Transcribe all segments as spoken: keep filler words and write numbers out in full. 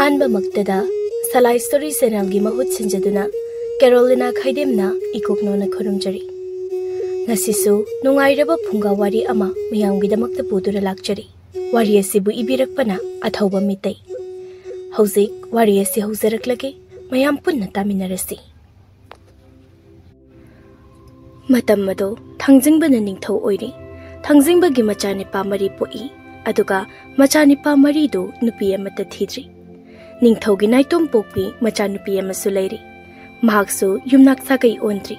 ꯑꯍꯥꯟꯕꯃꯛꯇꯗ ꯁꯂꯥꯏ story ꯆꯦꯅꯦꯜꯒꯤ ꯃꯍꯨꯠ ꯁꯤꯟꯖꯗꯨꯅ ꯀꯦꯔꯣꯂꯤꯅꯥ ꯈꯩꯗꯦꯝꯅ ꯏꯀꯣꯛꯅꯣꯅ ꯈꯨꯔꯨꯝꯖꯔꯤ꯫ ꯉꯁꯤꯁꯨ ꯅꯨꯡꯉꯥꯏꯔꯕ ꯐꯨꯡꯒꯥ ꯋꯥꯔꯤ ꯑꯃ ꯃꯌꯥꯝꯒꯤꯗꯃꯛꯇ ꯄꯨꯗꯨꯅ ꯂꯥꯛꯆꯔꯤ꯫ ꯋꯥꯔꯤ ꯑꯁꯤꯕꯨ ꯏꯕꯤꯔꯛꯄꯅ ꯑꯊꯧꯕ ꯃꯤꯇꯩ꯫ ꯍꯧꯖꯤꯛ ꯋꯥꯔꯤ ꯑꯁꯤ ꯍꯧꯖꯔꯛꯂꯒꯦ, ꯃꯌꯥꯝ ꯄꯨꯟꯅ ꯇꯥꯃꯤꯟꯅꯔꯁꯤ꯫ ꯃꯇꯝ ꯑꯗꯨ ꯊꯥꯡꯖꯤꯡꯕꯅ ꯅꯤꯡꯊꯧ ꯑꯣꯏꯔꯤ꯫ ꯊꯥꯡꯖꯤꯡꯕꯒꯤ ꯃꯆꯥꯅꯤꯄꯥ ꯃꯔꯤ ꯄꯣꯛꯏ, ꯑꯗꯨꯒ ꯃꯆꯥꯅꯤꯄꯥ ꯃꯔꯤꯗꯨ ꯅꯨꯄꯤ ꯑꯃꯠꯇ ꯊꯤꯗ꯭ꯔꯤ꯫ ꯅꯤꯡꯊꯧꯒꯤ ꯅꯥꯏꯇꯣꯝ ꯄꯣꯛꯄꯤ ꯃꯆꯥꯅꯨꯄꯤ ꯑꯃꯁꯨ ꯂꯩꯔꯤ꯫ ꯃꯍꯥꯛꯁꯨ ꯌꯨꯝꯅꯥꯛ ꯁꯥꯒꯩ ꯑꯣꯟꯗ꯭ꯔꯤ꯫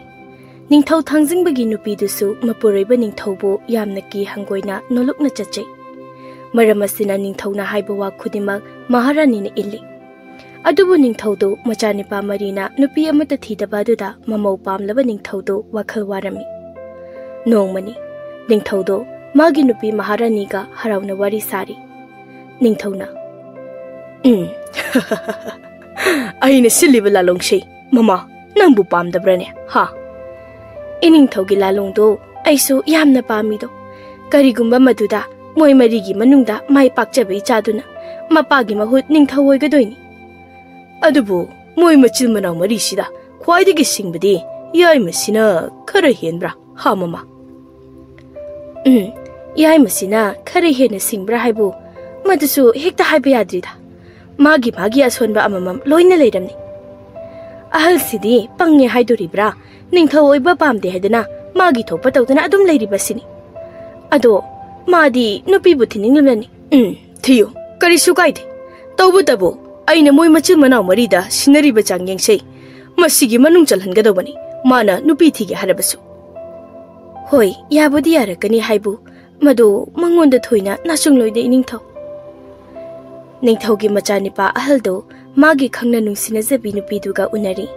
ꯅꯤꯡꯊꯧ ꯊꯥꯡꯖꯤꯡꯕꯒꯤ ꯅꯨꯄꯤꯗꯨꯁꯨ ꯃꯄꯨꯔꯣꯏꯕ ꯅꯤꯡꯊꯧꯕꯨ ꯌꯥꯝꯅ ꯀꯤ ꯍꯪꯒꯣꯏꯅ ꯅꯣꯂꯨꯛꯅ ꯆꯠꯆꯩ꯫ ꯃꯔꯝ ꯑꯁꯤꯅ ꯅꯤꯡꯊꯧꯅ ꯍꯥꯏꯕ ꯋꯥ ꯈꯨꯗꯤꯡꯃꯛ ꯃꯍꯥꯔꯥꯅꯤꯅ ꯏꯜꯂꯤ꯫ ꯑꯗꯨꯕꯨ ꯅꯤꯡꯊꯧꯗꯨ ꯃꯆꯥꯅꯤꯄꯥ ꯃꯔꯤꯅ ꯅꯨꯄꯤ ꯑꯃꯠꯇ ꯊꯤꯗꯕ ꯑꯗꯨꯗ ꯃꯃꯧ ꯄꯥꯝꯂꯕ ꯅꯤꯡꯊꯧꯗꯨ ꯋꯥꯈꯜ ꯋꯥꯔꯝꯃꯤ꯫ ꯅꯣꯡꯃꯅꯤ ꯅꯤꯡꯊꯧꯗꯨ ꯃꯥꯒꯤ ꯅꯨꯄꯤ ꯃꯍꯥꯔꯥꯅꯤꯒ ꯍꯔꯥꯎꯅ ꯋꯥꯔꯤ ꯁꯥꯔꯤ꯫ ꯅꯤꯡꯊꯧꯅ, "ꯎꯝ, ꯑꯩꯅ ꯁꯤꯜꯂꯤꯕ ꯂꯥꯂꯣꯡꯁꯦ ꯃꯃꯥ, ꯅꯪꯕꯨ ꯄꯥꯝꯗꯕ꯭ꯔꯅꯦ, ꯍꯥ?" "ꯏꯅꯤꯡꯊꯧꯒꯤ ꯂꯥꯂꯣꯡꯗꯣ ꯑꯩꯁꯨ ꯌꯥꯝꯅ ꯄꯥꯝꯃꯤꯗꯣ꯫ ꯀꯔꯤꯒꯨꯝꯕ ꯃꯗꯨꯗ ꯃꯣꯏ ꯃꯔꯤꯒꯤ ꯃꯅꯨꯡꯗ ꯃꯥꯏ ꯄꯥꯛꯆꯕ ꯏꯆꯥꯗꯨꯅ ꯃꯄꯥꯒꯤ ꯃꯍꯨꯠ ꯅꯤꯡꯊꯧ ꯑꯣꯏꯒꯗꯣꯏꯅꯤ꯫" "ꯑꯗꯨꯕꯨ ꯃꯣꯏ ꯃꯆꯤꯟ ꯃꯅꯥꯎ ꯃꯔꯤꯁꯤꯗ ꯈ꯭ꯋꯥꯏꯗꯒꯤ ꯁꯤꯡꯕꯗꯤ ꯌꯥꯏꯃꯁꯤꯅ ꯈꯔ ꯍꯦꯟꯕ꯭ꯔꯥ, ꯍꯥ ꯃꯃꯥ?" "ꯎꯝ, ꯌꯥꯏꯃꯁꯤꯅ ꯈꯔ ꯍꯦꯟꯅ ꯁꯤꯡꯕ꯭ꯔꯥ ꯍꯥꯏꯕꯨ, ꯃꯗꯨꯁꯨ ꯍꯦꯛꯇ ꯍꯥꯏꯕ ꯌꯥꯗ꯭ꯔꯤꯗ꯫ ꯃꯥꯒꯤ ꯃꯥꯒꯤ ꯑꯁꯣꯟꯕ ꯑꯃꯃꯝ ꯂꯣꯏꯅ ꯂꯩꯔꯝꯅꯤ꯫ ꯑꯍꯜꯁꯤꯗꯤ ꯄꯪꯉꯦ ꯍꯥꯏꯗꯣꯔꯤꯕ꯭ꯔꯥ, ꯅꯤꯡꯊꯧ ꯑꯣꯏꯕ ꯄꯥꯝꯗꯦ ꯍꯥꯏꯗꯅ ꯃꯥꯒꯤ ꯊꯣꯛꯄ ꯇꯧꯗꯅ ꯑꯗꯨꯝ ꯂꯩꯔꯤꯕꯁꯤꯅꯤ꯫ ꯑꯗꯣ ꯃꯥꯗꯤ ꯅꯨꯄꯤꯕꯨ ꯊꯤꯅꯤꯡꯂꯝꯂꯅꯤ꯫" "ꯎꯝ, ꯊꯤꯌꯨ, ꯀꯔꯤꯁꯨ ꯀꯥꯏꯗꯦ꯫ ꯇꯧꯕꯇꯕꯨ ꯑꯩꯅ ꯃꯣꯏ ꯃꯆꯤꯟ ꯃꯅꯥꯎ ꯃꯔꯤꯗ ꯁꯤꯟꯅꯔꯤꯕ ꯆꯥꯡꯌꯦꯡꯁꯦ ꯃꯁꯤꯒꯤ ꯃꯅꯨꯡ ꯆꯜꯍꯟꯒꯗꯧꯕꯅꯤ꯫ ꯃꯥꯅ ꯅꯨꯄꯤ ꯊꯤꯒꯦ ꯍꯥꯏꯔꯕꯁꯨ꯫" "ꯍꯣꯏ, ꯌꯥꯕꯨꯗꯤ ꯌꯥꯔꯛꯀꯅꯤ ꯍꯥꯏꯕꯨ, ꯃꯗꯨ ꯃꯉꯣꯟꯗ ꯊꯣꯏꯅ ꯅꯥꯆꯨꯡꯂꯣꯏꯗ, ꯏꯅꯤꯡꯊꯧ꯫" ꯅꯤꯡꯊꯧꯒꯤ ꯃꯆꯥꯅꯤꯄꯥ ꯑꯍꯜꯗꯨ ꯃꯥꯒꯤ ꯈꯪꯅ ꯅꯨꯡꯁꯤꯅꯖꯕꯤ ꯅꯨꯄꯤꯗꯨꯒ ꯎꯅꯔꯤ꯫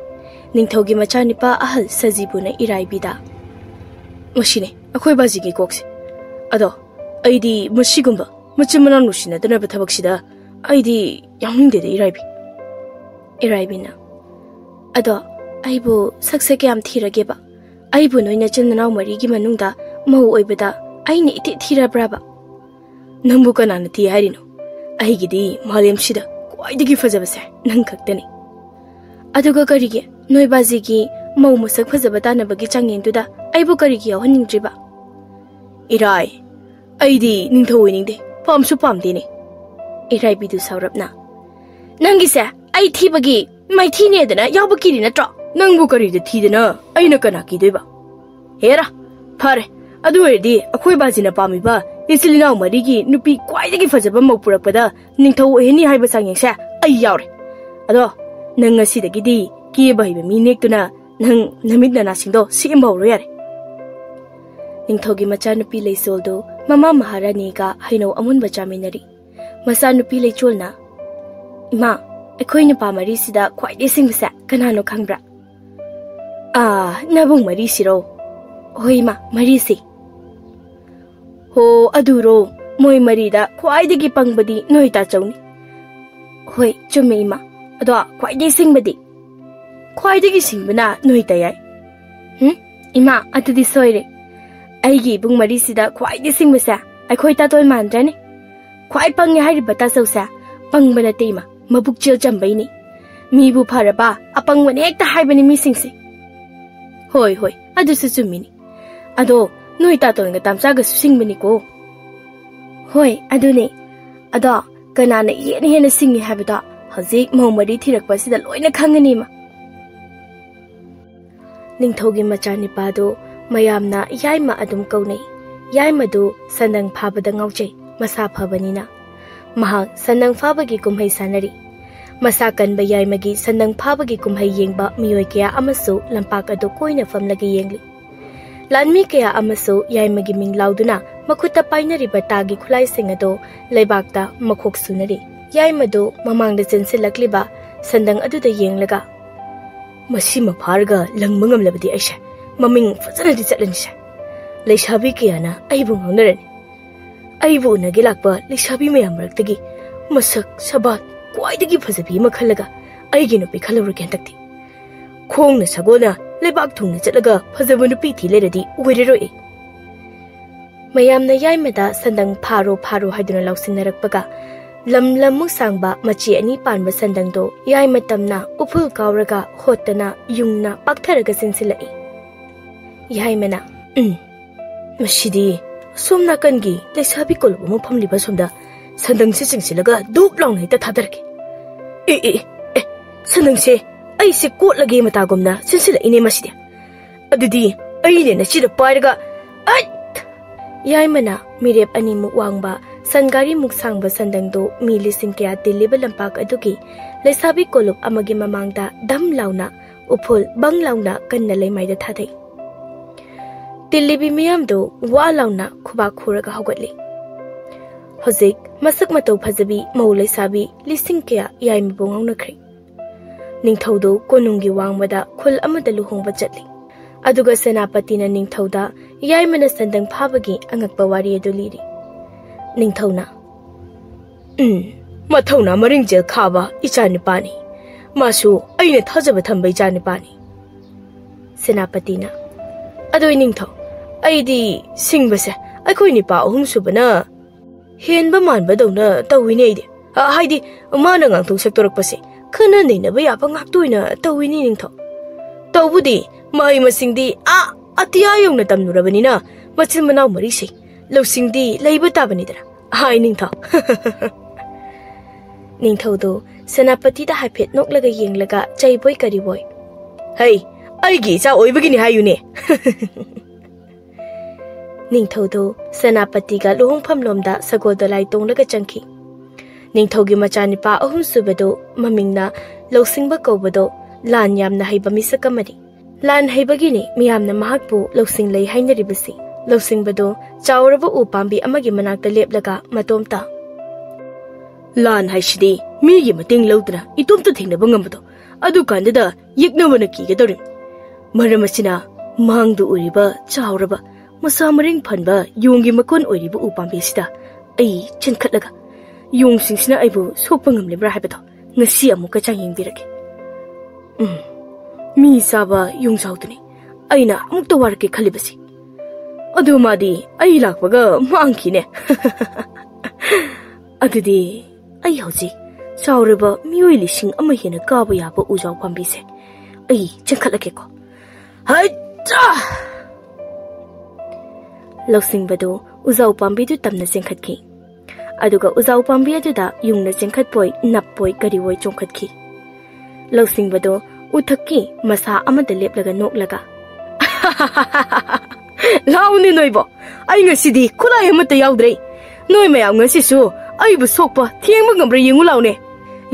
ꯅꯤꯡꯊꯧꯒꯤ ꯃꯆꯥꯅꯤꯄꯥ ꯑꯍꯜ ꯁꯖꯤꯕꯨꯅ ꯏꯔꯥꯏꯕꯤꯗ, "ꯃꯁꯤꯅꯤ ꯑꯩꯈꯣꯏ ꯕꯥꯖꯤꯒꯤ ꯀꯣꯛꯁꯦ꯫ ꯑꯗꯣ ꯑꯩꯗꯤ ꯃꯁꯤꯒꯨꯝꯕ ꯃꯆꯤꯟ ꯃꯅꯥꯎ ꯅꯨꯡꯁꯤꯅꯗꯅꯕ ꯊꯕꯛꯁꯤꯗ ꯑꯩꯗꯤ ꯌꯥꯎꯅꯤꯡꯗꯦꯗ, ꯏꯔꯥꯏꯕꯤ꯫" ꯏꯔꯥꯏꯕꯤꯅ, "ꯑꯗꯣ ꯑꯩꯕꯨ ꯁꯛꯁꯦ ꯀꯌꯥꯝ ꯊꯤꯔꯒꯦꯕ? ꯑꯩꯕꯨ ꯅꯣꯏ ꯅꯆꯤꯟ ꯅꯅꯥꯎ ꯃꯔꯤꯒꯤ ꯃꯅꯨꯡꯗ ꯃꯧ ꯑꯣꯏꯕꯗ ꯑꯩꯅ ꯏꯊꯤ ꯊꯤꯔꯕ꯭ꯔꯕ?" "ꯅꯪꯕꯨ ꯀꯅꯥꯅ ꯊꯤ ꯍꯥꯏꯔꯤꯅꯣ? ꯑꯩꯒꯤꯗꯤ ꯃꯥꯂꯦꯝꯁꯤꯗ ꯈ꯭ꯋꯥꯏꯗꯒꯤ ꯐꯖꯕꯁꯦ ꯅꯪ ꯈꯛꯇꯅꯤ꯫ ꯑꯗꯨꯒ ꯀꯔꯤꯒꯤ ꯅꯣꯏ ꯕꯥꯖꯤꯒꯤ ꯃꯧ ꯃꯁꯛ ꯐꯖꯕ ꯇꯥꯟꯅꯕꯒꯤ ꯆꯥꯡꯌꯦꯡꯗꯨꯗ ꯑꯩꯕꯨ ꯀꯔꯤꯒꯤ ꯌꯥꯎꯍꯟꯅꯤꯡꯗ꯭ꯔꯤꯕ? ꯏꯔꯥꯏ, ꯑꯩꯗꯤ ꯅꯤꯡꯊꯧ ꯑꯣꯏꯅꯤꯡꯗꯦ, ꯄꯥꯝꯁꯨ ꯄꯥꯝꯗꯦꯅꯦ꯫ ꯏꯔꯥꯏꯕꯤꯗꯨ ꯁꯥꯎꯔꯞꯅ, "ꯅꯪꯒꯤꯁꯦ ꯑꯩ ꯊꯤꯕꯒꯤ ꯃꯥꯏꯊꯤꯅꯦꯗꯅ ꯌꯥꯎꯕ ꯀꯤꯔꯤ ꯅꯠꯇ꯭ꯔꯣ?" "ꯅꯪꯕꯨ ꯀꯔꯤꯗ ꯊꯤꯗꯅ ꯑꯩꯅ ꯀꯅꯥ ꯀꯤꯗꯣꯏꯕ? ꯍꯦꯔꯥ, ꯐꯔꯦ, ꯑꯗꯨ ꯑꯣꯏꯔꯗꯤ ꯑꯩꯈꯣꯏ ꯕꯥꯖꯤꯅ ꯄꯥꯝꯃꯤꯕ ꯏꯆꯤꯜ ꯏꯅꯥꯎ ꯃꯔꯤꯒꯤ ꯅꯨꯄꯤ ꯈ꯭ꯋꯥꯏꯗꯒꯤ ꯐꯖꯕ ꯃꯧ ꯄꯨꯔꯛꯄꯗ ꯅꯤꯡꯊꯧ ꯑꯣꯏꯍꯟꯅꯤ ꯍꯥꯏꯕ ꯆꯥꯡꯌꯦꯡꯁꯦ ꯑꯩ ꯌꯥꯎꯔꯦ꯫ ꯑꯗꯣ ꯅꯪ ꯉꯁꯤꯗꯒꯤꯗꯤ ꯀꯦꯕ ꯍꯩꯕ ꯃꯤ ꯅꯦꯛꯇꯨꯅ ꯅꯪ ꯅꯃꯤꯠ ꯅꯅꯥꯁꯤꯡꯗꯣ ꯁꯦꯝꯕ ꯍꯧꯔꯣ ꯌꯥꯔꯦ꯫" ꯅꯤꯡꯊꯧꯒꯤ ꯃꯆꯥꯅꯨꯄꯤ ꯂꯩꯆꯣꯜꯗꯨ ꯃꯃꯥ ꯃꯍꯥꯔꯥꯅꯤꯒ ꯍꯩꯅꯧ ꯑꯃꯨꯟꯕ ꯆꯥꯃꯤꯟꯅꯔꯤ꯫ ꯃꯆꯥꯅꯨꯄꯤ ꯂꯩꯆꯣꯜꯅ, "ꯏꯃꯥ, ꯑꯩꯈꯣꯏ ꯅꯨꯄꯥ ꯃꯔꯤꯁꯤꯗ ꯈ꯭ꯋꯥꯏꯗꯒꯤ ꯁꯤꯡꯕꯁꯦ ꯀꯅꯥꯅꯣ ꯈꯪꯕ꯭ꯔꯥ?" "ꯑꯥ, ꯅꯕꯨꯡ ꯃꯔꯤꯁꯤꯔꯣ?" "ꯍꯣꯏ ꯏꯃꯥ, ꯃꯔꯤꯁꯤ꯫" "ꯍꯣ, ꯑꯗꯨꯔꯣ? ꯃꯣꯏ ꯃꯔꯤꯗ ꯈ꯭ꯋꯥꯏꯗꯒꯤ ꯄꯪꯕꯗꯤ ꯅꯣꯏ ꯇꯥꯆꯧꯅꯤ꯫" "ꯍꯣꯏ, ꯆꯨꯝꯃꯦ ꯏꯃꯥ꯫ ꯑꯗꯣ ꯈ꯭ꯋꯥꯏꯗꯒꯤ ꯁꯤꯡꯕꯗꯤ?" "ꯈ꯭ꯋꯥꯏꯗꯒꯤ ꯁꯤꯡꯕꯅ ꯅꯣꯏ ꯇꯌꯥꯏ꯫" "ꯍꯨꯝ, ꯏꯃꯥ, ꯑꯗꯨꯗꯤ ꯁꯣꯏꯔꯦ꯫ ꯑꯩꯒꯤ ꯏꯕꯨꯡ ꯃꯔꯤꯁꯤꯗ ꯈ꯭ꯋꯥꯏꯗꯒꯤ ꯁꯤꯡꯕꯁꯦ ꯑꯩꯈꯣꯏ ꯇꯥꯇꯣꯟ ꯃꯥꯟꯗ꯭ꯔꯅꯦ? ꯈ꯭ꯋꯥꯏ ꯄꯪꯉꯦ ꯍꯥꯏꯔꯤꯕ ꯇꯥꯆꯧꯁꯦ ꯄꯪꯕ ꯅꯠꯇꯦ ꯏꯃꯥ, ꯃꯕꯨꯛ ꯆꯦꯜ ꯆꯝꯕꯩꯅꯤ꯫ ꯃꯤꯕꯨ ꯐꯔꯕ ꯑꯄꯪꯕꯅꯦ ꯍꯦꯛꯇ ꯍꯥꯏꯕꯅꯤ ꯃꯤꯁꯤꯡꯁꯦ꯫" "ꯍꯣꯏ, ꯍꯣꯏ, ꯑꯗꯨꯁꯨ ꯆꯨꯝꯃꯤꯅꯤ꯫ ꯑꯗꯣ ꯅꯣꯏ ꯇꯥꯇꯣꯟꯒ ꯇꯥꯝꯆꯥꯒꯁꯨ ꯁꯤꯡꯕꯅꯤꯀꯣ꯫" "ꯍꯣꯏ, ꯑꯗꯨꯅꯦ꯫ ꯑꯗꯣ ꯀꯅꯥꯅ ꯏꯍꯦꯟꯅ ꯍꯦꯟꯅ ꯁꯤꯡꯉꯤ ꯍꯥꯏꯕꯗꯣ ꯍꯧꯖꯤꯛ ꯃꯧ ꯃꯔꯤ ꯊꯤꯔꯛꯄꯁꯤꯗ ꯂꯣꯏꯅ ꯈꯪꯉꯅꯤ ꯏꯃꯥ꯫" ꯅꯤꯡꯊꯧꯒꯤ ꯃꯆꯥꯅꯤꯄꯥꯗꯨ ꯃꯌꯥꯝꯅ ꯌꯥꯏꯃ ꯑꯗꯨꯝ ꯀꯧꯅꯩ꯫ ꯌꯥꯏꯃꯗꯨ ꯁꯟꯗꯪ ꯐꯥꯕꯗ ꯉꯥꯎꯖꯩ, ꯃꯁꯥ ꯐꯕꯅꯤꯅ꯫ ꯃꯍꯥꯛ ꯁꯟꯗꯪ ꯐꯥꯕꯒꯤ ꯀꯨꯝꯍꯩ ꯁꯥꯟꯅꯔꯤ꯫ ꯃꯁꯥ ꯀꯟꯕ ꯌꯥꯏꯃꯒꯤ ꯁꯟꯗꯪ ꯐꯥꯕꯒꯤ ꯀꯨꯝꯍꯩ ꯌꯦꯡꯕ ꯃꯤꯑꯣꯏ ꯀꯌꯥ ꯑꯃꯁꯨ ꯂꯝꯄꯥꯛ ꯑꯗꯨ ꯀꯣꯏꯅ ꯐꯝꯂꯒ ꯌꯦꯡꯂꯤ꯫ ꯂꯥꯟꯃꯤ ꯀꯌꯥ ꯑꯃꯁꯨ ꯌꯥꯏꯃꯒꯤ ꯃꯤꯡ ꯂꯥꯎꯗꯨꯅ ꯃꯈꯨꯠꯇ ꯄꯥꯏꯅꯔꯤꯕ ꯇꯥꯒꯤ ꯈꯨꯠꯂꯥꯏꯁꯤꯡ ꯑꯗꯨ ꯂꯩꯕꯥꯛꯇ ꯃꯈꯣꯛ ꯁꯨꯅꯔꯤ꯫ ꯌꯥꯏꯃꯗꯨ ꯃꯃꯥꯡꯗ ꯆꯦꯟꯁꯤꯜꯂꯛꯂꯤꯕ ꯁꯟꯗꯪ ꯑꯗꯨꯗ ꯌꯦꯡꯂꯒ, "ꯃꯁꯤꯃ ꯐꯥꯔꯒ ꯂꯪꯕ ꯉꯝꯂꯕꯗꯤ ꯑꯩꯁꯦ ꯃꯃꯤꯡ ꯐꯖꯅꯗꯤ ꯆꯠꯂꯅꯤꯁꯦ꯫ ꯂꯩꯁꯥꯕꯤ ꯀꯌꯥꯅ ꯑꯩꯕꯨ ꯉꯥꯡꯅꯔꯅꯤ꯫ ꯑꯩꯕꯨ ꯎꯅꯒꯦ ꯂꯥꯛꯄ ꯂꯩꯁꯥꯕꯤ ꯃꯌꯥꯝ ꯃꯔꯛꯇꯒꯤ ꯃꯁꯛ ꯁꯕꯥꯠ ꯈ꯭ꯋꯥꯏꯗꯒꯤ ꯐꯖꯕꯤ ꯑꯃ ꯈꯜꯂꯒ ꯑꯩꯒꯤ ꯅꯨꯄꯤ ꯈꯜꯍꯧꯔꯒꯦ ꯍꯟꯗꯛꯇꯤ꯫ ꯈꯣꯡꯅ ꯁꯒꯣꯜꯅ ꯂꯩꯕꯥꯛ ꯊꯨꯡꯅ ꯆꯠꯂꯒ ꯐꯖꯕ ꯅꯨꯄꯤ ꯊꯤ ꯂꯩꯔꯗꯤ ꯑꯣꯏꯔꯔꯣꯏ ꯑꯩ꯫" ꯃꯌꯥꯝꯅ ꯌꯥꯏꯃꯗ ꯁꯟꯗꯪ ꯐꯥꯔꯣ ꯐꯥꯔꯣ ꯍꯥꯏꯗꯨꯅ ꯂꯥꯎꯁꯤꯟꯅꯔꯛꯄꯒ ꯂꯝ ꯂꯝꯃꯨꯛ ꯁꯥꯡꯕ ꯃꯆꯤ ꯑꯅꯤ ꯄꯥꯟꯕ ꯁꯟꯗꯪꯗꯣ ꯌꯥꯏꯃ ꯇꯝꯅ ꯎꯐꯨꯜ ꯀꯥꯎꯔꯒ ꯍꯣꯠꯇꯅ ꯌꯨꯡꯅ ꯄꯥꯛꯊꯔꯒ ꯆꯦꯟꯁꯤꯜꯂꯛꯏ꯫ ꯌꯥꯏꯃꯅ, "ꯎꯝ, ꯃꯁꯤꯗꯤ ꯑꯁꯣꯝ ꯅꯥꯀꯟꯒꯤ ꯂꯩꯁꯥꯕꯤ ꯀꯣꯂꯨꯞ ꯑꯃ ꯐꯝꯂꯤꯕ ꯑꯁꯣꯝꯗ ꯁꯟꯗꯪꯁꯦ ꯆꯤꯡꯁꯤꯜꯂꯒ ꯙꯨꯞ ꯂꯥꯎꯅ ꯍꯦꯛꯇ ꯊꯥꯗꯔꯒꯦ꯫ ꯑꯦ, ꯑꯦ, ꯑꯦ, ꯁꯟꯗꯪꯁꯦ ꯑꯩꯁꯦ ꯀꯣꯠꯂꯒꯦ ꯃꯇꯥꯒꯨꯝꯅ ꯆꯦꯟꯁꯤꯜꯂꯛꯏꯅꯦ ꯃꯁꯤꯗꯤ꯫ ꯑꯗꯨꯗꯤ ꯑꯩꯅ ꯅꯁꯤꯗ ꯄꯥꯏꯔꯒ, ꯑꯩꯠ!" ꯌꯥꯏꯃꯅ ꯃꯤꯔꯦꯞ ꯑꯅꯤꯃꯨꯛ ꯋꯥꯡꯕ, ꯁꯟꯒꯥꯔꯤꯃꯨꯛ ꯁꯥꯡꯕ ꯁꯟꯗꯪꯗꯨ ꯃꯤ ꯂꯤꯁꯤꯡ ꯀꯌꯥ ꯇꯤꯜꯂꯤꯕ ꯂꯝꯄꯥꯛ ꯑꯗꯨꯒꯤ ꯂꯩꯁꯥꯕꯤ ꯀꯣꯂꯨꯞ ꯑꯃꯒꯤ ꯃꯃꯥꯡꯗ ꯙꯝ ꯂꯥꯎꯅ, ꯎꯐꯨꯜ ꯕꯪ ꯂꯥꯎꯅ ꯀꯟꯅ ꯂꯩꯃꯥꯏꯗ ꯊꯥꯗꯩ꯫ ꯇꯤꯜꯂꯤꯕꯤ ꯃꯤꯌꯥꯝꯗꯨ ꯋꯥ ꯂꯥꯎꯅ ꯈꯨꯕꯥꯛ ꯈꯨꯔꯒ ꯍꯧꯒꯠꯂꯤ꯫ ꯍꯧꯖꯤꯛ ꯃꯁꯛ ꯃꯇꯧ ꯐꯖꯕꯤ ꯃꯧ ꯂꯩꯁꯥꯕꯤ ꯂꯤꯁꯤꯡ ꯀꯌꯥ ꯌꯥꯏꯃꯕꯨ ꯉꯥꯎꯅꯈ꯭ꯔꯦ꯫ ꯅꯤꯡꯊꯧꯗꯨ ꯀꯣꯅꯨꯡꯒꯤ ꯋꯥꯡꯃꯗ ꯈꯨꯜ ꯑꯃꯗ ꯂꯨꯍꯣꯡꯕ ꯆꯠꯂꯤ꯫ ꯑꯗꯨꯒ ꯁꯦꯅꯥꯄꯇꯤꯅ ꯅꯤꯡꯊꯧꯗ ꯌꯥꯏꯃꯅ ꯁꯟꯗꯪ ꯐꯥꯕꯒꯤ ꯑꯉꯛꯄ ꯋꯥꯔꯤ ꯑꯗꯨ ꯂꯤꯔꯤ꯫ ꯅꯤꯡꯊꯧꯅ, "ꯎꯝ, ꯃꯊꯧꯅꯥ ꯃꯔꯤꯡꯖꯦꯜ ꯈꯥꯕ ꯏꯆꯥꯅꯨꯄꯥꯅꯤ꯫ ꯃꯥꯁꯨ ꯑꯩꯅ ꯊꯥꯖꯕ ꯊꯝꯕ ꯏꯆꯥꯅꯨꯄꯥꯅꯤ꯫" ꯁꯦꯅꯥꯄꯇꯤꯅ, "ꯑꯗꯣ ꯏꯅꯤꯡꯊꯧ, ꯑꯩꯗꯤ ꯁꯤꯡꯕꯁꯦ ꯑꯩꯈꯣꯏ ꯅꯤꯄꯥ ꯑꯍꯨꯝ ꯁꯨꯕꯅ ꯍꯦꯟꯕ ꯃꯥꯟꯕꯗꯧꯅ ꯇꯧꯏꯅꯦ ꯑꯩꯗꯤ꯫ ꯑ, ꯍꯥꯏꯗꯤ, ꯃꯥꯅ ꯉꯥꯡꯊꯣꯛ ꯁꯛꯇꯣꯔꯛꯄꯁꯦ ꯈꯟꯅ ꯅꯩꯅꯕ ꯌꯥꯕ ꯉꯥꯛꯇ ꯑꯣꯏꯅ ꯇꯧꯏꯅꯦ ꯏꯅꯤꯡꯊꯧ꯫ ꯇꯧꯕꯨꯗꯤ ꯃꯍꯩ ꯃꯁꯤꯡꯗꯤ ꯑꯥ ꯑꯇꯤꯌꯥ ꯌꯧꯅ ꯇꯝꯂꯨꯔꯕꯅꯤꯅ ꯃꯆꯤꯟ ꯃꯅꯥꯎ ꯃꯔꯤꯁꯦ ꯂꯧꯁꯤꯡꯗꯤ ꯂꯩꯕ ꯇꯥꯕꯅꯤꯗꯅ, ꯍꯥꯏ ꯏꯅꯤꯡꯊꯧ?" ꯅꯤꯡꯊꯧꯗꯨ ꯁꯦꯅꯥꯄꯇꯤꯗ ꯍꯥꯏꯐꯦꯠ ꯅꯣꯛꯂꯒ ꯌꯦꯡꯂꯒ ꯆꯩꯕꯣꯏ ꯀꯔꯤꯕꯣꯏ, "ꯍꯩ, ꯑꯩꯒꯤ ꯏꯆꯥ ꯑꯣꯏꯕꯒꯤꯅꯤ ꯍꯥꯏꯌꯨꯅꯦ꯫" ꯅꯤꯡꯊꯧꯗꯨ ꯁꯦꯅꯥꯄꯇꯤꯒ ꯂꯨꯍꯣꯡꯐꯝꯂꯣꯝꯗ ꯁꯒꯣꯜ ꯗꯣꯂꯥꯏ ꯇꯣꯡꯂꯒ ꯆꯪꯈꯤ꯫ ꯅꯤꯡꯊꯧꯒꯤ ꯃꯆꯥꯅꯤꯄꯥ ꯑꯍꯨꯝꯁꯨꯕꯗꯨ ꯃꯃꯤꯡꯅ ꯂꯧꯁꯤꯡꯕ ꯀꯧꯕꯗꯣ ꯂꯥꯟ ꯌꯥꯝꯅ ꯍꯩꯕ ꯃꯤꯁꯛ ꯑꯃꯅꯤ꯫ ꯂꯥꯟ ꯍꯩꯕꯒꯤꯅꯤ ꯃꯤꯌꯥꯝꯅ ꯃꯍꯥꯛꯄꯨ ꯂꯧꯁꯤꯡ ꯂꯩ ꯍꯥꯏꯅꯔꯤꯕꯁꯤ꯫ ꯂꯧꯁꯤꯡꯕꯗꯨ ꯆꯥꯎꯔꯕ ꯎ ꯄꯥꯝꯕꯤ ꯑꯃꯒꯤ ꯃꯅꯥꯛꯇ ꯂꯦꯞꯂꯒ ꯃꯇꯣꯝꯇ, "ꯂꯥꯟ ꯍꯥꯏꯁꯤꯗꯤ ꯃꯤꯒꯤ ꯃꯇꯦꯡ ꯂꯧꯗꯅ ꯏꯇꯣꯝꯇ ꯊꯦꯡꯅꯕ ꯉꯝꯕꯗꯣ, ꯑꯗꯨꯀꯥꯟꯗꯨꯗ ꯌꯦꯛꯅꯕꯅ ꯀꯤꯒꯗꯧꯔꯤꯕꯅꯤ꯫ ꯃꯔꯝ ꯑꯁꯤꯅ ꯃꯥꯡꯗ ꯎꯔꯤꯕ ꯆꯥꯎꯔꯕ ꯃꯁꯥ ꯃꯔꯦꯡ ꯐꯟꯕ ꯌꯣꯡꯒꯤ ꯃꯀꯣꯟ ꯑꯣꯏꯔꯤꯕ ꯎ ꯄꯥꯝꯕꯤ ꯑꯁꯤꯗ ꯑꯩ ꯆꯦꯟꯈꯠꯂꯒ ꯌꯣꯡꯁꯤꯡꯁꯤꯅ ꯑꯩꯕꯨ ꯁꯣꯛꯄ ꯉꯝꯂꯤꯕ꯭ꯔꯥ ꯍꯥꯏꯕꯗꯣ ꯉꯁꯤ ꯑꯃꯨꯛꯀ ꯆꯥꯡꯌꯦꯡꯕꯤꯔꯒꯦ꯫ ꯎꯝ, ꯃꯤ ꯆꯥꯕ ꯌꯣꯡꯖꯥꯎꯗꯨꯅꯤ ꯑꯩꯅ ꯑꯃꯨꯛꯇ ꯋꯥꯔꯛꯀꯦ ꯈꯜꯂꯤꯕꯁꯤ꯫ ꯑꯗꯨ ꯃꯥꯗꯤ ꯑꯩ ꯂꯥꯛꯄꯒ ꯃꯥꯡꯈꯤꯅꯦ꯫" "ꯑꯗꯨꯗꯤ ꯑꯩ ꯍꯧꯖꯤꯛ ꯆꯥꯎꯔꯕ ꯃꯤꯑꯣꯏ ꯂꯤꯁꯤꯡ ꯑꯃ ꯍꯦꯟꯅ ꯀꯥꯕ ꯌꯥꯕ ꯎꯖꯥꯎ ꯄꯥꯝꯕꯤꯁꯦ ꯑꯩ ꯆꯦꯟꯈꯠꯂꯒꯦꯀꯣ꯫ ꯍꯩꯆꯥ! ꯂꯧꯁꯤꯡꯕꯗꯨ ꯎꯖꯥꯎ ꯄꯥꯝꯕꯤꯗꯨ ꯇꯝꯅ ꯆꯦꯟꯈꯠꯈꯤ꯫ ꯑꯗꯨꯒ ꯎꯖꯥꯎ ꯄꯥꯝꯕꯤ ꯑꯗꯨꯗ ꯌꯨꯡꯅ ꯆꯦꯟꯈꯠꯄꯣꯏ ꯅꯞꯄꯣꯏ ꯀꯔꯤꯑꯣꯏ ꯆꯣꯡꯈꯠꯈꯤ꯫ ꯂꯧꯁꯤꯡꯕꯗꯨ ꯎꯊꯛꯀꯤ ꯃꯁꯥ ꯑꯃꯗ ꯂꯦꯞꯂꯒ ꯅꯣꯛꯂꯒ, "ꯂꯥꯎꯅꯦ ꯅꯣꯏꯕꯣ, ꯑꯩ ꯉꯁꯤꯗꯤ ꯈꯨꯠꯂꯥꯏ ꯑꯃꯠꯇ ꯌꯥꯎꯗ꯭ꯔꯦ꯫ ꯅꯣꯏ ꯃꯌꯥꯝ ꯉꯁꯤꯁꯨ ꯑꯩꯕꯨ ꯁꯣꯛꯄ ꯊꯦꯡꯕ ꯉꯝꯕ꯭ꯔꯥ ꯌꯦꯡꯉꯨ ꯂꯥꯎꯅꯦ꯫"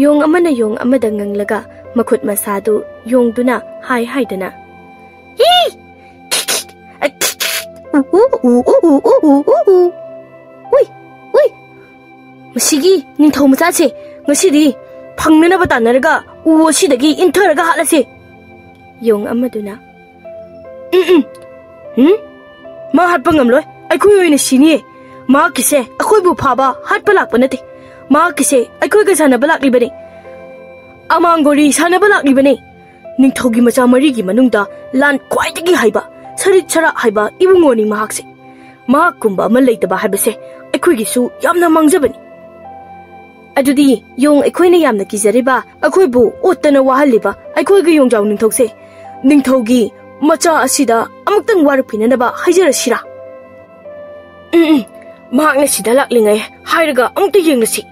ꯌꯣꯡ ꯑꯃꯅ ꯌꯣꯡ ꯑꯃꯗ ꯉꯪꯂꯒ ꯃꯈꯨꯠ ꯃꯁꯥꯗꯨ ꯌꯣꯡꯗꯨꯅ ꯍꯥꯏ ꯍꯥꯏꯗꯅ, "ꯍꯤ! ꯎ, ꯎ, ꯎ, ꯎ, ꯎ, ꯎ, ꯎ, ꯎ, ꯎ꯫ ꯎꯏ, ꯎꯏ꯫ ꯃꯁꯤꯒꯤ ꯅꯤꯡꯊꯧ ꯃꯆꯥꯁꯦ ꯉꯁꯤꯗꯤ ꯐꯪꯅꯅꯕ ꯇꯥꯟꯅꯔꯒ ꯎ ꯑꯁꯤꯗꯒꯤ ꯏꯟꯊꯔꯒ ꯍꯥꯠꯂꯁꯦ꯫" ꯌꯣꯡ ꯑꯃꯗꯨꯅ, "ꯎꯝ, ꯎꯝ, ꯎꯝ, ꯃꯥ ꯍꯥꯠꯄ ꯉꯝꯂꯣꯏ꯫ ꯑꯩꯈꯣꯏ ꯑꯣꯏꯅ ꯁꯤꯅꯤꯌꯦ꯫ ꯃꯍꯥꯛꯀꯤꯁꯦ ꯑꯩꯈꯣꯏꯕꯨ ꯐꯥꯕ ꯍꯥꯠꯄ ꯂꯥꯛꯄ ꯅꯠꯇꯦ꯫ ꯃꯍꯥꯛꯀꯤꯁꯦ ꯑꯩꯈꯣꯏꯒ ꯁꯥꯟꯅꯕ ꯂꯥꯛꯂꯤꯕꯅꯦ꯫ ꯑꯃꯥꯡꯒꯣꯔꯤ ꯁꯥꯟꯅꯕ ꯂꯥꯛꯂꯤꯕꯅꯦ꯫ ꯅꯤꯡꯊꯧꯒꯤ ꯃꯆꯥ ꯃꯔꯤꯒꯤ ꯃꯅꯨꯡꯗ ꯂꯥꯟ ꯈ꯭ꯋꯥꯏꯗꯒꯤ ꯍꯩꯕ, ꯁꯔꯤꯠ ꯁꯔꯥꯛ ꯍꯩꯕ ꯏꯕꯨꯡꯉꯣꯅꯤ ꯃꯍꯥꯛꯁꯦ꯫ ꯃꯍꯥꯛꯀꯨꯝꯕ ꯑꯃ ꯂꯩꯇꯕ ꯍꯥꯏꯕꯁꯦ ꯑꯩꯈꯣꯏꯒꯤꯁꯨ ꯌꯥꯝꯅ ꯃꯥꯡꯖꯕꯅꯤ꯫ ꯑꯗꯨꯗꯤ ꯌꯣꯡ ꯑꯩꯈꯣꯏꯅ ꯌꯥꯝꯅ ꯀꯤꯖꯔꯤꯕ, ꯑꯩꯈꯣꯏꯕꯨ ꯑꯣꯠꯇꯅ ꯋꯥꯍꯜꯂꯤꯕ ꯑꯩꯈꯣꯏꯒꯤ ꯌꯣꯡꯖꯥꯎ ꯅꯤꯡꯊꯧꯁꯦ ꯅꯤꯡꯊꯧꯒꯤ ꯃꯆꯥ ꯑꯁꯤꯗ ꯑꯃꯨꯛꯇꯪ ꯋꯥꯔꯛꯄꯤꯅꯅꯕ ꯍꯥꯏꯖꯔꯁꯤꯔꯥ?" "ꯎꯝ, ꯎꯝ, ꯃꯍꯥꯛꯅ ꯁꯤꯗ ꯂꯥꯛꯂꯤꯉꯩ ꯍꯥꯏꯔꯒ ꯑꯃꯨꯛꯇ ꯌꯦꯡꯂꯁꯤ꯫"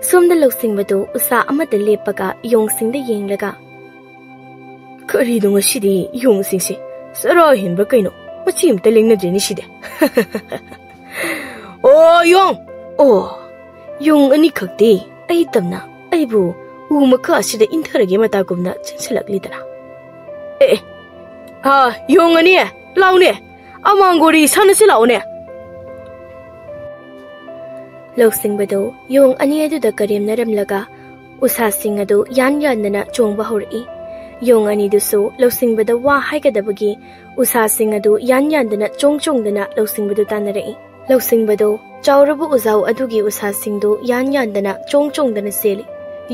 ꯁꯣꯝꯗ ꯂꯧꯁꯤꯡꯕꯗꯨ ꯎꯁꯥ ꯑꯃꯗ ꯂꯦꯞꯄꯒ ꯌꯣꯡꯁꯤꯡꯗ ꯌꯦꯡꯂꯒ, "ꯀꯔꯤꯅꯣ ꯉꯁꯤꯗꯤ ꯌꯣꯡꯁꯤꯡꯁꯦ ꯆꯔꯥ ꯍꯦꯟꯕ ꯀꯩꯅꯣ? ꯃꯆꯤ ꯑꯃꯇ ꯂꯦꯡꯅꯗ꯭ꯔꯦꯅꯦ ꯁꯤꯗꯤ꯫" "ꯑꯣ ꯌꯣꯡ, ꯑꯣ, ꯌꯣꯡ ꯑꯅꯤꯈꯛꯇꯤ ꯑꯩ ꯇꯝꯅ ꯑꯩꯕꯨ ꯎ ꯃꯈꯥ ꯑꯁꯤꯗ ꯏꯟꯊꯔꯒꯦ ꯃꯇꯥꯒꯨꯝꯅ ꯆꯦꯟꯁꯤꯜꯂꯛꯂꯤꯗꯅ꯫ ꯑꯦ, ꯑꯦ, ꯍꯥ, ꯌꯣꯡ ꯑꯅꯤ, ꯂꯥꯎꯅꯦ, ꯑꯃꯥꯡꯒꯣꯔꯤ ꯁꯥꯟꯅꯁꯤ ꯂꯥꯎꯅꯦ꯫" ꯂꯧꯁꯤꯡꯕꯗꯨ ꯌꯣꯡ ꯑꯅꯤ ꯑꯗꯨꯗ ꯀꯔꯦꯝꯅꯔꯝꯂꯒ ꯎꯁꯥꯁꯤꯡ ꯑꯗꯨ ꯌꯥꯟ ꯌꯥꯟꯗꯅ ꯆꯣꯡꯕ ꯍꯧꯔꯛꯏ꯫ ꯌꯣꯡ ꯑꯅꯤꯗꯨꯁꯨ ꯂꯧꯁꯤꯡꯕꯗ ꯋꯥ ꯍꯥꯏꯒꯗꯕꯒꯤ ꯎꯁꯥꯁꯤꯡ ꯑꯗꯨ ꯌꯥꯟ ꯌꯥꯟꯗꯅ ꯆꯣꯡ ꯆꯣꯡꯗꯅ ꯂꯧꯁꯤꯡꯕꯗꯨ ꯇꯥꯟꯅꯔꯛꯏ꯫ ꯂꯧꯁꯤꯡꯕꯗꯨ ꯆꯥꯎꯔꯕ ꯎꯖꯥꯎ ꯑꯗꯨꯒꯤ ꯎꯁꯥꯁꯤꯡꯗꯨ ꯌꯥꯟ ꯌꯥꯟꯗꯅ ꯆꯣꯡ ꯆꯣꯡꯗꯅ ꯆꯦꯜꯂꯤ꯫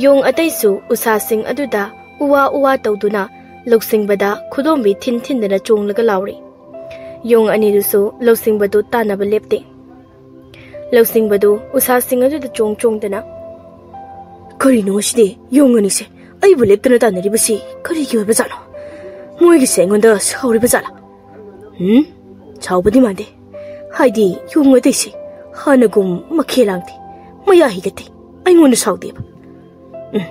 ꯌꯣꯡ ꯑꯇꯩꯁꯨ ꯎꯁꯥꯁꯤꯡ ꯑꯗꯨꯗ ꯎꯋꯥ ꯎꯋꯥ ꯇꯧꯗꯨꯅ ꯂꯧꯁꯤꯡꯕꯗ ꯈꯨꯗꯣꯝꯕꯤ ꯊꯤꯟ ꯊꯤꯟꯗꯅ ꯆꯣꯡꯂꯒ ꯂꯥꯎꯔꯤ꯫ ꯌꯣꯡ ꯑꯅꯤꯗꯨꯁꯨ ꯂꯧꯁꯤꯡꯕꯗꯨ ꯇꯥꯟꯅꯕ ꯂꯦꯞꯇꯦ꯫ ꯂꯧꯁꯤꯡꯕꯗꯨ ꯎꯁꯥꯁꯤꯡ ꯑꯗꯨꯗ ꯆꯣꯡ ꯆꯣꯡꯗꯅ, "ꯀꯔꯤꯅꯣ ꯁꯤꯗꯤ? ꯌꯣꯡ ꯑꯅꯤꯁꯦ ꯑꯩꯕꯨ ꯂꯦꯞꯇꯅ ꯇꯥꯟꯅꯔꯤꯕꯁꯤ ꯀꯔꯤꯒꯤ ꯑꯣꯏꯕ ꯖꯥꯠꯅꯣ? ꯃꯣꯏꯒꯤꯁꯦ ꯑꯩꯉꯣꯟꯗ ꯁꯥꯎꯔꯤꯕ ꯖꯥꯠꯂꯥ? ꯎꯝ, ꯁꯥꯎꯕꯗꯤ ꯃꯥꯟꯗꯦ꯫ ꯍꯥꯏꯗꯤ ꯌꯣꯡ ꯑꯇꯩꯁꯦ ꯍꯥꯟꯅꯒꯨꯝ ꯃꯈꯦ ꯂꯥꯡꯗꯦ, ꯃꯌꯥ ꯍꯤꯒꯠꯇꯦ, ꯑꯩꯉꯣꯟꯗ ꯁꯥꯎꯗꯦꯕ꯫ ꯎꯝ,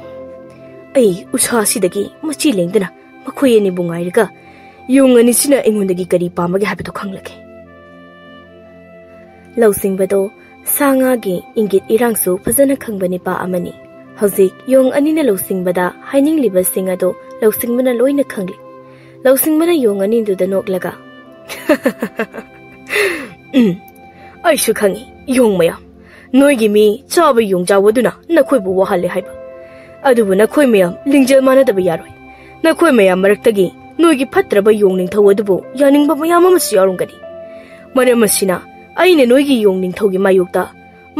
ꯑꯩ ꯎꯁꯥꯁꯤꯗꯒꯤ ꯃꯆꯤ ꯂꯦꯡꯗꯅ ꯃꯈꯣꯏ ꯑꯅꯤꯕꯨ ꯉꯥꯏꯔꯒ ꯌꯣꯡ ꯑꯅꯤꯁꯤꯅ ꯑꯩꯉꯣꯟꯗꯒꯤ ꯀꯔꯤ ꯄꯥꯝꯕꯒꯦ ꯍꯥꯏꯕꯗꯨ ꯈꯪꯂꯒꯦ꯫" ꯂꯧꯁꯤꯡꯕꯗꯣ ꯁꯥ ꯉꯥꯒꯤ ꯏꯪꯒꯤꯠ ꯏꯔꯥꯡꯁꯨ ꯐꯖꯅ ꯈꯪꯕ ꯅꯤꯄꯥ ꯑꯃꯅꯤ꯫ ꯍꯧꯖꯤꯛ ꯌꯣꯡ ꯑꯅꯤꯅ ꯂꯧꯁꯤꯡꯕꯗ ꯍꯥꯏꯅꯤꯡꯂꯤꯕꯁꯤꯡ ꯑꯗꯣ ꯂꯧꯁꯤꯡꯕꯅ ꯂꯣꯏꯅ ꯈꯪꯂꯤ꯫ ꯂꯧꯁꯤꯡꯕꯅ ꯌꯣꯡ ꯑꯅꯤꯗꯨꯗ ꯅꯣꯛꯂꯒ, "ꯎꯝ, ꯑꯩꯁꯨ ꯈꯪꯉꯤ, ꯌꯣꯡ ꯃꯌꯥꯝ꯫ ꯅꯣꯏꯒꯤ ꯃꯤ ꯆꯥꯕ ꯌꯣꯡꯖꯥꯎ ꯑꯗꯨꯅ ꯅꯈꯣꯏꯕꯨ ꯋꯥꯍꯜꯂꯦ ꯍꯥꯏꯕ꯫ ꯑꯗꯨꯕꯨ ꯅꯈꯣꯏ ꯃꯌꯥꯝ ꯂꯤꯡꯖꯦꯜ ꯃꯥꯟꯅꯗꯕ ꯌꯥꯔꯣꯏ꯫ ꯅꯈꯣꯏ ꯃꯌꯥꯝ ꯃꯔꯛꯇꯒꯤ ꯅꯣꯏꯒꯤ ꯐꯠꯇ꯭ꯔꯕ ꯌꯣꯡ ꯅꯤꯡꯊꯧ ꯑꯗꯨꯕꯨ ꯌꯥꯅꯤꯡꯕ ꯃꯌꯥꯝ ꯑꯃꯁꯨ ꯌꯥꯎꯔꯝꯒꯅꯤ꯫ ꯃꯔꯝ ꯑꯁꯤꯅ ꯑꯩꯅ ꯅꯣꯏꯒꯤ ꯌꯣꯡ ꯅꯤꯡꯊꯧꯒꯤ ꯃꯥꯌꯣꯛꯇ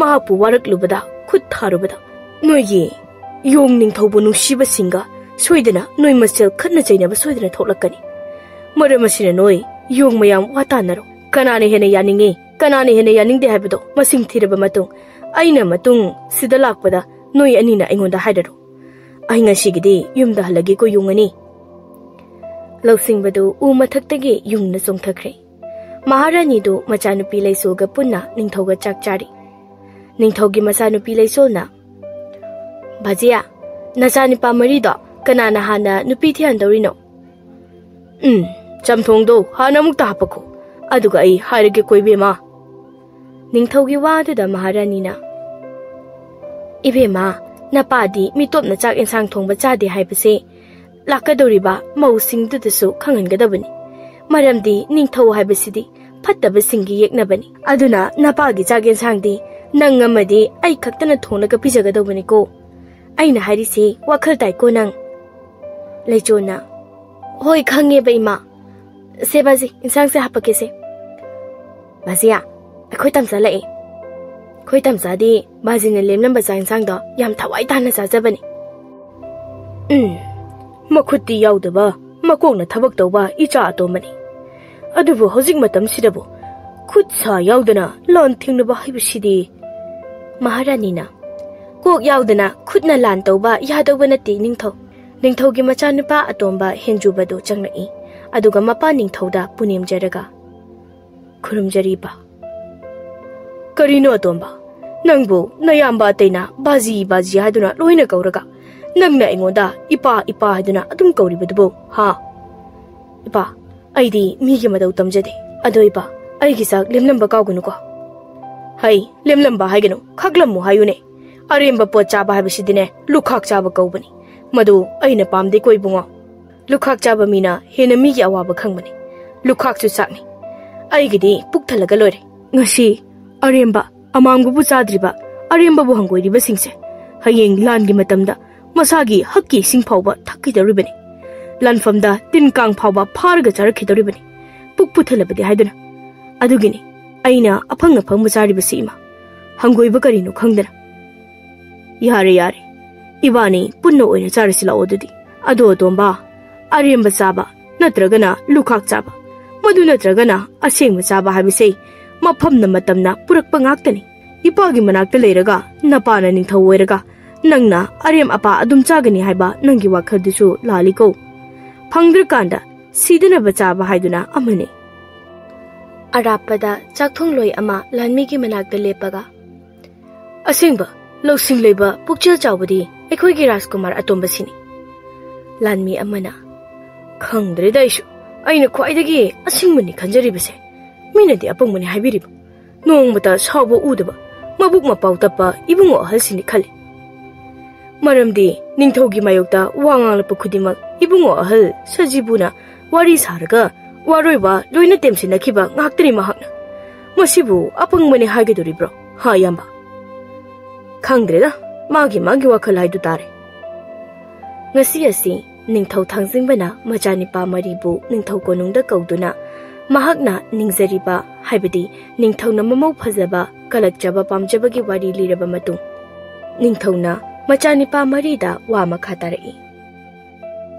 ꯃꯍꯥꯛꯄꯨ ꯋꯥꯔꯛꯂꯨꯕꯗ ꯈꯨꯠ ꯊꯥꯔꯨꯕꯗ ꯅꯣꯏꯒꯤ ꯌꯣꯡ ꯅꯤꯡꯊꯧꯕꯨ ꯅꯨꯡꯁꯤꯕꯁꯤꯡꯒ ꯁꯣꯏꯗꯅ ꯅꯣꯏ ꯃꯁꯦꯜ ꯈꯠꯅ ꯆꯩꯅꯕ ꯁꯣꯏꯗꯅ ꯊꯣꯛꯂꯛꯀꯅꯤ꯫ ꯃꯔꯝ ꯑꯁꯤꯅ ꯅꯣꯏ ꯌꯣꯡ ꯃꯌꯥꯝ ꯋꯥ ꯇꯥꯟꯅꯔꯣ꯫ ꯀꯅꯥꯅ ꯍꯦꯟꯅ ꯌꯥꯅꯤꯡꯉꯤ, ꯀꯅꯥꯅ ꯍꯦꯟꯅ ꯌꯥꯅꯤꯡꯗꯦ ꯍꯥꯏꯕꯗꯣ ꯃꯁꯤꯡ ꯊꯤꯔꯕ ꯃꯇꯨꯡ ꯑꯩꯅ ꯃꯇꯨꯡ ꯁꯤꯗ ꯂꯥꯛꯄꯗ ꯅꯣꯏ ꯑꯅꯤꯅ ꯑꯩꯉꯣꯟꯗ ꯍꯥꯏꯔꯔꯣ꯫ ꯑꯩ ꯉꯁꯤꯒꯤꯗꯤ ꯌꯨꯝꯗ ꯍꯜꯂꯒꯦꯀꯣ, ꯌꯣꯡ ꯑꯅꯤ꯫" ꯂꯧꯁꯤꯡꯕꯗꯨ ꯎ ꯃꯊꯛꯇꯒꯤ ꯌꯨꯡꯅ ꯆꯣꯡꯊꯈ꯭ꯔꯦ꯫ ꯃꯍꯥꯔꯥꯅꯤꯗꯨ ꯃꯆꯥꯅꯨꯄꯤ ꯂꯩꯁꯣꯒ ꯄꯨꯟꯅ ꯅꯤꯡꯊꯧꯒ ꯆꯥꯛ ꯆꯥꯔꯤ꯫ ꯅꯤꯡꯊꯧꯒꯤ ꯃꯆꯥꯅꯨꯄꯤ ꯂꯩꯁꯣꯜꯅ, "ꯚꯥꯖꯤꯌꯥ, ꯅꯆꯥꯅꯤꯄꯥ ꯃꯔꯤꯗꯣ ꯀꯅꯥꯅ ꯍꯥꯟꯅ ꯅꯨꯄꯤ ꯊꯤꯍꯟꯗꯧꯔꯤꯅꯣ?" "ꯎꯝ, ꯆꯝꯊꯣꯡꯗꯣ ꯍꯥꯟꯅ ꯑꯃꯨꯛꯇ ꯍꯥꯄꯛꯈꯣ, ꯑꯗꯨꯒ ꯑꯩ ꯍꯥꯏꯔꯒꯦꯀꯣ, ꯏꯕꯦꯝꯃ꯫" ꯅꯤꯡꯊꯧꯒꯤ ꯋꯥ ꯑꯗꯨꯗ ꯃꯍꯥꯔꯥꯅꯤꯅ, "ꯏꯕꯦꯝꯃ, ꯅꯄꯥꯗꯤ ꯃꯤꯇꯣꯞꯅ ꯆꯥꯛ ꯌꯦꯟꯁꯥꯡ ꯊꯣꯡꯕ ꯆꯥꯗꯦ ꯍꯥꯏꯕꯁꯦ ꯂꯥꯛꯀꯗꯧꯔꯤꯕ ꯃꯧꯁꯤꯡꯗꯨꯗꯁꯨ ꯈꯪꯍꯟꯒꯗꯕꯅꯤ꯫ ꯃꯔꯝꯗꯤ ꯅꯤꯡꯊꯧ ꯍꯥꯏꯕꯁꯤꯗꯤ ꯐꯠꯇꯕꯁꯤꯡꯒꯤ ꯌꯦꯛꯅꯕꯅꯤ꯫ ꯑꯗꯨꯅ ꯅꯄꯥꯒꯤ ꯆꯥꯛ ꯌꯦꯟꯁꯥꯡꯗꯤ ꯅꯪ ꯑꯃꯗꯤ ꯑꯩ ꯈꯛꯇꯅ ꯊꯣꯡꯂꯒ ꯄꯤꯖꯒꯗꯧꯕꯅꯤꯀꯣ꯫ ꯑꯩꯅ ꯍꯥꯏꯔꯤꯁꯤ ꯋꯥꯈꯜ ꯇꯥꯏꯀꯣ ꯅꯪ?" ꯂꯩꯆꯣꯟꯅ, "ꯍꯣꯏ, ꯈꯪꯉꯦꯕ, ꯏꯃꯥ꯫ ꯁꯦ, ꯕꯥꯖꯤ, ꯏꯟꯁꯥꯡꯁꯦ ꯍꯥꯄꯛꯀꯦꯁꯦ꯫" "ꯕꯥꯖꯤꯌꯥ, ꯑꯩꯈꯣꯏ ꯇꯝꯆꯥ ꯂꯥꯛꯑꯦ꯫ ꯑꯩꯈꯣꯏ ꯇꯝꯆꯥꯗꯤ ꯕꯥꯖꯤꯅ ꯂꯦꯝꯂꯝꯕ ꯆꯥꯛ ꯏꯟꯁꯥꯡꯗꯣ ꯌꯥꯝ ꯊꯋꯥꯏ ꯇꯥꯅ ꯆꯥꯖꯕꯅꯦ꯫" "ꯎꯝ, ꯃꯈꯨꯠꯇꯤ ꯌꯥꯎꯗꯕ, ꯃꯀꯣꯛꯅ ꯊꯕꯛ ꯇꯧꯕ ꯏꯆꯥ ꯑꯇꯣꯝꯕꯅꯤ꯫ ꯑꯗꯨꯕꯨ ꯍꯧꯖꯤꯛ ꯃꯇꯝꯁꯤꯗꯕꯨ ꯈꯨꯠ ꯁꯥ ꯌꯥꯎꯗꯅ ꯂꯥꯟ ꯊꯦꯡꯅꯕ ꯍꯥꯏꯕꯁꯤꯗꯤ꯫ ꯃꯍꯥꯔꯥꯅꯤꯅ, "ꯀꯣꯛ ꯌꯥꯎꯗꯅ ꯈꯨꯠꯅ ꯂꯥꯟ ꯇꯧꯕ ꯌꯥꯗꯧꯕ ꯅꯠꯇꯦ, ꯅꯤꯡꯊꯧ꯫ ꯅꯤꯡꯊꯧꯒꯤ ꯃꯆꯥꯅꯨꯄꯥ ꯑꯇꯣꯝꯕ ꯍꯦꯟꯖꯨꯕꯗꯨ ꯆꯪꯂꯛꯏ꯫ ꯑꯗꯨꯒ ꯃꯄꯥ ꯅꯤꯡꯊꯧꯗ ꯄꯨꯅꯦꯝꯖꯔꯒ, ꯈꯨꯔꯨꯝꯖꯔꯤꯕ꯫ ꯀꯔꯤꯅꯣ ꯑꯇꯣꯝꯕ? ꯅꯪꯕꯨ ꯅꯌꯥꯝꯕ ꯑꯇꯩꯅ ꯕꯥꯖꯤ ꯕꯥꯖꯤ ꯍꯥꯏꯗꯨꯅ ꯂꯣꯏꯅ ꯀꯧꯔꯒ, ꯅꯪꯅ ꯑꯩꯉꯣꯟꯗ ꯏꯄꯥ ꯏꯄꯥ ꯍꯥꯏꯗꯨꯅ ꯑꯗꯨꯝ ꯀꯧꯔꯤꯕꯗꯨꯕꯨ, ꯍꯥ?" "ꯏꯄꯥ, ꯑꯩꯗꯤ ꯃꯤꯒꯤ ꯃꯇꯧ ꯇꯝꯖꯗꯦ꯫ ꯑꯗꯣ ꯏꯄꯥ, ꯑꯩꯒꯤ ꯆꯥꯛ ꯂꯦꯝꯂꯝꯕ ꯀꯥꯎꯒꯅꯨꯀꯣ꯫" "ꯍꯩ, ꯂꯦꯝꯂꯝꯕ ꯍꯥꯏꯒꯅꯨ, ꯈꯥꯛꯂꯝꯃꯨ ꯍꯥꯏꯌꯨꯅꯦ꯫ ꯑꯔꯦꯝꯕ ꯄꯣꯠ ꯆꯥꯕ ꯍꯥꯏꯕꯁꯤꯗꯤꯅꯦ, ꯂꯨꯈꯥꯛ ꯆꯥꯕ ꯀꯧꯕꯅꯤ꯫ ꯃꯗꯨ ꯑꯩꯅ ꯄꯥꯝꯗꯦꯀꯣ ꯏꯕꯨꯡꯉꯣ꯫ ꯂꯨꯈꯥꯛ ꯆꯥꯕ ꯃꯤꯅ ꯍꯦꯟꯅ ꯃꯤꯒꯤ ꯑꯋꯥꯕ ꯈꯪꯕꯅꯤ꯫ ꯂꯨꯈꯥꯛꯁꯨ ꯆꯥꯛꯅꯤ꯫ ꯑꯩꯒꯤꯗꯤ ꯄꯨꯛ ꯊꯜꯂꯒ ꯂꯣꯏꯔꯦ꯫ ꯉꯁꯤ ꯑꯔꯦꯝꯕ, ꯑꯃꯥꯡꯕꯕꯨ ꯆꯥꯗ꯭ꯔꯤꯕ, ꯑꯔꯦꯝꯕꯕꯨ ꯍꯪꯒꯣꯏꯔꯤꯕꯁꯤꯡꯁꯦ ꯍꯌꯦꯡ ꯂꯥꯟꯒꯤ ꯃꯇꯝꯗ ꯃꯁꯥꯒꯤ ꯍꯛꯀꯤ ꯏꯁꯤꯡ ꯐꯥꯎꯕ ꯊꯛꯈꯤꯗꯧꯔꯤꯕꯅꯤ꯫ ꯂꯥꯟꯐꯝꯗ ꯇꯤꯟ ꯀꯥꯡ ꯐꯥꯎꯕ ꯐꯥꯔꯒ ꯆꯥꯔꯛꯈꯤꯗꯧꯔꯤꯕꯅꯤ, ꯄꯨꯛ ꯄꯨꯊꯜꯂꯕꯗꯤ ꯍꯥꯏꯗꯨꯅ꯫ ꯑꯗꯨꯒꯤꯅꯤ ꯑꯩꯅ ꯑꯐꯪ ꯑꯐꯪꯕ ꯆꯥꯔꯤꯕꯁꯤ, ꯏꯃꯥ꯫ ꯍꯪꯒꯣꯏꯕ ꯀꯔꯤꯅꯣ ꯈꯪꯗꯅ꯫ ꯌꯥꯔꯦ, ꯌꯥꯔꯦ, ꯏꯕꯥꯅꯤ ꯄꯨꯟꯅ ꯑꯣꯏꯅ ꯆꯥꯔꯁꯤ ꯂꯥꯛꯑꯣ ꯑꯗꯨꯗꯤ꯫ ꯑꯗꯣ ꯑꯇꯣꯝꯕ, ꯑꯔꯦꯝꯕ ꯆꯥꯕ ꯅꯠꯇ꯭ꯔꯒꯅ ꯂꯨꯈꯥꯛ ꯆꯥꯕ, ꯃꯗꯨ ꯅꯠꯇ꯭ꯔꯒꯅ ꯑꯁꯦꯡꯕ ꯆꯥꯕ ꯍꯥꯏꯕꯁꯦ ꯃꯐꯝꯅ ꯃꯇꯝꯅ ꯄꯨꯔꯛꯄ ꯉꯥꯛꯇꯅꯤ꯫ ꯏꯄꯥꯒꯤ ꯃꯅꯥꯛꯇ ꯂꯩꯔꯒ ꯅꯄꯥꯅ ꯅꯤꯡꯊꯧ ꯑꯣꯏꯔꯒ ꯅꯪꯅ ꯑꯔꯦꯝ ꯑꯄꯥ ꯑꯗꯨꯝ ꯆꯥꯒꯅꯤ ꯍꯥꯏꯕ ꯅꯪꯒꯤ ꯋꯥꯈꯜꯗꯨꯁꯨ ꯂꯥꯜꯂꯤꯀꯣ꯫ ꯐꯪꯗ꯭ꯔꯀꯥꯟꯗ ꯁꯤꯗꯅꯕ ꯆꯥꯕ ꯍꯥꯏꯗꯨꯅ ꯑꯃꯅꯤ꯫" ꯑꯔꯥꯞꯄꯗ ꯆꯥꯛꯊꯣꯡꯂꯣꯏ ꯑꯃ ꯂꯥꯟꯃꯤꯒꯤ ꯃꯅꯥꯛꯇ ꯂꯦꯞꯄꯒ, "ꯑꯁꯦꯡꯕ ꯂꯧꯁꯤꯡ ꯂꯩꯕ ꯄꯨꯛꯆꯦꯜ ꯆꯥꯎꯕꯗꯤ ꯑꯩꯈꯣꯏꯒꯤ ꯔꯥꯖꯀꯨꯃꯥꯔ ꯑꯇꯣꯝꯕꯁꯤꯅꯤ꯫" ꯂꯥꯟꯃꯤ ꯑꯃꯅ, "ꯈꯪꯗ꯭ꯔꯦꯗ ꯑꯩꯁꯨ, ꯑꯩꯅ ꯈ꯭ꯋꯥꯏꯗꯒꯤ ꯑꯁꯤꯡꯕꯅꯤ ꯈꯟꯖꯔꯤꯕꯁꯦ꯫ ꯃꯤꯅꯗꯤ ꯑꯄꯪꯕꯅꯤ ꯍꯥꯏꯕꯤꯔꯤꯕ, ꯅꯣꯡꯃꯇ ꯁꯥꯎꯕ ꯎꯗꯕ, ꯃꯕꯨꯛ ꯃꯄꯥꯎ ꯇꯞꯄ ꯏꯕꯨꯡꯉꯣ ꯑꯍꯜꯁꯤꯅꯤ ꯈꯜꯂꯤ꯫ ꯃꯔꯝꯗꯤ ꯅꯤꯡꯊꯧꯒꯤ ꯃꯥꯌꯣꯛꯇ ꯋꯥ ꯉꯥꯡꯂꯛꯄ ꯈꯨꯗꯤꯡꯃꯛ ꯏꯕꯨꯡꯉꯣ ꯑꯍꯜ ꯁꯖꯤꯕꯨꯅ ꯋꯥꯔꯤ ꯁꯥꯔꯒ ꯋꯥꯔꯣꯏ ꯋꯥ ꯂꯣꯏꯅ ꯇꯦꯝꯁꯤꯟꯅꯈꯤꯕ ꯉꯥꯛꯇꯅꯤ ꯃꯍꯥꯛꯅ꯫ ꯃꯁꯤꯕꯨ ꯑꯄꯪꯕꯅꯤ ꯍꯥꯏꯒꯗꯣꯔꯤꯕ꯭ꯔꯣ, ꯍꯥ ꯏꯌꯥꯝꯕ? ꯈꯪꯗ꯭ꯔꯦꯗ, ꯃꯥꯒꯤ ꯃꯥꯒꯤ ꯋꯥꯈꯜ ꯍꯥꯏꯗꯨ ꯇꯥꯔꯦ꯫" ꯉꯁꯤ ꯑꯁꯤ ꯅꯤꯡꯊꯧ ꯊꯥꯡꯖꯤꯡꯕꯅ ꯃꯆꯥꯅꯤꯄꯥ ꯃꯔꯤꯕꯨ ꯅꯤꯡꯊꯧ ꯀꯣꯅꯨꯡꯗ ꯀꯧꯗꯨꯅ ꯃꯍꯥꯛꯅ ꯅꯤꯡꯖꯔꯤꯕ, ꯍꯥꯏꯕꯗꯤ ꯅꯤꯡꯊꯧꯅ ꯃꯃꯧ ꯐꯖꯕ ꯀꯜꯂꯛꯆꯕ ꯄꯥꯝꯖꯕꯒꯤ ꯋꯥꯔꯤ ꯂꯤꯔꯕ ꯃꯇꯨꯡ, ꯅꯤꯡꯊꯧꯅ ꯃꯆꯥꯅꯤꯄꯥ ꯃꯔꯤꯗ ꯋꯥ ꯃꯈꯥ ꯇꯥꯔꯛꯏ꯫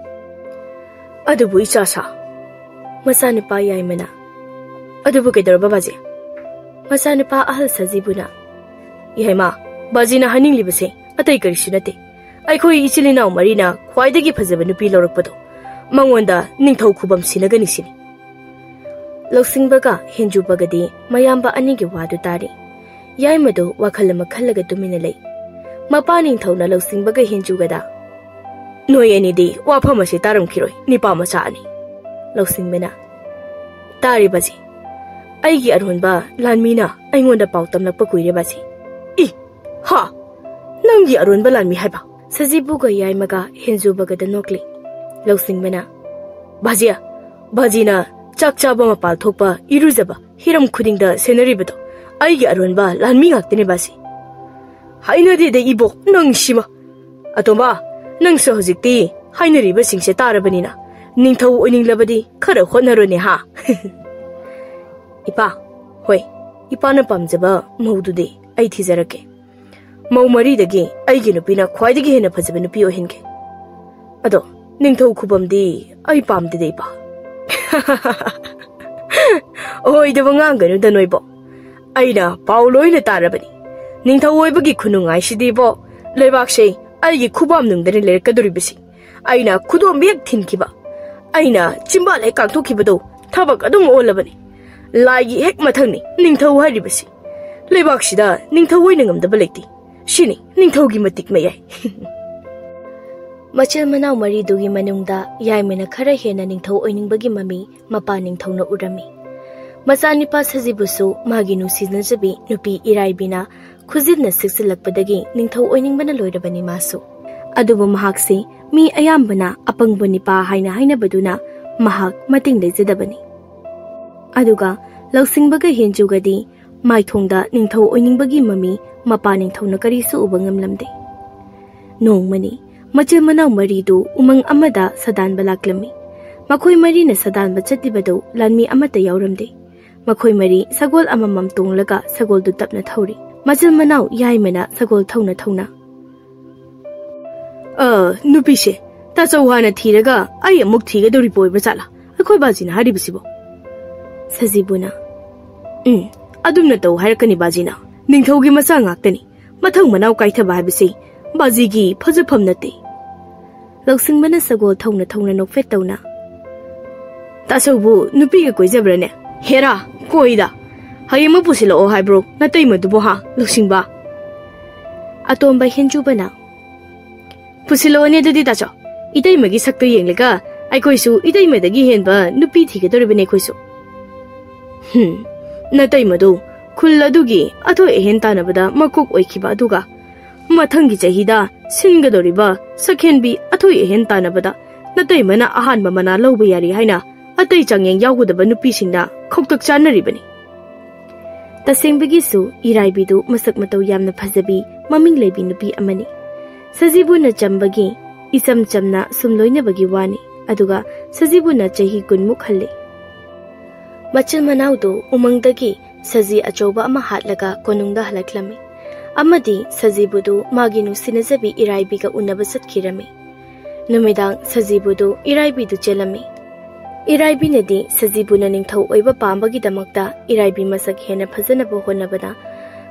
"ꯑꯗꯨꯕꯨ ꯏꯆꯥ ꯁꯥ", ꯃꯆꯥꯅꯤꯄꯥ ꯌꯥꯏꯃꯅ, ꯑꯗꯨꯕꯨ ꯀꯩꯗꯧꯔꯕ ꯕꯥꯖꯤ? ꯃꯆꯥꯅꯨꯄꯥ ꯑꯍꯜ ꯁꯖꯤꯕꯨꯅ, ꯏꯍꯩꯃꯥ, ꯕꯥꯖꯤꯅ ꯍꯥꯏꯅꯤꯡꯂꯤꯕꯁꯦ ꯑꯇꯩ ꯀꯔꯤꯁꯨ ꯅꯠꯇꯦ꯫ ꯑꯩꯈꯣꯏ ꯏꯆꯤꯜ ꯏꯅꯥꯎ ꯃꯔꯤꯅ ꯈ꯭ꯋꯥꯏꯗꯒꯤ ꯐꯖꯕ ꯅꯨꯄꯤ ꯂꯧꯔꯛꯄꯗꯣ ꯃꯉꯣꯟꯗ ꯅꯤꯡꯊꯧ ꯈꯨꯕꯝ ꯁꯤꯟꯅꯒꯅꯤ ꯁꯤꯅꯤ꯫ ꯂꯧꯁꯤꯡꯕꯒ ꯍꯦꯟꯖꯨꯕꯒꯗꯤ ꯃꯌꯥꯝꯕ ꯑꯅꯤꯒꯤ ꯋꯥꯗꯨ ꯇꯥꯔꯤ꯫ ꯌꯥꯏꯃꯗꯨ ꯋꯥꯈꯜ ꯑꯃ ꯈꯜꯂꯒ ꯇꯨꯃꯤꯟꯅ ꯂꯩ꯫ ꯃꯄꯥ ꯅꯤꯡꯊꯧꯅ ꯂꯧꯁꯤꯡꯕꯒ ꯍꯦꯟꯖꯨꯒꯗ, "ꯅꯣꯏ ꯑꯅꯤꯗꯤ ꯋꯥꯐꯝ ꯑꯁꯤ ꯇꯥꯔꯝꯈꯤꯔꯣꯏ, ꯅꯤꯄꯥ ꯃꯆꯥ ꯑꯅꯤ꯫" ꯂꯧꯁꯤꯡꯕꯅ, "ꯇꯥꯔꯦ ꯕꯥꯖꯤ, ꯑꯩꯒꯤ ꯑꯔꯣꯟꯕ ꯂꯥꯟꯃꯤꯅ ꯑꯩꯉꯣꯟꯗ ꯄꯥꯎ ꯇꯝꯂꯛꯄ ꯀꯨꯏꯔꯦ ꯕꯥꯖꯤ꯫" "ꯏ, ꯍꯥ? ꯅꯪꯒꯤ ꯑꯔꯣꯟꯕ ꯂꯥꯟꯃꯤ ꯍꯥꯏꯕ?" ꯁꯖꯤꯕꯨꯒ ꯌꯥꯏꯃꯒ ꯍꯦꯟꯖꯨꯕꯒꯗ ꯅꯣꯛꯂꯤ꯫ ꯂꯧꯁꯤꯡꯕꯅ, "ꯕꯥꯖꯤ, ꯕꯥꯖꯤꯅ ꯆꯥꯛ ꯆꯥꯕ, ꯃꯄꯥꯜ ꯊꯣꯛꯄ, ꯏꯔꯨꯖꯕ, ꯍꯤꯔꯝ ꯈꯨꯗꯤꯡꯗ ꯁꯦꯟꯅꯔꯤꯕꯗꯣ ꯑꯩꯒꯤ ꯑꯔꯣꯟꯕ ꯂꯥꯟꯃꯤ ꯉꯥꯛꯇꯅꯦ ꯕꯥꯖꯤ꯫" "ꯍꯥꯏꯅꯗꯦꯗ ꯏꯕꯣ, ꯅꯪ ꯁꯤꯃ꯫ ꯑꯇꯣꯝꯕ, ꯅꯪꯁꯨ ꯍꯧꯖꯤꯛꯇꯤ ꯍꯥꯏꯅꯔꯤꯕꯁꯤꯡꯁꯦ ꯇꯥꯔꯕꯅꯤꯅ ꯅꯤꯡꯊꯧ ꯑꯣꯏꯅꯤꯡꯂꯕꯗꯤ ꯈꯔ ꯍꯣꯠꯅꯔꯣꯅꯦ ꯍꯥ?" "ꯏꯄꯥ, ꯍꯣꯏ, ꯏꯄꯥꯅ ꯄꯥꯝꯖꯕ ꯃꯧꯗꯨꯗꯤ ꯑꯩ ꯊꯤꯖꯔꯛꯀꯦ꯫ ꯃꯧ ꯃꯔꯤꯗꯒꯤ ꯑꯩꯒꯤ ꯅꯨꯄꯤꯅ ꯈ꯭ꯋꯥꯏꯗꯒꯤ ꯍꯦꯟꯅ ꯐꯖꯕ ꯅꯨꯄꯤ ꯑꯣꯏꯍꯟꯒꯦ꯫ ꯑꯗꯣ ꯅꯤꯡꯊꯧ ꯈꯨꯕꯝꯗꯤ ꯑꯩ ꯄꯥꯝꯗꯦꯗ ꯏꯄꯥ꯫" "ꯑꯣꯏꯗꯕ ꯉꯥꯡꯒꯅꯨꯗ ꯅꯣꯏꯕꯣ꯫ ꯑꯩꯅ ꯄꯥꯎ ꯂꯣꯏꯅ ꯇꯥꯔꯕꯅꯤ꯫ ꯅꯤꯡꯊꯧ ꯑꯣꯏꯕꯒꯤ ꯈꯨꯅꯨꯡꯉꯥꯏꯁꯤꯗꯤꯕꯣ, ꯂꯩꯕꯥꯛꯁꯦ ꯑꯩꯒꯤ ꯈꯨꯕꯥꯝ ꯅꯨꯡꯗꯅ ꯂꯩꯔꯛꯀꯗꯧꯔꯤꯕꯁꯤ꯫ ꯑꯩꯅ ꯈꯨꯗꯣꯝꯕꯤ ꯍꯦꯛ ꯊꯤꯟꯈꯤꯕ, ꯑꯩꯅ ꯆꯤꯝꯕꯥꯜ ꯍꯦꯛ ꯀꯥꯡꯊꯣꯛꯈꯤꯕꯗꯣ ꯊꯕꯛ ꯑꯗꯨꯝ ꯑꯣꯜꯂꯕꯅꯤ꯫ ꯂꯥꯏꯒꯤ ꯍꯦꯛ ꯃꯊꯪꯅꯤ ꯅꯤꯡꯊꯧ ꯍꯥꯏꯔꯤꯕꯁꯤ꯫ ꯂꯩꯕꯥꯛꯁꯤꯗ ꯅꯤꯡꯊꯧ ꯑꯣꯏꯅ ꯉꯝꯗꯕ ꯂꯩꯇꯦ꯫ ꯁꯤꯅꯤ ꯅꯤꯡꯊꯧꯒꯤ ꯃꯇꯤꯛ ꯃꯌꯥꯏ꯫" ꯃꯆꯤꯜ ꯃꯅꯥꯎ ꯃꯔꯤꯗꯨꯒꯤ ꯃꯅꯨꯡꯗ ꯌꯥꯏꯃꯅ ꯈꯔ ꯍꯦꯟꯅ ꯅꯤꯡꯊꯧ ꯑꯣꯏꯅꯤꯡꯕꯒꯤ ꯃꯃꯤ ꯃꯄꯥ ꯅꯤꯡꯊꯧꯅ ꯎꯔꯝꯃꯤ꯫ ꯃꯆꯥꯅꯤꯄꯥ ꯁꯖꯤꯕꯨꯁꯨ ꯃꯥꯒꯤ ꯅꯨꯡꯁꯤꯅꯖꯕꯤ ꯅꯨꯄꯤ ꯏꯔꯥꯏꯕꯤꯅ ꯈꯨꯖꯤꯟꯅ ꯁꯤꯛꯆꯤꯜꯂꯛꯄꯗꯒꯤ ꯅꯤꯡꯊꯧ ꯑꯣꯏꯅꯤꯡꯕꯅ ꯂꯣꯏꯔꯕꯅꯤ ꯃꯥꯁꯨ꯫ ꯑꯗꯨꯕꯨ ꯃꯍꯥꯛꯁꯤ ꯃꯤ ꯑꯌꯥꯝꯕꯅ ꯑꯄꯪꯕ ꯅꯤꯄꯥ ꯍꯥꯏꯅ ꯍꯥꯏꯅꯕꯗꯨꯅ ꯃꯍꯥꯛ ꯃꯇꯤꯡ ꯂꯩꯖꯗꯕꯅꯤ꯫ ꯑꯗꯨꯒ ꯂꯧꯁꯤꯡꯕꯒ ꯍꯦꯟꯖꯨꯒꯗꯤ ꯃꯥꯏꯊꯣꯡꯗ ꯅꯤꯡꯊꯧ ꯑꯣꯏꯅꯤꯡꯕꯒꯤ ꯃꯃꯤ ꯃꯄꯥ ꯅꯤꯡꯊꯧꯅ ꯀꯔꯤꯁꯨ ꯎꯕ ꯉꯝꯂꯝꯗꯦ꯫ ꯅꯣꯡꯃꯅꯤ ꯃꯆꯤꯟ ꯃꯅꯥꯎ ꯃꯔꯤꯗꯨ ꯎꯃꯪ ꯑꯃꯗ ꯁꯥꯗꯥꯟꯕ ꯂꯥꯛꯂꯝꯃꯤ꯫ ꯃꯈꯣꯏ ꯃꯔꯤꯅ ꯁꯥꯗꯥꯟꯕ ꯆꯠꯂꯤꯕꯗꯨ ꯂꯥꯟꯃꯤ ꯑꯃꯠꯇ ꯌꯥꯎꯔꯝꯗꯦ꯫ ꯃꯈꯣꯏ ꯃꯔꯤ ꯁꯒꯣꯜ ꯑꯃꯃꯝ ꯇꯣꯡꯂꯒ ꯁꯒꯣꯜꯗꯨ ꯇꯞꯅ ꯊꯧꯔꯤ꯫ ꯃꯆꯤꯟ ꯃꯅꯥꯎ ꯌꯥꯏꯃꯅ ꯁꯒꯣꯜ ꯊꯧꯅ ꯊꯧꯅ, "ꯑ, ꯅꯨꯄꯤꯁꯦ, ꯇꯥꯆꯧ ꯍꯥꯟꯅ ꯊꯤꯔꯒ ꯑꯩ ꯑꯃꯨꯛ ꯊꯤꯒꯗꯧꯔꯤꯕ ꯑꯣꯏꯕ ꯖꯥꯠꯂꯥ ꯑꯩꯈꯣꯏ ꯕꯥꯖꯤꯅ ꯍꯥꯏꯔꯤꯕꯁꯤꯕꯣ?" ꯁꯖꯤꯕꯨꯅ, "ꯎꯝ, ꯑꯗꯨꯝꯅ ꯇꯧ ꯍꯥꯏꯔꯛꯀꯅꯤ ꯕꯥꯖꯤꯅ꯫ ꯅꯤꯡꯊꯧꯒꯤ ꯃꯆꯥ ꯉꯥꯛꯇꯅꯤ꯫ ꯃꯊꯪ ꯃꯅꯥꯎ ꯀꯥꯏꯊꯕ ꯍꯥꯏꯕꯁꯤ ꯕꯥꯖꯤꯒꯤ ꯐꯖꯐꯝ ꯅꯠꯇꯦ꯫" ꯂꯧꯁꯤꯡꯕꯅ ꯁꯒꯣꯜ ꯊꯧꯅ ꯊꯧꯅ ꯅꯣꯛꯐꯦꯠ ꯇꯧꯅ, "ꯇꯥꯆꯧꯕꯨ ꯅꯨꯄꯤꯒ ꯀꯣꯏꯖꯕ꯭ꯔꯅꯦ? ꯍꯦꯔꯥ, ꯀꯣꯏꯗ꯫ ꯍꯌꯦꯡꯃꯛ ꯄꯨꯁꯤꯜꯂꯛꯑꯣ ꯍꯥꯏꯕ꯭ꯔꯣ ꯅꯇꯩꯃꯗꯨꯕꯨ, ꯍꯥ, ꯂꯧꯁꯤꯡꯕ?" ꯑꯇꯣꯝꯕ ꯍꯦꯟꯖꯨꯕꯅ, "ꯄꯨꯁꯤꯜꯂꯛꯑꯣꯅꯦ ꯑꯗꯨꯗꯤ ꯇꯥꯆꯧ꯫ ꯏꯇꯩꯃꯒꯤ ꯁꯛꯇꯨ ꯌꯦꯡꯂꯒ ꯑꯩꯈꯣꯏꯁꯨ ꯏꯇꯩꯃꯗꯒꯤ ꯍꯦꯟꯕ ꯅꯨꯄꯤ ꯊꯤꯒꯗꯧꯔꯤꯕꯅꯦ ꯑꯩꯈꯣꯏꯁꯨ꯫" "ꯍꯨꯝ, ꯅꯇꯩꯃꯗꯨ ꯈꯨꯜ ꯑꯗꯨꯒꯤ ꯑꯊꯣꯏ ꯑꯍꯦꯟ ꯇꯥꯟꯅꯕꯗ ꯃꯀꯣꯛ ꯑꯣꯏꯈꯤꯕ ꯑꯗꯨꯒ ꯃꯊꯪꯒꯤ ꯆꯍꯤꯗ ꯁꯤꯟꯒꯗꯧꯔꯤꯕ ꯁꯛꯍꯦꯟꯕꯤ ꯑꯊꯣꯏ ꯑꯍꯦꯟ ꯇꯥꯟꯅꯕꯗ ꯅꯇꯩꯃꯅ ꯑꯍꯥꯟꯕ ꯃꯅꯥ ꯂꯧꯕ ꯌꯥꯔꯤ ꯍꯥꯏꯅ ꯑꯇꯩ ꯆꯥꯡꯌꯦꯡ ꯌꯥꯎꯒꯗꯕ ꯅꯨꯄꯤꯁꯤꯡꯅ ꯈꯧꯇꯛ ꯆꯥꯅꯔꯤꯕꯅꯤ꯫" ꯇꯁꯦꯡꯕꯒꯤꯁꯨ ꯏꯔꯥꯏꯕꯤꯗꯨ ꯃꯁꯛ ꯃꯇꯧ ꯌꯥꯝꯅ ꯐꯖꯕꯤ, ꯃꯃꯤꯡ ꯂꯩꯕꯤ ꯅꯨꯄꯤ ꯑꯃꯅꯤ꯫ ꯁꯖꯤꯕꯨꯅ ꯆꯝꯕꯒꯤ ꯏꯆꯝ ꯆꯝꯅ ꯁꯨꯝ ꯂꯣꯏꯅꯕꯒꯤ ꯋꯥꯅꯤ, ꯑꯗꯨꯒ ꯁꯖꯤꯕꯨꯅ ꯆꯍꯤ ꯀꯨꯟꯃꯨꯛ ꯍꯜꯂꯤ꯫ ꯃꯆꯤꯟ ꯃꯅꯥꯎꯗꯨ ꯎꯃꯪꯗꯒꯤ ꯁꯖꯤ ꯑꯆꯧꯕ ꯑꯃ ꯍꯥꯠꯂꯒ ꯀꯣꯅꯨꯡꯗ ꯍꯜꯂꯛꯂꯝꯃꯤ, ꯑꯃꯗꯤ ꯁꯖꯤꯕꯨꯗꯨ ꯃꯥꯒꯤ ꯅꯨꯡꯁꯤꯅꯖꯕꯤ ꯏꯔꯥꯏꯕꯤꯒ ꯎꯅꯕ ꯆꯠꯈꯤꯔꯝꯃꯤ꯫ ꯅꯨꯃꯤꯗꯥꯡ ꯁꯖꯤꯕꯨꯗꯨ ꯏꯔꯥꯏꯕꯤꯗꯨ ꯆꯦꯜꯂꯝꯃꯤ꯫ ꯏꯔꯥꯏꯕꯤꯅꯗꯤ ꯁꯖꯤꯕꯨꯅ ꯅꯤꯡꯊꯧ ꯑꯣꯏꯕ ꯄꯥꯝꯕꯒꯤꯗꯃꯛꯇ ꯏꯔꯥꯏꯕꯤ ꯃꯁꯛ ꯍꯦꯟꯅ ꯐꯖꯅꯕ ꯍꯣꯠꯅꯕꯗ,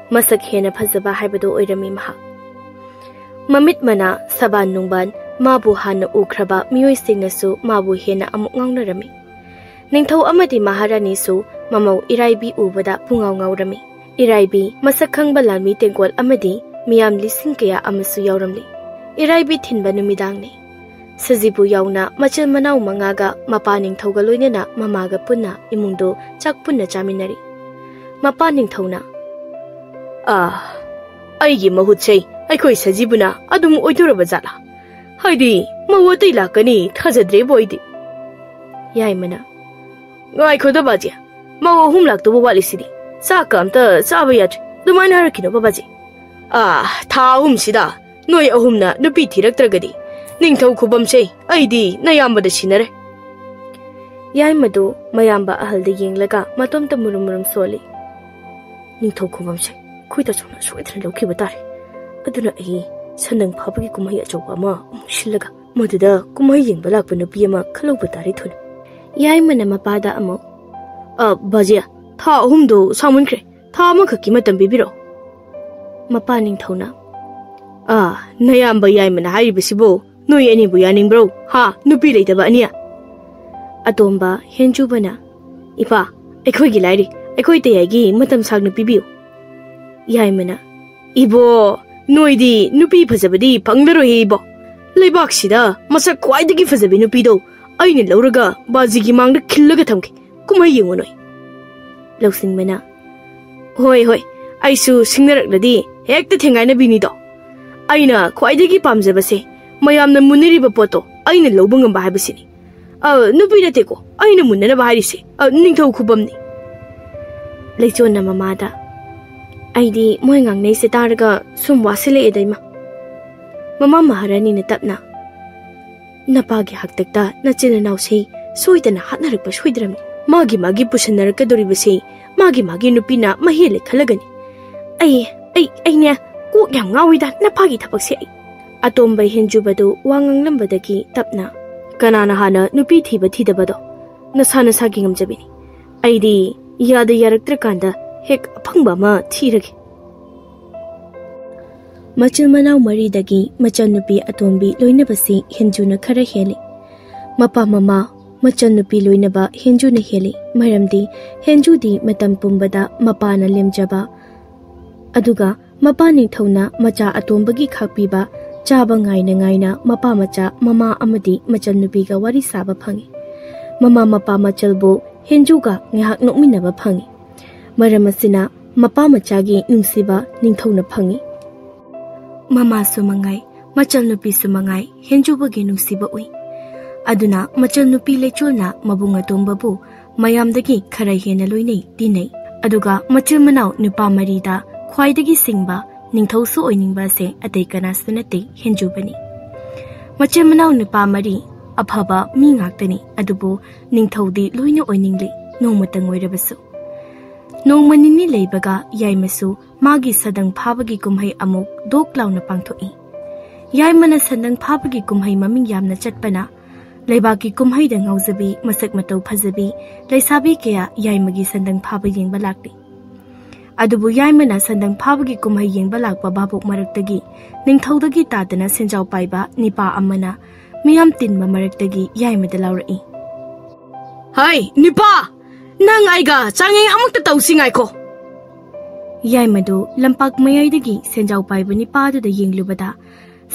ꯃꯁꯛ ꯍꯦꯟꯅ ꯐꯖꯕ ꯍꯥꯏꯕꯗꯨ ꯑꯣꯏꯔꯝꯃꯤ ꯃꯍꯥꯛ꯫ ꯃꯃꯤꯠ ꯃꯅꯥ, ꯁꯕꯥꯟ ꯅꯨꯡꯕꯥꯟ, ꯃꯥꯕꯨ ꯍꯥꯟꯅ ꯎꯈ꯭ꯔꯕ ꯃꯤꯑꯣꯏꯁꯤꯡꯅꯁꯨ ꯃꯥꯕꯨ ꯍꯦꯟꯅ ꯑꯃꯨꯛ ꯉꯥꯎꯅꯔꯝꯃꯤ꯫ ꯅꯤꯡꯊꯧ ꯑꯃꯗꯤ ꯃꯍꯥꯔꯥꯅꯤꯁꯨ ꯃꯃꯧ ꯏꯔꯥꯏꯕꯤ ꯎꯕꯗ ꯄꯨꯡꯉꯥꯎ ꯉꯥꯎꯔꯝꯃꯤ꯫ ꯏꯔꯥꯏꯕꯤ ꯃꯁꯛ ꯈꯪꯕ ꯂꯥꯟꯃꯤ ꯇꯦꯡꯀꯣꯜ ꯑꯃꯗꯤ ꯃꯤꯌꯥꯝ ꯂꯤꯁꯤꯡ ꯀꯌꯥ ꯑꯃꯁꯨ ꯌꯥꯎꯔꯝꯂꯤ꯫ ꯏꯔꯥꯏꯕꯤ ꯊꯤꯟꯕ ꯅꯨꯃꯤꯗꯥꯡꯅꯤ꯫ ꯁꯖꯤꯕꯨ ꯌꯥꯎꯅ ꯃꯆꯤꯟ ꯃꯅꯥꯎ ꯃꯉꯥꯒ ꯃꯄꯥ ꯅꯤꯡꯊꯧꯒ ꯂꯣꯏꯅꯅ ꯃꯃꯥꯒ ꯄꯨꯟꯅ ꯏꯃꯨꯡꯗꯨ ꯆꯥꯛ ꯄꯨꯟꯅ ꯆꯥꯃꯤꯟꯅꯔꯤ꯫ ꯃꯄꯥ ꯅꯤꯡꯊꯧꯅ, "ꯑꯥ, ꯑꯩꯒꯤ ꯃꯍꯨꯠꯁꯦ ꯑꯩꯈꯣꯏ ꯁꯖꯤꯕꯨꯅ ꯑꯗꯨꯝ ꯑꯣꯏꯗꯣꯔꯕ ꯖꯥꯠꯂꯥ? ꯍꯥꯏꯗꯤ, ꯃꯧ ꯑꯇꯩ ꯂꯥꯛꯀꯅꯤ ꯊꯥꯖꯗ꯭ꯔꯦꯕꯣ ꯑꯩꯗꯤ꯫" ꯌꯥꯏꯃꯅ, "ꯉꯥꯏꯈꯣꯗ ꯕꯥꯖꯤ, ꯃꯧ ꯑꯍꯨꯝ ꯂꯥꯛꯇꯧꯕ ꯋꯥꯠꯂꯤꯁꯤꯗꯤ꯫ ꯆꯥꯛꯀ ꯑꯝꯇ ꯆꯥꯕ ꯌꯥꯗ꯭ꯔꯤ꯫ ꯑꯗꯨꯃꯥꯏꯅ ꯍꯥꯏꯔꯛꯈꯤꯅꯣꯕ ꯕꯥꯖꯤ꯫ ꯑꯥ, ꯊꯥ ꯑꯍꯨꯝꯁꯤꯗ ꯅꯣꯏ ꯑꯍꯨꯝꯅ ꯅꯨꯄꯤ ꯊꯤꯔꯛꯇ꯭ꯔꯒꯗꯤ ꯅꯤꯡꯊꯧ ꯈꯨꯕꯝꯁꯦ ꯑꯩꯗꯤ ꯅꯌꯥꯝꯕꯗ ꯁꯤꯟꯅꯔꯦ꯫" ꯌꯥꯏꯃꯗꯨ ꯃꯌꯥꯝꯕ ꯑꯍꯜꯗ ꯌꯦꯡꯂꯒ ꯃꯇꯣꯝꯇ ꯃꯨꯔꯨꯝ ꯃꯨꯔꯨꯝ ꯁꯣꯜꯂꯤ꯫ "ꯅꯤꯡꯊꯧ ꯈꯨꯕꯝꯁꯦ ꯑꯩꯈꯣꯏ ꯇꯥꯆꯧꯅ ꯁꯣꯏꯗꯅ ꯂꯧꯈꯤꯕ ꯇꯥꯔꯦ꯫ ꯑꯗꯨꯅ ꯑꯩ ꯁꯟꯗꯪ ꯐꯥꯕꯒꯤ ꯀꯨꯝꯍꯩ ꯑꯆꯧꯕ ꯑꯃ ꯑꯃꯨꯛ ꯁꯤꯜꯂꯒ ꯃꯗꯨꯗ ꯀꯨꯝꯍꯩ ꯌꯦꯡꯕ ꯂꯥꯛꯄ ꯅꯨꯄꯤ ꯑꯃ ꯈꯜꯍꯧꯕ ꯇꯥꯔꯦ ꯊꯨꯅ꯫" ꯌꯥꯏꯃꯅ ꯃꯄꯥꯗ ꯑꯃꯨꯛ, "ꯑ, ꯕꯥꯖꯤ, ꯊꯥ ꯑꯍꯨꯝꯗꯣ ꯁꯥꯡꯃꯟꯈ꯭ꯔꯦ꯫ ꯊꯥ ꯑꯃꯈꯛꯀꯤ ꯃꯇꯝ ꯄꯤꯕꯤꯔꯣ꯫" ꯃꯄꯥ ꯅꯤꯡꯊꯧꯅ, "ꯑ, ꯅꯌꯥꯝꯕ ꯌꯥꯏꯃꯅ ꯍꯥꯏꯔꯤꯕꯁꯤꯕꯨ ꯅꯣꯏ ꯑꯅꯤꯕꯨ ꯌꯥꯅꯤꯡꯕ꯭ꯔꯣ? ꯍꯥ? ꯅꯨꯄꯤ ꯂꯩꯇꯕ ꯑꯅꯤ?" ꯑꯇꯣꯝꯕ ꯍꯦꯟꯖꯨꯕꯅ, "ꯏꯄꯥ, ꯑꯩꯈꯣꯏꯒꯤ ꯂꯥꯏꯔꯤ, ꯑꯩꯈꯣꯏ ꯇꯌꯥꯏꯒꯤ ꯃꯇꯝ ꯁꯥꯡꯅ ꯄꯤꯕꯤꯌꯨ꯫" ꯌꯥꯏꯃꯅ, "ꯏꯕꯣ, ꯅꯣꯏꯗꯤ ꯅꯨꯄꯤ ꯐꯖꯕꯗꯤ ꯐꯪꯂꯔꯣꯏꯍꯦ ꯏꯕꯣ꯫ ꯂꯩꯕꯥꯛꯁꯤꯗ ꯃꯁꯛ ꯈ꯭ꯋꯥꯏꯗꯒꯤ ꯐꯖꯕꯤ ꯅꯨꯄꯤꯗꯣ ꯑꯩꯅ ꯂꯧꯔꯒ ꯕꯥꯖꯤꯒꯤ ꯃꯥꯡꯗ ꯈꯤꯜꯂꯒ ꯊꯝꯒꯦ꯫ ꯀꯨꯝꯍꯩ ꯌꯦꯡꯉꯨ ꯅꯣꯏ꯫" ꯂꯧꯁꯤꯡꯕꯅ, "ꯍꯣꯏ, ꯍꯣꯏ, ꯑꯩꯁꯨ ꯁꯤꯡꯅꯔꯛꯂꯗꯤ ꯍꯦꯛꯇ ꯊꯦꯡꯒꯥꯏꯅꯕꯤꯅꯤꯗꯣ꯫ ꯑꯩꯅ ꯈ꯭ꯋꯥꯏꯗꯒꯤ ꯄꯥꯝꯖꯕꯁꯦ, ꯃꯌꯥꯝꯅ ꯃꯨꯟꯅꯔꯤꯕ ꯄꯣꯠꯇꯣ ꯑꯩꯅ ꯂꯧꯕ ꯉꯝꯕ ꯍꯥꯏꯕꯁꯤꯅꯤ꯫ ꯑ, ꯅꯨꯄꯤ ꯅꯠꯇꯦꯀꯣ ꯑꯩꯅ ꯃꯨꯟꯅꯅꯕ ꯍꯥꯏꯔꯤꯁꯦ, ꯑ, ꯅꯤꯡꯊꯧ ꯈꯨꯕꯝꯅꯤ꯫" ꯂꯩꯆꯣꯟꯅ ꯃꯃꯥꯗ, "ꯑꯩꯗꯤ ꯃꯣꯏ ꯉꯥꯡꯅꯩꯁꯦ ꯇꯥꯔꯒ ꯁꯨꯝ ꯋꯥꯁꯤꯜꯂꯛꯑꯦꯗ, ꯏꯃꯥ꯫" ꯃꯃꯥ ꯃꯍꯥꯔꯥꯅꯤꯅ ꯇꯞꯅ, "ꯅꯄꯥꯒꯤ ꯍꯥꯛꯇꯛꯇ ꯅꯆꯤꯟ ꯅꯅꯥꯎꯁꯤ ꯁꯣꯏꯗꯅ ꯍꯥꯠꯅꯔꯛꯄ ꯁꯣꯏꯗ꯭ꯔꯕꯅꯤ꯫ ꯃꯥꯒꯤ ꯃꯥꯒꯤ ꯄꯨꯁꯟꯅꯔꯛꯀꯗꯧꯔꯤꯕꯁꯤ ꯃꯥꯒꯤ ꯃꯥꯒꯤ ꯅꯨꯄꯤꯅ ꯃꯍꯦꯜꯂꯦ ꯈꯜꯂꯒꯅꯤ꯫ ꯑꯩ, ꯑꯩ, ꯑꯩꯅꯦ ꯀꯣꯛ ꯌꯥꯝ ꯉꯥꯎꯏꯗ ꯅꯄꯥꯒꯤ ꯊꯕꯛꯁꯦ ꯑꯩ꯫" ꯑꯇꯣꯝꯕ ꯍꯦꯟꯖꯨꯕꯗꯨ ꯋꯥ ꯉꯥꯡꯂꯝꯕꯗꯒꯤ ꯇꯞꯅ, "ꯀꯅꯥꯅ ꯍꯥꯟꯅ ꯅꯨꯄꯤ ꯊꯤꯕ ꯊꯤꯗꯕꯗꯣ ꯅꯁꯥ ꯅꯁꯥꯒꯤ ꯉꯝꯖꯕꯤꯅꯤ꯫ ꯑꯩꯗꯤ ꯌꯥꯗ ꯌꯥꯔꯛꯇ꯭ꯔꯀꯥꯟꯗ ꯍꯦꯛ ꯑꯐꯪꯕ ꯑꯃ ꯊꯤꯔꯒꯦ꯫" ꯃꯆꯤꯟ ꯃꯅꯥꯎ ꯃꯔꯤꯗꯒꯤ ꯃꯆꯟꯅꯨꯄꯤ ꯑꯇꯣꯝꯕꯤ ꯂꯣꯏꯅꯕꯁꯤ ꯍꯦꯟꯖꯨꯅ ꯈꯔ ꯍꯦꯜꯂꯤ꯫ ꯃꯄꯥ ꯃꯃꯥ, ꯃꯆꯟꯅꯨꯄꯤ ꯂꯣꯏꯅꯕ ꯍꯦꯟꯖꯨꯅ ꯍꯦꯜꯂꯤ꯫ ꯃꯔꯝꯗꯤ ꯍꯦꯟꯖꯨꯗꯤ ꯃꯇꯝ ꯄꯨꯝꯕꯗ ꯃꯄꯥꯅ ꯂꯦꯝꯖꯕ, ꯑꯗꯨꯒ ꯃꯄꯥ ꯅꯤꯡꯊꯧꯅ ꯃꯆꯥ ꯑꯇꯣꯝꯕꯒꯤ ꯈꯥꯛꯄꯤꯕ, ꯆꯥꯕ ꯉꯥꯏꯅ ꯉꯥꯏꯅ ꯃꯄꯥ ꯃꯆꯥ ꯃꯃꯥ ꯑꯃꯗꯤ ꯃꯆꯟꯅꯨꯄꯤꯒ ꯋꯥꯔꯤ ꯁꯥꯕ ꯐꯪꯉꯤ꯫ ꯃꯃꯥ ꯃꯄꯥ ꯃꯆꯜꯕꯨ ꯍꯦꯟꯖꯨꯒ ꯉꯥꯏꯍꯥꯛ ꯅꯣꯛꯃꯤꯟꯅꯕ ꯐꯪꯉꯤ꯫ ꯃꯔꯝ ꯑꯁꯤꯅ ꯃꯄꯥ ꯃꯆꯥꯒꯤ ꯅꯨꯡꯁꯤꯕ ꯅꯤꯡꯊꯧꯅ ꯐꯪꯉꯤ꯫ ꯃꯃꯥꯁꯨ ꯃꯉꯥꯏ, ꯃꯆꯜꯅꯨꯄꯤꯁꯨ ꯃꯉꯥꯏ, ꯍꯦꯟꯖꯨꯕꯒꯤ ꯅꯨꯡꯁꯤꯕ ꯎꯏ꯫ ꯑꯗꯨꯅ ꯃꯆꯜꯅꯨꯄꯤ ꯂꯩꯆꯣꯜꯅ ꯃꯕꯨꯡ ꯑꯇꯣꯝꯕꯕꯨ ꯃꯌꯥꯝꯗꯒꯤ ꯈꯔ ꯍꯦꯟꯅ ꯂꯣꯏꯅꯩ, ꯇꯤꯟꯅꯩ꯫ ꯑꯗꯨꯒ ꯃꯆꯤꯟ ꯃꯅꯥꯎ ꯅꯨꯄꯥ ꯃꯔꯤꯗ ꯈ꯭ꯋꯥꯏꯗꯒꯤ ꯁꯤꯡꯕ, ꯅꯤꯡꯊꯧꯁꯨ ꯑꯣꯏꯅꯤꯡꯕ ꯑꯁꯦ ꯑꯇꯩ ꯀꯅꯥꯁꯨ ꯅꯠꯇꯦ, ꯍꯦꯟꯖꯨꯕꯅꯤ꯫ ꯃꯆꯤꯟ ꯃꯅꯥꯎ ꯅꯨꯄꯥ ꯃꯔꯤ ꯑꯐꯕ ꯃꯤ ꯉꯥꯛꯇꯅꯤ, ꯑꯗꯨꯕꯨ ꯅꯤꯡꯊꯧꯗꯤ ꯂꯣꯏꯅ ꯑꯣꯏꯅꯤꯡꯂꯤ, ꯅꯣꯡꯃꯇꯪ ꯑꯣꯏꯔꯕꯁꯨ꯫ ꯅꯣꯡꯃ ꯅꯤꯅꯤ ꯂꯩꯕꯒ ꯌꯥꯏꯃꯁꯨ ꯃꯥꯒꯤ ꯁꯥꯗꯪ ꯐꯥꯕꯒꯤ ꯀꯨꯝꯍꯩ ꯑꯃꯨꯛ ꯗꯣꯛ ꯂꯥꯎꯅ ꯄꯥꯡꯊꯣꯛꯏ꯫ ꯌꯥꯏꯃꯅ ꯁꯥꯗꯪ ꯐꯥꯕꯒꯤ ꯀꯨꯝꯍꯩ ꯃꯃꯤꯡ ꯌꯥꯝꯅ ꯆꯠꯄꯅ ꯂꯩꯕꯥꯛꯀꯤ ꯀꯨꯝꯍꯩꯗ ꯉꯥꯎꯖꯕꯤ, ꯃꯁꯛ ꯃꯇꯧ ꯐꯖꯕꯤ ꯂꯩꯁꯥꯕꯤ ꯀꯌꯥ ꯌꯥꯏꯃꯒꯤ ꯁꯟꯗꯪ ꯐꯥꯕ ꯌꯦꯡꯕ ꯂꯥꯛꯂꯤ꯫ ꯑꯗꯨꯕꯨ ꯌꯥꯏꯃꯅ ꯁꯟꯗꯪ ꯐꯥꯕꯒꯤ ꯀꯨꯝꯍꯩ ꯌꯦꯡꯕ ꯂꯥꯛꯄ ꯚꯥꯕꯣꯛ ꯃꯔꯛꯇꯒꯤ ꯅꯤꯡꯊꯧꯗꯒꯤ ꯇꯥꯗꯅ ꯁꯦꯟꯖꯥꯎ ꯄꯥꯏꯕ ꯅꯤꯄꯥ ꯑꯃꯅ ꯃꯤꯌꯥꯝ ꯇꯤꯟꯕ ꯃꯔꯛꯇꯒꯤ ꯌꯥꯏꯃꯗ ꯂꯥꯎꯔꯛꯏ, "ꯍꯩ, ꯅꯤꯄꯥ! ꯅꯪ ꯑꯩꯒ ꯆꯥꯡꯌꯦꯡ ꯑꯃꯨꯛꯇ ꯇꯧꯁꯤ ꯉꯥꯏꯈꯣ!" ꯌꯥꯏꯃꯗꯨ ꯂꯝꯄꯥꯛ ꯃꯌꯥꯏꯗꯒꯤ ꯁꯦꯟꯖꯥꯎ ꯄꯥꯏꯕ ꯅꯤꯄꯥꯗꯨꯗ ꯌꯦꯡꯂꯨꯕꯗ,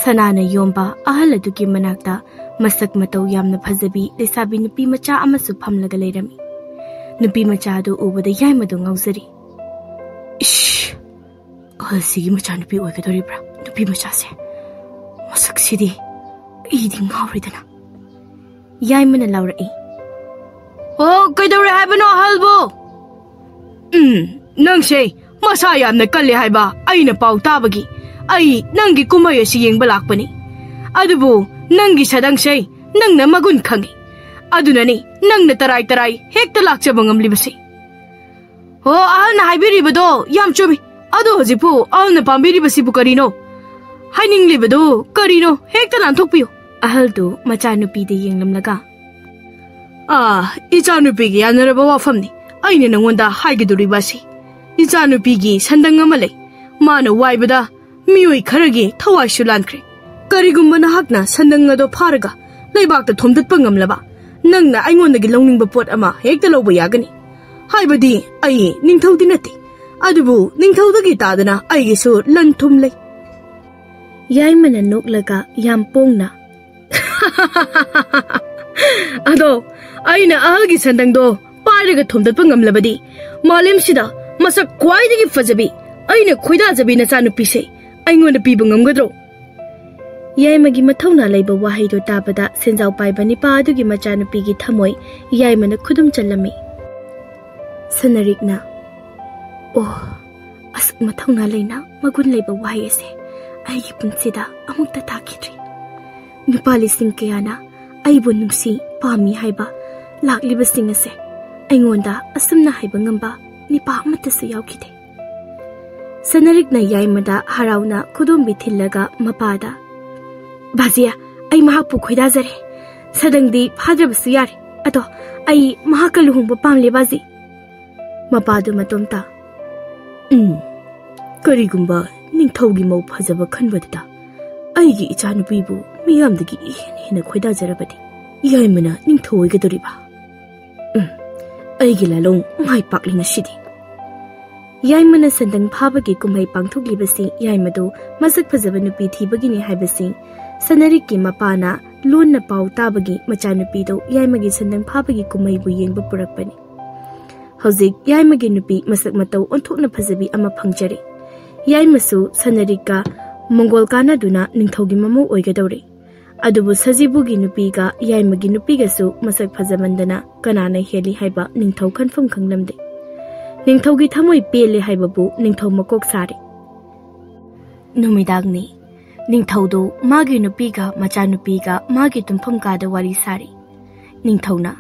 ꯁꯅꯥꯅ ꯌꯣꯝꯕ ꯑꯍꯜ ꯑꯗꯨꯒꯤ ꯃꯅꯥꯛꯇ ꯃꯁꯛ ꯃꯇꯧ ꯌꯥꯝꯅ ꯐꯖꯕꯤ ꯂꯩꯁꯥꯕꯤ ꯅꯨꯄꯤ ꯃꯆꯥ ꯑꯃꯁꯨ ꯐꯝꯂꯒ ꯂꯩꯔꯝꯃꯤ꯫ ꯅꯨꯄꯤ ꯃꯆꯥ ꯑꯗꯨ ꯎꯕꯗ ꯌꯥꯏꯃꯗꯨ ꯉꯥꯎꯖꯔꯤ꯫ "ꯏꯁ! ꯑꯍꯜꯁꯤꯒꯤ ꯃꯆꯥꯅꯨꯄꯤ ꯑꯣꯏꯒꯗꯧꯔꯤꯕ꯭ꯔꯥ? ꯅꯨꯄꯤ ꯃꯆꯥꯁꯦ꯫ ꯃꯁꯛꯁꯤꯗꯤ ꯑꯩꯗꯤ ꯉꯥꯎꯔꯦꯗꯅ!" ꯌꯥꯏꯃꯅ ꯂꯥꯎꯔꯛꯏ, "ꯑꯣ, ꯀꯩꯗꯧꯔꯦ ꯍꯥꯏꯕꯅꯣ ꯑꯍꯜꯕꯨ?" "ꯎꯝ, ꯅꯪꯁꯦ ꯃꯁꯥ ꯌꯥꯝꯅ ꯀꯜꯂꯦ ꯍꯥꯏꯕ ꯑꯩꯅ ꯄꯥꯎ ꯇꯥꯕꯒꯤ ꯑꯩ ꯅꯪꯒꯤ ꯀꯨꯝꯍꯩ ꯑꯁꯤ ꯌꯦꯡꯕ ꯂꯥꯛꯄꯅꯤ꯫ ꯑꯗꯨꯕꯨ ꯅꯪꯒꯤ ꯁꯗꯪꯁꯦ ꯅꯪꯅ ꯃꯒꯨꯟ ꯈꯪꯉꯤ꯫ ꯑꯗꯨꯅꯅꯤ ꯅꯪꯅ ꯇꯔꯥꯏ ꯇꯔꯥꯏ ꯍꯦꯛꯇ ꯂꯥꯛꯆꯕ ꯉꯝꯂꯤꯕꯁꯦ꯫" "ꯑꯣ, ꯑꯍꯜꯅ ꯍꯥꯏꯕꯤꯔꯤꯕꯗꯣ ꯌꯥꯝ ꯆꯨꯝꯃꯤ꯫ ꯑꯗꯣ ꯍꯧꯖꯤꯛꯄꯨ ꯑꯍꯜꯅ ꯄꯥꯝꯕꯤꯔꯤꯕꯁꯤꯕꯨ ꯀꯔꯤꯅꯣ? ꯍꯥꯏꯅꯤꯡꯂꯤꯕꯗꯨ ꯀꯔꯤꯅꯣ? ꯍꯦꯛꯇ ꯂꯥꯟꯊꯣꯛꯄꯤꯌꯨ꯫" ꯑꯍꯜꯗꯨ ꯃꯆꯥꯅꯨꯄꯤꯗ ꯌꯦꯡꯂꯝꯂꯒ, "ꯑꯥ, ꯏꯆꯥꯅꯨꯄꯤꯒ ꯌꯥꯅꯔꯕ ꯋꯥꯐꯝꯅꯤ꯫ ꯑꯩꯅ ꯅꯉꯣꯟꯗ ꯍꯥꯏꯒꯗꯧꯔꯤꯕ ꯑꯁꯤ꯫ ꯏꯆꯥꯅꯨꯄꯤꯒꯤ ꯁꯟꯗꯪ ꯑꯃ ꯂꯩ꯫ ꯃꯥꯅ ꯋꯥꯏꯕꯗ ꯃꯤꯑꯣꯏ ꯈꯔꯒꯤ ꯊꯋꯥꯏꯁꯨ ꯂꯥꯟꯈ꯭ꯔꯦ꯫ ꯀꯔꯤꯒꯨꯝꯕ ꯅꯍꯥꯛꯅ ꯁꯟꯗꯪ ꯑꯗꯣ ꯐꯥꯔꯒ ꯂꯩꯕꯥꯛꯇ ꯊꯣꯝꯗꯠꯄ ꯉꯝꯂꯕ, ꯅꯪꯅ ꯑꯩꯉꯣꯟꯗꯒꯤ ꯂꯧꯅꯤꯡꯕ ꯄꯣꯠ ꯑꯃ ꯍꯦꯛꯇ ꯂꯧꯕ ꯌꯥꯒꯅꯤ꯫ ꯍꯥꯏꯕꯗꯤ ꯑꯩ ꯅꯤꯡꯊꯧꯗꯤ ꯅꯠꯇꯦ, ꯑꯗꯨꯕꯨ ꯅꯤꯡꯊꯧꯗꯒꯤ ꯇꯥꯗꯅ ꯑꯩꯒꯤꯁꯨ ꯂꯟ ꯊꯨꯝ ꯂꯩ꯫" ꯌꯥꯏꯃꯅ ꯅꯣꯛꯂꯒ ꯌꯥꯝ ꯄꯣꯡꯅ, "ꯑꯗꯣ ꯑꯩꯅ ꯑꯍꯜꯒꯤ ꯁꯟꯗꯪꯗꯣ ꯄꯥꯏꯔꯒ ꯊꯣꯝꯗꯠꯄ ꯉꯝꯂꯕꯗꯤ, ꯃꯥꯂꯦꯝꯁꯤꯗ ꯃꯁꯛ ꯈ꯭ꯋꯥꯏꯗꯒꯤ ꯐꯖꯕꯤ, ꯑꯩꯅ ꯈꯣꯏꯗꯥꯖꯕꯤ ꯅꯆꯥꯅꯨꯄꯤꯁꯦ ꯑꯩꯉꯣꯟꯗ ꯄꯤꯕ ꯉꯝꯒꯗ꯭ꯔꯣ?" ꯌꯥꯏꯃꯒꯤ ꯃꯊꯧꯅꯥ ꯂꯩꯕ ꯋꯥꯍꯩꯗꯨ ꯇꯥꯕꯗ ꯁꯦꯟꯖꯥꯎ ꯄꯥꯏꯕ ꯅꯤꯄꯥ ꯑꯗꯨꯒꯤ ꯃꯆꯥꯅꯨꯄꯤꯒꯤ ꯊꯃꯣꯏ ꯌꯥꯏꯃꯅ ꯈꯨꯗꯨꯝ ꯆꯜꯂꯝꯃꯤ꯫ ꯁꯅꯔꯤꯛꯅ, "ꯑꯣ, ꯑꯁꯨꯛ ꯃꯊꯧꯅꯥ ꯂꯩꯅ ꯃꯒꯨꯟ ꯂꯩꯕ ꯋꯥꯍꯩ ꯑꯁꯦ ꯑꯩꯒꯤ ꯄꯨꯟꯁꯤꯗ ꯑꯃꯨꯛꯇ ꯇꯥꯈꯤꯗ꯭ꯔꯤ꯫ ꯅꯨꯄꯥ ꯂꯤꯁꯤꯡ ꯀꯌꯥꯅ ꯑꯩꯕꯨ ꯅꯨꯡꯁꯤ ꯄꯥꯝꯃꯤ ꯍꯥꯏꯕ ꯂꯥꯛꯂꯤꯕꯁꯤꯡ ꯑꯁꯦ ꯑꯩꯉꯣꯟꯗ ꯑꯁꯨꯝꯅ ꯍꯥꯏꯕ ꯉꯝꯕ ꯅꯤꯄꯥ ꯑꯃꯠꯇꯁꯨ ꯌꯥꯎꯈꯤꯗꯦ꯫" ꯁꯅꯔꯤꯛꯅ ꯌꯥꯏꯃꯗ ꯍꯔꯥꯎꯅ ꯈꯨꯗꯣꯝꯕꯤ ꯊꯤꯜꯂꯒ ꯃꯄꯥꯗ, "ꯕꯥꯖꯤ, ꯑꯩ ꯃꯍꯥꯛꯄꯨ ꯈꯣꯏꯗꯥꯖꯔꯦ꯫ ꯁꯗꯪꯗꯤ ꯐꯥꯗ꯭ꯔꯕꯁꯨ ꯌꯥꯔꯦ꯫ ꯑꯗꯣ ꯑꯩ ꯃꯍꯥꯛꯀ ꯂꯨꯍꯣꯡꯕ ꯄꯥꯝꯂꯦ, ꯕꯥꯖꯤ꯫ ꯃꯄꯥꯗꯨ ꯃꯇꯣꯝꯇ, "ꯎꯝ, ꯀꯔꯤꯒꯨꯝꯕ ꯅꯤꯡꯊꯧꯒꯤ ꯃꯧ ꯐꯖꯕ ꯈꯟꯕꯗꯨꯗ ꯑꯩꯒꯤ ꯏꯆꯥꯅꯨꯄꯤꯕꯨ ꯃꯤꯌꯥꯝꯗꯒꯤ ꯏꯍꯦꯟ ꯍꯦꯟꯅ ꯈꯣꯏꯗꯥꯖꯔꯕꯗꯤ ꯌꯥꯏꯃꯅ ꯅꯤꯡꯊꯧ ꯑꯣꯏꯒꯗꯧꯔꯤꯕ? ꯎꯝ, ꯑꯩꯒꯤ ꯂꯥꯂꯣꯡ ꯃꯥꯏ ꯄꯥꯛꯂꯤ ꯉꯁꯤꯗꯤ"꯫ ꯌꯥꯏꯃꯅ ꯁꯟꯗꯪ ꯐꯥꯕꯒꯤ ꯀꯨꯝꯍꯩ ꯄꯥꯡꯊꯣꯛꯂꯤꯕꯁꯤ ꯌꯥꯏꯃꯗꯨ ꯃꯁꯛ ꯐꯖꯕ ꯅꯨꯄꯤ ꯊꯤꯕꯒꯤꯅꯤ ꯍꯥꯏꯕꯁꯤ ꯁꯅꯔꯤꯛꯀꯤ ꯃꯄꯥꯅ ꯂꯣꯟꯅ ꯄꯥꯎ ꯇꯥꯕꯒꯤ ꯃꯆꯥꯅꯨꯄꯤꯗꯨ ꯌꯥꯏꯃꯒꯤ ꯁꯟꯗꯪ ꯐꯥꯕꯒꯤ ꯀꯨꯝꯍꯩꯕꯨ ꯌꯦꯡꯕ ꯄꯨꯔꯛꯄꯅꯤ꯫ ꯍꯧꯖꯤꯛ ꯌꯥꯏꯃꯒꯤ ꯅꯨꯄꯤ ꯃꯁꯛ ꯃꯇꯧ ꯑꯣꯟꯊꯣꯛꯅ ꯐꯖꯕꯤ ꯑꯃ ꯐꯪꯖꯔꯦ꯫ ꯌꯥꯏꯃꯁꯨ ꯁꯅꯔꯤꯛꯀ ꯃꯪꯒꯣꯜ ꯀꯥꯟꯅꯗꯨꯅ ꯅꯤꯡꯊꯧꯒꯤ ꯃꯃꯧ ꯑꯣꯏꯒꯗꯧꯔꯦ꯫ ꯑꯗꯨꯕꯨ ꯁꯖꯤꯕꯨꯒꯤ ꯅꯨꯄꯤꯒ ꯌꯥꯏꯃꯒꯤ ꯅꯨꯄꯤꯒꯁꯨ ꯃꯁꯛ ꯐꯖꯃꯟꯗꯅ ꯀꯅꯥꯅ ꯍꯦꯜꯂꯤ ꯍꯥꯏꯕ ꯅꯤꯡꯊꯧ ꯈꯟꯐꯝ ꯈꯪꯂꯝꯗꯦ꯫ ꯅꯤꯡꯊꯧꯒꯤ ꯊꯃꯣꯏ ꯄꯦꯜꯂꯦ ꯍꯥꯏꯕꯕꯨ ꯅꯤꯡꯊꯧ ꯃꯀꯣꯛ ꯁꯥꯔꯦ꯫ ꯅꯨꯃꯤꯗꯥꯡꯅꯤ꯫ ꯅꯤꯡꯊꯧꯗꯨ ꯃꯥꯒꯤ ꯅꯨꯄꯤꯒ ꯃꯆꯥꯅꯨꯄꯤꯒ ꯃꯥꯒꯤ ꯇꯨꯝꯐꯝ ꯀꯥꯗ ꯋꯥꯔꯤ ꯁꯥꯔꯤ꯫ ꯅꯤꯡꯊꯧꯅ,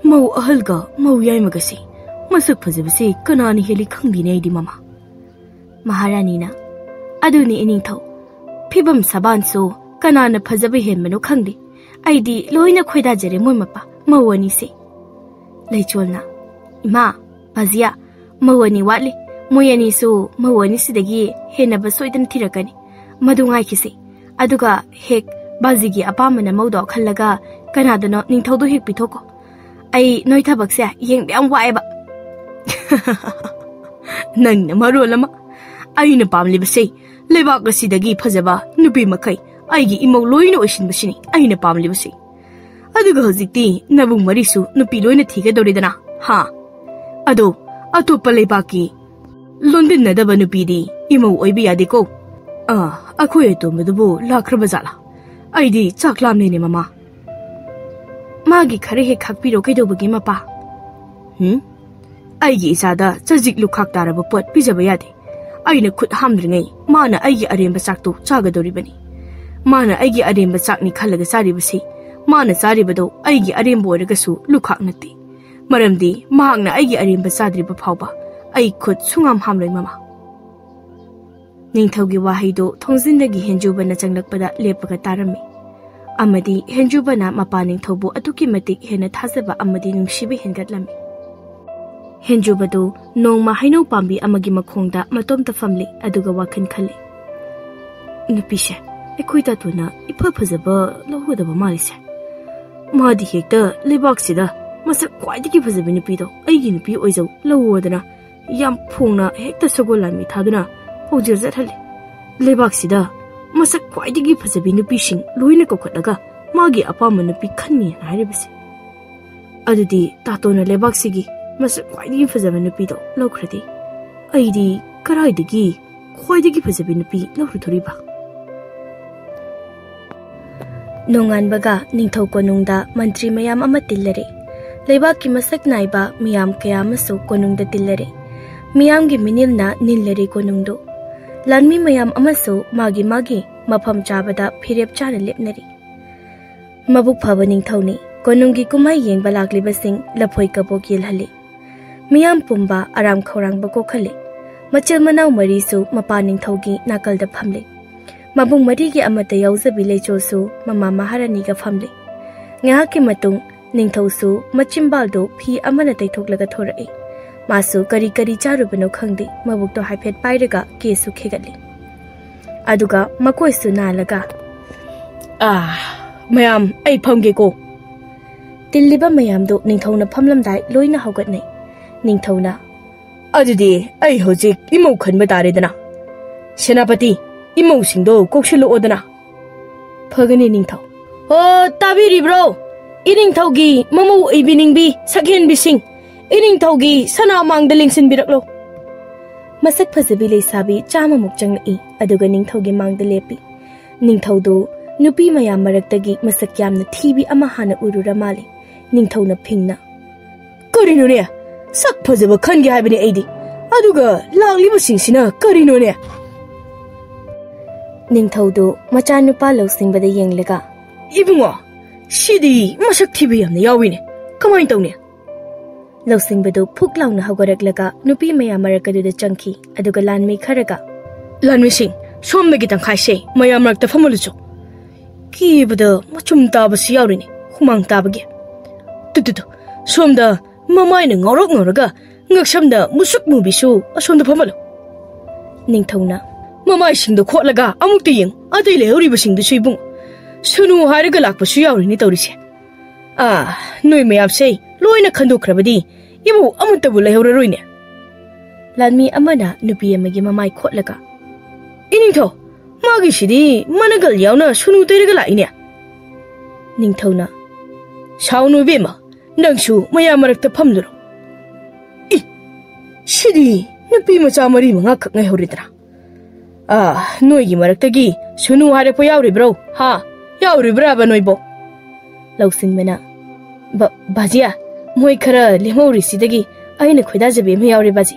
"ꯃꯧ ꯑꯍꯜꯒ ꯃꯧ ꯌꯥꯏꯃꯒꯁꯤ ꯃꯁꯛ ꯐꯖꯕꯁꯤ ꯀꯅꯥꯅ ꯍꯦꯜꯂꯤ ꯈꯪꯗꯦꯅꯦ ꯑꯩꯗꯤ, ꯃꯃꯥ"꯫ ꯃꯍꯥꯔꯥꯅꯤꯅ, "ꯑꯗꯨꯅꯤ ꯏꯅꯤꯡꯊꯧ, ꯐꯤꯕꯝ ꯁꯕꯥꯟꯁꯨ ꯀꯅꯥꯅ ꯐꯖꯕ ꯍꯦꯟꯕꯅꯣ ꯈꯪꯗꯦ꯫ ꯑꯩꯗꯤ ꯂꯣꯏꯅ ꯈꯣꯏꯗꯥꯖꯔꯦ ꯃꯣꯏ ꯃꯄꯥ ꯃꯧ ꯑꯅꯤꯁꯦ"꯫ ꯂꯩꯆꯣꯜꯅ, "ꯏꯃꯥ, ꯕꯥꯖꯤꯌꯥ, ꯃꯧ ꯑꯅꯤ ꯋꯥꯠꯂꯤ꯫ ꯃꯣꯏ ꯑꯅꯤꯁꯨ ꯃꯧ ꯑꯅꯤꯁꯤꯗꯒꯤ ꯍꯦꯟꯅꯕ ꯁꯣꯏꯗꯅ ꯊꯤꯔꯛꯀꯅꯤ꯫ ꯃꯗꯨ ꯉꯥꯏꯈꯤꯁꯦ꯫ ꯑꯗꯨꯒ ꯍꯦꯛ ꯕꯥꯖꯤꯒꯤ ꯑꯄꯥꯝꯕ ꯅꯃꯧꯗꯣ ꯈꯜꯂꯒ ꯀꯅꯥꯗꯅꯣ ꯅꯤꯡꯊꯧꯗꯣ ꯍꯦꯛ ꯄꯤꯊꯣꯛꯀꯣ꯫ ꯑꯩ ꯅꯣꯏ ꯊꯕꯛꯁꯦ ꯌꯦꯡꯕ ꯌꯥꯝ ꯋꯥꯏꯑꯦꯕ"꯫ "ꯅꯪꯅ ꯃꯔꯣꯜ ꯑꯃ꯫ ꯑꯩꯅ ꯄꯥꯝꯂꯤꯕꯁꯦ ꯂꯩꯕꯥꯛ ꯑꯁꯤꯗꯒꯤ ꯐꯖꯕ ꯅꯨꯄꯤ ꯃꯈꯩ ꯑꯩꯒꯤ ꯏꯃꯧ ꯂꯣꯏꯅ ꯑꯣꯏꯁꯤꯟꯕꯁꯤꯅꯤ ꯑꯩꯅ ꯄꯥꯝꯂꯤꯕꯁꯦ꯫ ꯑꯗꯨꯒ ꯍꯧꯖꯤꯛꯇꯤ ꯅꯕꯨꯡ ꯃꯔꯤꯁꯨ ꯅꯨꯄꯤ ꯂꯣꯏꯅ ꯊꯤꯒꯗꯧꯔꯦꯗꯅ, ꯍꯥ? ꯑꯗꯣ ꯑꯇꯣꯞꯄ ꯂꯩꯕꯥꯛꯀꯤ ꯂꯣꯟꯗꯤꯟꯅꯗꯕ ꯅꯨꯄꯤꯗꯤ ꯏꯃꯧ ꯑꯣꯏꯕ ꯌꯥꯗꯦꯀꯣ꯫ ꯑꯥ, ꯑꯩꯈꯣꯏ ꯑꯇꯣꯝꯕꯗꯨꯕꯨ ꯂꯥꯛꯈ꯭ꯔꯕ ꯖꯥꯠꯂꯥ? ꯑꯩꯗꯤ ꯆꯥꯛ ꯂꯥꯝꯂꯦꯅꯦ, ꯃꯃꯥ"꯫ "ꯃꯥꯒꯤ ꯈꯔ ꯍꯦꯛ ꯈꯥꯛꯄꯤꯔꯣ ꯀꯩꯗꯧꯕꯒꯤ, ꯃꯄꯥ?" "ꯍꯨꯝ? ꯑꯩꯒꯤ ꯏꯆꯥꯗ ꯆꯖꯤꯛ ꯂꯨꯈꯥꯛ ꯇꯥꯔꯕ ꯄꯣꯠ ꯄꯤꯖꯕ ꯌꯥꯗꯦ꯫ ꯑꯩꯅ ꯈꯨꯠ ꯍꯥꯝꯗ꯭ꯔꯤꯉꯩ ꯃꯥꯅ ꯑꯩꯒꯤ ꯑꯔꯦꯝꯕ ꯆꯥꯛꯇꯨ ꯆꯥꯒꯗꯧꯔꯤꯕꯅꯤ꯫ ꯃꯥꯅ ꯑꯩꯒꯤ ꯑꯔꯦꯝꯕ ꯆꯥꯛꯅꯤ ꯈꯜꯂꯒ ꯆꯥꯔꯤꯕꯁꯤ, ꯃꯥꯅ ꯆꯥꯔꯤꯕꯗꯨ ꯑꯩꯒꯤ ꯑꯔꯦꯝꯕ ꯑꯣꯏꯔꯒꯁꯨ ꯂꯨꯈꯥꯛ ꯅꯠꯇꯦ꯫ ꯃꯔꯝꯗꯤ ꯃꯍꯥꯛꯅ ꯑꯩꯒꯤ ꯑꯔꯦꯝꯕ ꯆꯥꯗ꯭ꯔꯤꯕ ꯐꯥꯎꯕ ꯑꯩ ꯈꯨꯠ ꯁꯨꯡꯍꯥꯝ ꯍꯥꯝꯂꯣꯏ, ꯃꯃꯥ"꯫ ꯅꯤꯡꯊꯧꯒꯤ ꯋꯥꯍꯩꯗꯨ ꯊꯣꯡꯖꯤꯟꯗꯒꯤ ꯍꯦꯟꯖꯨꯕꯅ ꯆꯪꯂꯛꯄꯗ ꯂꯦꯞꯄꯒ ꯇꯥꯔꯝꯃꯤ꯫ ꯑꯃꯗꯤ ꯍꯦꯟꯖꯨꯕꯅ ꯃꯄꯥ ꯅꯤꯡꯊꯧꯕꯨ ꯑꯗꯨꯛꯀꯤ ꯃꯇꯤꯛ ꯍꯦꯟꯅ ꯊꯥꯖꯕ ꯑꯃꯗꯤ ꯅꯨꯡꯁꯤꯕ ꯍꯦꯟꯒꯠꯂꯝꯃꯤ꯫ ꯍꯦꯟꯖꯨꯕꯗꯨ ꯅꯣꯡꯃ ꯍꯩꯅꯧ ꯄꯥꯝꯕꯤ ꯑꯃꯒꯤ ꯃꯈꯣꯡꯗ ꯃꯇꯣꯝꯇ ꯐꯝꯂꯤ, ꯑꯗꯨꯒ ꯋꯥꯈꯜ ꯈꯜꯂꯤ, "ꯅꯨꯄꯤꯁꯦ ꯑꯩꯈꯣꯏ ꯇꯥꯇꯣꯟꯅ ꯏꯐ ꯐꯖꯕ ꯂꯧꯒꯗꯕ ꯃꯥꯜꯂꯤꯁꯦ꯫ ꯃꯥꯗꯤ ꯍꯦꯛꯇ ꯂꯩꯕꯥꯛꯁꯤꯗ ꯃꯁꯛ ꯈ꯭ꯋꯥꯏꯗꯒꯤ ꯐꯖꯕꯤ ꯅꯨꯄꯤꯗꯣ ꯑꯩꯒꯤ ꯅꯨꯄꯤ ꯑꯣꯏꯖꯧ ꯂꯧꯑꯣꯗꯅ ꯌꯥꯝ ꯐꯣꯡꯅ ꯍꯦꯛꯇ ꯁꯒꯣꯜ ꯂꯥꯟꯃꯤ ꯊꯥꯗꯨꯅ ꯄꯥꯎꯖꯦꯜ ꯆꯠꯍꯜꯂꯤ꯫ ꯂꯩꯕꯥꯛꯁꯤꯗ ꯃꯁꯛ ꯈ꯭ꯋꯥꯏꯗꯒꯤ ꯐꯖꯕꯤ ꯅꯨꯄꯤꯁꯤꯡ ꯂꯣꯏꯅ ꯀꯧꯈꯠꯂꯒ ꯃꯥꯒꯤ ꯑꯄꯥꯝꯕ ꯅꯨꯄꯤ ꯈꯟꯅꯤꯅ ꯍꯥꯏꯔꯤꯕꯁꯦ꯫ ꯑꯗꯨꯗꯤ ꯇꯥꯇꯣꯅ ꯂꯩꯕꯥꯛꯁꯤꯒꯤ ꯃꯁꯛ ꯈ꯭ꯋꯥꯏꯗꯒꯤ ꯐꯖꯕ ꯅꯨꯄꯤꯗꯣ ꯂꯧꯈ꯭ꯔꯗꯤ ꯑꯩꯗꯤ ꯀꯗꯥꯏꯗꯒꯤ ꯈ꯭ꯋꯥꯏꯗꯒꯤ ꯐꯖꯕꯤ ꯅꯨꯄꯤ ꯂꯧꯔꯨꯗꯣꯔꯤꯕ?" ꯅꯣꯡꯉꯥꯟꯕꯒ ꯅꯤꯡꯊꯧ ꯀꯣꯅꯨꯡꯗ ꯃꯟꯇ꯭ꯔꯤ ꯃꯌꯥꯝ ꯑꯃ ꯇꯤꯜꯂꯔꯦ꯫ ꯂꯩꯕꯥꯛꯀꯤ ꯃꯁꯛ ꯅꯥꯏꯕ ꯃꯤꯌꯥꯝ ꯀꯌꯥ ꯑꯃꯁꯨ ꯀꯣꯅꯨꯡꯗ ꯇꯤꯜꯂꯔꯦ꯫ ꯃꯤꯌꯥꯝꯒꯤ ꯃꯤꯅꯤꯜꯅ ꯅꯤꯜꯂꯔꯦ ꯀꯣꯅꯨꯡꯗꯨ꯫ ꯂꯥꯟꯃꯤ ꯃꯌꯥꯝ ꯑꯃꯁꯨ ꯃꯥꯒꯤ ꯃꯥꯒꯤ ꯃꯐꯝ ꯆꯥꯕꯗ ꯐꯤꯔꯦꯞ ꯆꯥꯅ ꯂꯦꯞꯅꯔꯤ꯫ ꯃꯕꯨꯛ ꯐꯕ ꯅꯤꯡꯊꯧꯅꯤ꯫ ꯀꯣꯅꯨꯡꯒꯤ ꯀꯨꯝꯍꯩ ꯌꯦꯡꯕ ꯂꯥꯛꯂꯤꯕꯁꯤꯡ ꯂꯐꯣꯏ ꯀꯕꯣꯛ ꯌꯦꯜꯍꯜꯂꯤ꯫ ꯃꯤꯌꯥꯝ ꯄꯨꯝꯕ ꯑꯔꯥꯝ ꯈꯧꯔꯥꯡꯕ ꯀꯣꯛꯍꯜꯂꯤ꯫ ꯃꯆꯤꯜ ꯃꯅꯥꯎ ꯃꯔꯤꯁꯨ ꯃꯄꯥ ꯅꯤꯡꯊꯧꯒꯤ ꯅꯥꯀꯜꯗ ꯐꯝꯂꯤ꯫ ꯃꯕꯨꯡ ꯃꯔꯤꯒꯤ ꯑꯃꯠꯇ ꯌꯥꯎꯖꯕꯤ ꯂꯩꯆꯣꯜꯁꯨ ꯃꯃꯥ ꯃꯍꯥꯔꯥꯅꯤꯒ ꯐꯝꯂꯤ꯫ ꯉꯥꯏꯍꯥꯛꯀꯤ ꯃꯇꯨꯡ ꯅꯤꯡꯊꯧꯁꯨ ꯃꯆꯤꯝꯕꯥꯜꯗꯨ ꯐꯤ ꯑꯃꯅ ꯇꯩꯊꯣꯛꯂꯒ ꯊꯣꯔꯛꯏ꯫ ꯃꯥꯁꯨ ꯀꯔꯤ ꯀꯔꯤ ꯆꯥꯔꯨꯕꯅꯣ ꯈꯪꯗꯦ, ꯃꯕꯨꯛꯇꯣ ꯍꯥꯏꯐꯦꯠ ꯄꯥꯏꯔꯒ ꯀꯦꯁꯨ ꯈꯦꯒꯠꯂꯤ꯫ ꯑꯗꯨꯒ ꯃꯀꯣꯏꯁꯨ ꯅꯥꯜꯂꯒ, "ꯑꯥ, ꯃꯌꯥꯝ, ꯑꯩ ꯐꯝꯒꯦꯀꯣ꯫" ꯇꯤꯜꯂꯤꯕ ꯃꯌꯥꯝꯗꯨ ꯅꯤꯡꯊꯧꯅ ꯐꯝꯂꯝꯗꯥꯏ ꯂꯣꯏꯅ ꯍꯧꯒꯠꯅꯩ꯫ ꯅꯤꯡꯊꯧꯅ, "ꯑꯗꯨꯗꯤ ꯑꯩ ꯍꯧꯖꯤꯛ ꯏꯃꯧ ꯈꯟꯕ ꯇꯥꯔꯦꯗꯅ꯫ ꯁꯦꯅꯥꯄꯇꯤ, ꯏꯃꯧꯁꯤꯡꯗꯣ ꯀꯧꯁꯤꯜꯂꯛꯑꯣꯗꯅ꯫" "ꯐꯒꯅꯤ ꯅꯤꯡꯊꯧ꯫" "ꯑꯣ, ꯇꯥꯕꯤꯔꯤꯕ꯭ꯔꯣ? ꯏꯅꯤꯡꯊꯧꯒꯤ ꯃꯃꯧ ꯑꯣꯏꯕꯤꯅꯤꯡꯕꯤ ꯁꯛꯍꯦꯟꯕꯤꯁꯤꯡ, ꯏꯅꯤꯡꯊꯧꯒꯤ ꯁꯅꯥ ꯃꯥꯡꯗ ꯂꯦꯡꯁꯤꯟꯕꯤꯔꯛꯂꯣ꯫" ꯃꯁꯛ ꯐꯖꯕꯤ ꯂꯩꯁꯥꯕꯤ ꯆꯥꯝꯃꯃꯨꯛ ꯆꯪꯂꯛꯏ, ꯑꯗꯨꯒ ꯅꯤꯡꯊꯧꯒꯤ ꯃꯥꯡꯗ ꯂꯦꯞꯄꯤ꯫ ꯅꯤꯡꯊꯧꯗꯨ ꯅꯨꯄꯤ ꯃꯌꯥꯝ ꯃꯔꯛꯇꯒꯤ ꯃꯁꯛ ꯌꯥꯝꯅ ꯊꯤꯕꯤ ꯑꯃ ꯍꯥꯟꯅ ꯎꯔꯨꯔ ꯃꯥꯜꯂꯤ꯫ ꯅꯤꯡꯊꯧꯅ ꯐꯤꯡꯅ, "ꯀꯔꯤꯅꯣꯅꯦ? ꯁꯛ ꯐꯖꯕ ꯈꯟꯒꯦ ꯍꯥꯏꯕꯅꯦ ꯑꯩꯗꯤ, ꯑꯗꯨꯒ ꯂꯥꯛꯂꯤꯕꯁꯤꯡꯁꯤꯅ ꯀꯔꯤꯅꯣꯅꯦ?" ꯅꯤꯡꯊꯧꯗꯨ ꯃꯆꯥꯅꯨꯄꯥ ꯂꯧꯁꯤꯡꯕꯗ ꯌꯦꯡꯂꯒ, "ꯏꯕꯨꯡꯉꯣ, ꯁꯤꯗꯤ ꯃꯁꯛ ꯊꯤꯕ ꯌꯥꯝꯅ ꯌꯥꯎꯏꯅꯦ, ꯀꯃꯥꯏꯅ ꯇꯧꯅꯤ?" ꯂꯧꯁꯤꯡꯕꯗꯨ ꯐꯨꯛ ꯂꯥꯎꯅ ꯍꯧꯒꯠꯂꯛꯂꯒ ꯅꯨꯄꯤ ꯃꯌꯥꯝ ꯃꯔꯛ ꯑꯗꯨꯗ ꯆꯪꯈꯤ, ꯑꯗꯨꯒ ꯂꯥꯟꯃꯤ ꯈꯔꯒ, "ꯂꯥꯟꯃꯤꯁꯤꯡ, ꯁꯣꯝꯗꯒꯤ ꯇꯪꯈꯥꯏꯁꯦ ꯃꯌꯥꯝ ꯃꯔꯛꯇ ꯐꯝꯍꯜꯂꯨꯆꯣ꯫" ꯀꯤꯕꯗ ꯃꯆꯨꯝ ꯇꯥꯕꯁꯨ ꯌꯥꯎꯔꯤꯅꯤ, ꯍꯨꯃꯥꯡ ꯇꯥꯕꯒꯤ꯫ ꯇꯨ, ꯇꯨ, ꯇꯨ, ꯁꯣꯝꯗ ꯃꯃꯥꯏꯅ ꯉꯧꯔꯣꯛ ꯉꯧꯔꯒ ꯉꯛꯁꯝꯗ ꯃꯨꯁꯨꯛ ꯃꯨꯕꯤꯁꯨ ꯑꯁꯣꯝꯗ ꯐꯝꯍꯜꯂꯨ꯫ ꯅꯤꯡꯊꯧꯅ, "ꯃꯃꯥꯏꯁꯤꯡꯗꯣ ꯈꯣꯠꯂꯒ ꯑꯃꯨꯛꯇ ꯌꯦꯡꯉꯨ, ꯑꯇꯩ ꯂꯩꯍꯧꯔꯤꯕꯁꯤꯡꯗꯨꯁꯨ ꯏꯕꯨꯡ꯫ ꯁꯨꯅꯨ ꯍꯥꯏꯔꯒ ꯂꯥꯛꯄꯁꯨ ꯌꯥꯎꯔꯤꯅꯤ ꯇꯧꯔꯤꯁꯦ꯫ ꯑꯥ, ꯅꯣꯏ ꯃꯌꯥꯝꯁꯦ ꯂꯣꯏꯅ ꯈꯟꯗꯣꯛꯈ꯭ꯔꯕꯗꯤ ꯏꯃꯧ ꯑꯃꯠꯇꯕꯨ ꯂꯩꯍꯧꯔꯔꯣꯏꯅꯦ꯫" ꯂꯥꯟꯃꯤ ꯑꯃꯅ ꯅꯨꯄꯤ ꯑꯃꯒꯤ ꯃꯃꯥꯏ ꯈꯣꯠꯂꯒ, "ꯏꯅꯤꯡꯊꯧ, ꯃꯥꯒꯤꯁꯤꯗꯤ ꯃꯅꯒꯜ ꯌꯥꯎꯅ ꯁꯨꯅꯨ ꯇꯩꯔꯒ ꯂꯥꯛꯏꯅꯦ꯫" ꯅꯤꯡꯊꯧꯅ, "ꯁꯥꯎꯅꯨ ꯏꯕꯦꯝꯃ, ꯅꯪꯁꯨ ꯃꯌꯥꯝ ꯃꯔꯛꯇ ꯐꯝꯂꯨꯔꯣ꯫" "ꯏ, ꯁꯤꯗꯤ ꯅꯨꯄꯤ ꯃꯆꯥ ꯃꯔꯤ ꯃꯉꯥ ꯈꯛ ꯉꯥꯏꯍꯧꯔꯦꯗꯅ꯫ ꯑꯥ, ꯅꯣꯏꯒꯤ ꯃꯔꯛꯇꯒꯤ ꯁꯨꯅꯨ ꯍꯥꯏꯔꯛꯄ ꯌꯥꯎꯔꯤꯕ꯭ꯔꯣ? ꯍꯥ? ꯌꯥꯎꯔꯤꯕ꯭ꯔꯥꯕ ꯅꯣꯏꯕꯣ?" ꯂꯧꯁꯤꯡꯕꯅ, "ꯕ-, ꯕꯥꯖꯤꯌꯥ, ꯃꯣꯏ ꯈꯔ ꯂꯦꯝꯍꯧꯔꯤꯁꯤꯗꯒꯤ ꯑꯩꯅ ꯈꯣꯏꯗꯥꯖꯕꯤ ꯑꯃ ꯌꯥꯎꯔꯦ ꯕꯥꯖꯤ꯫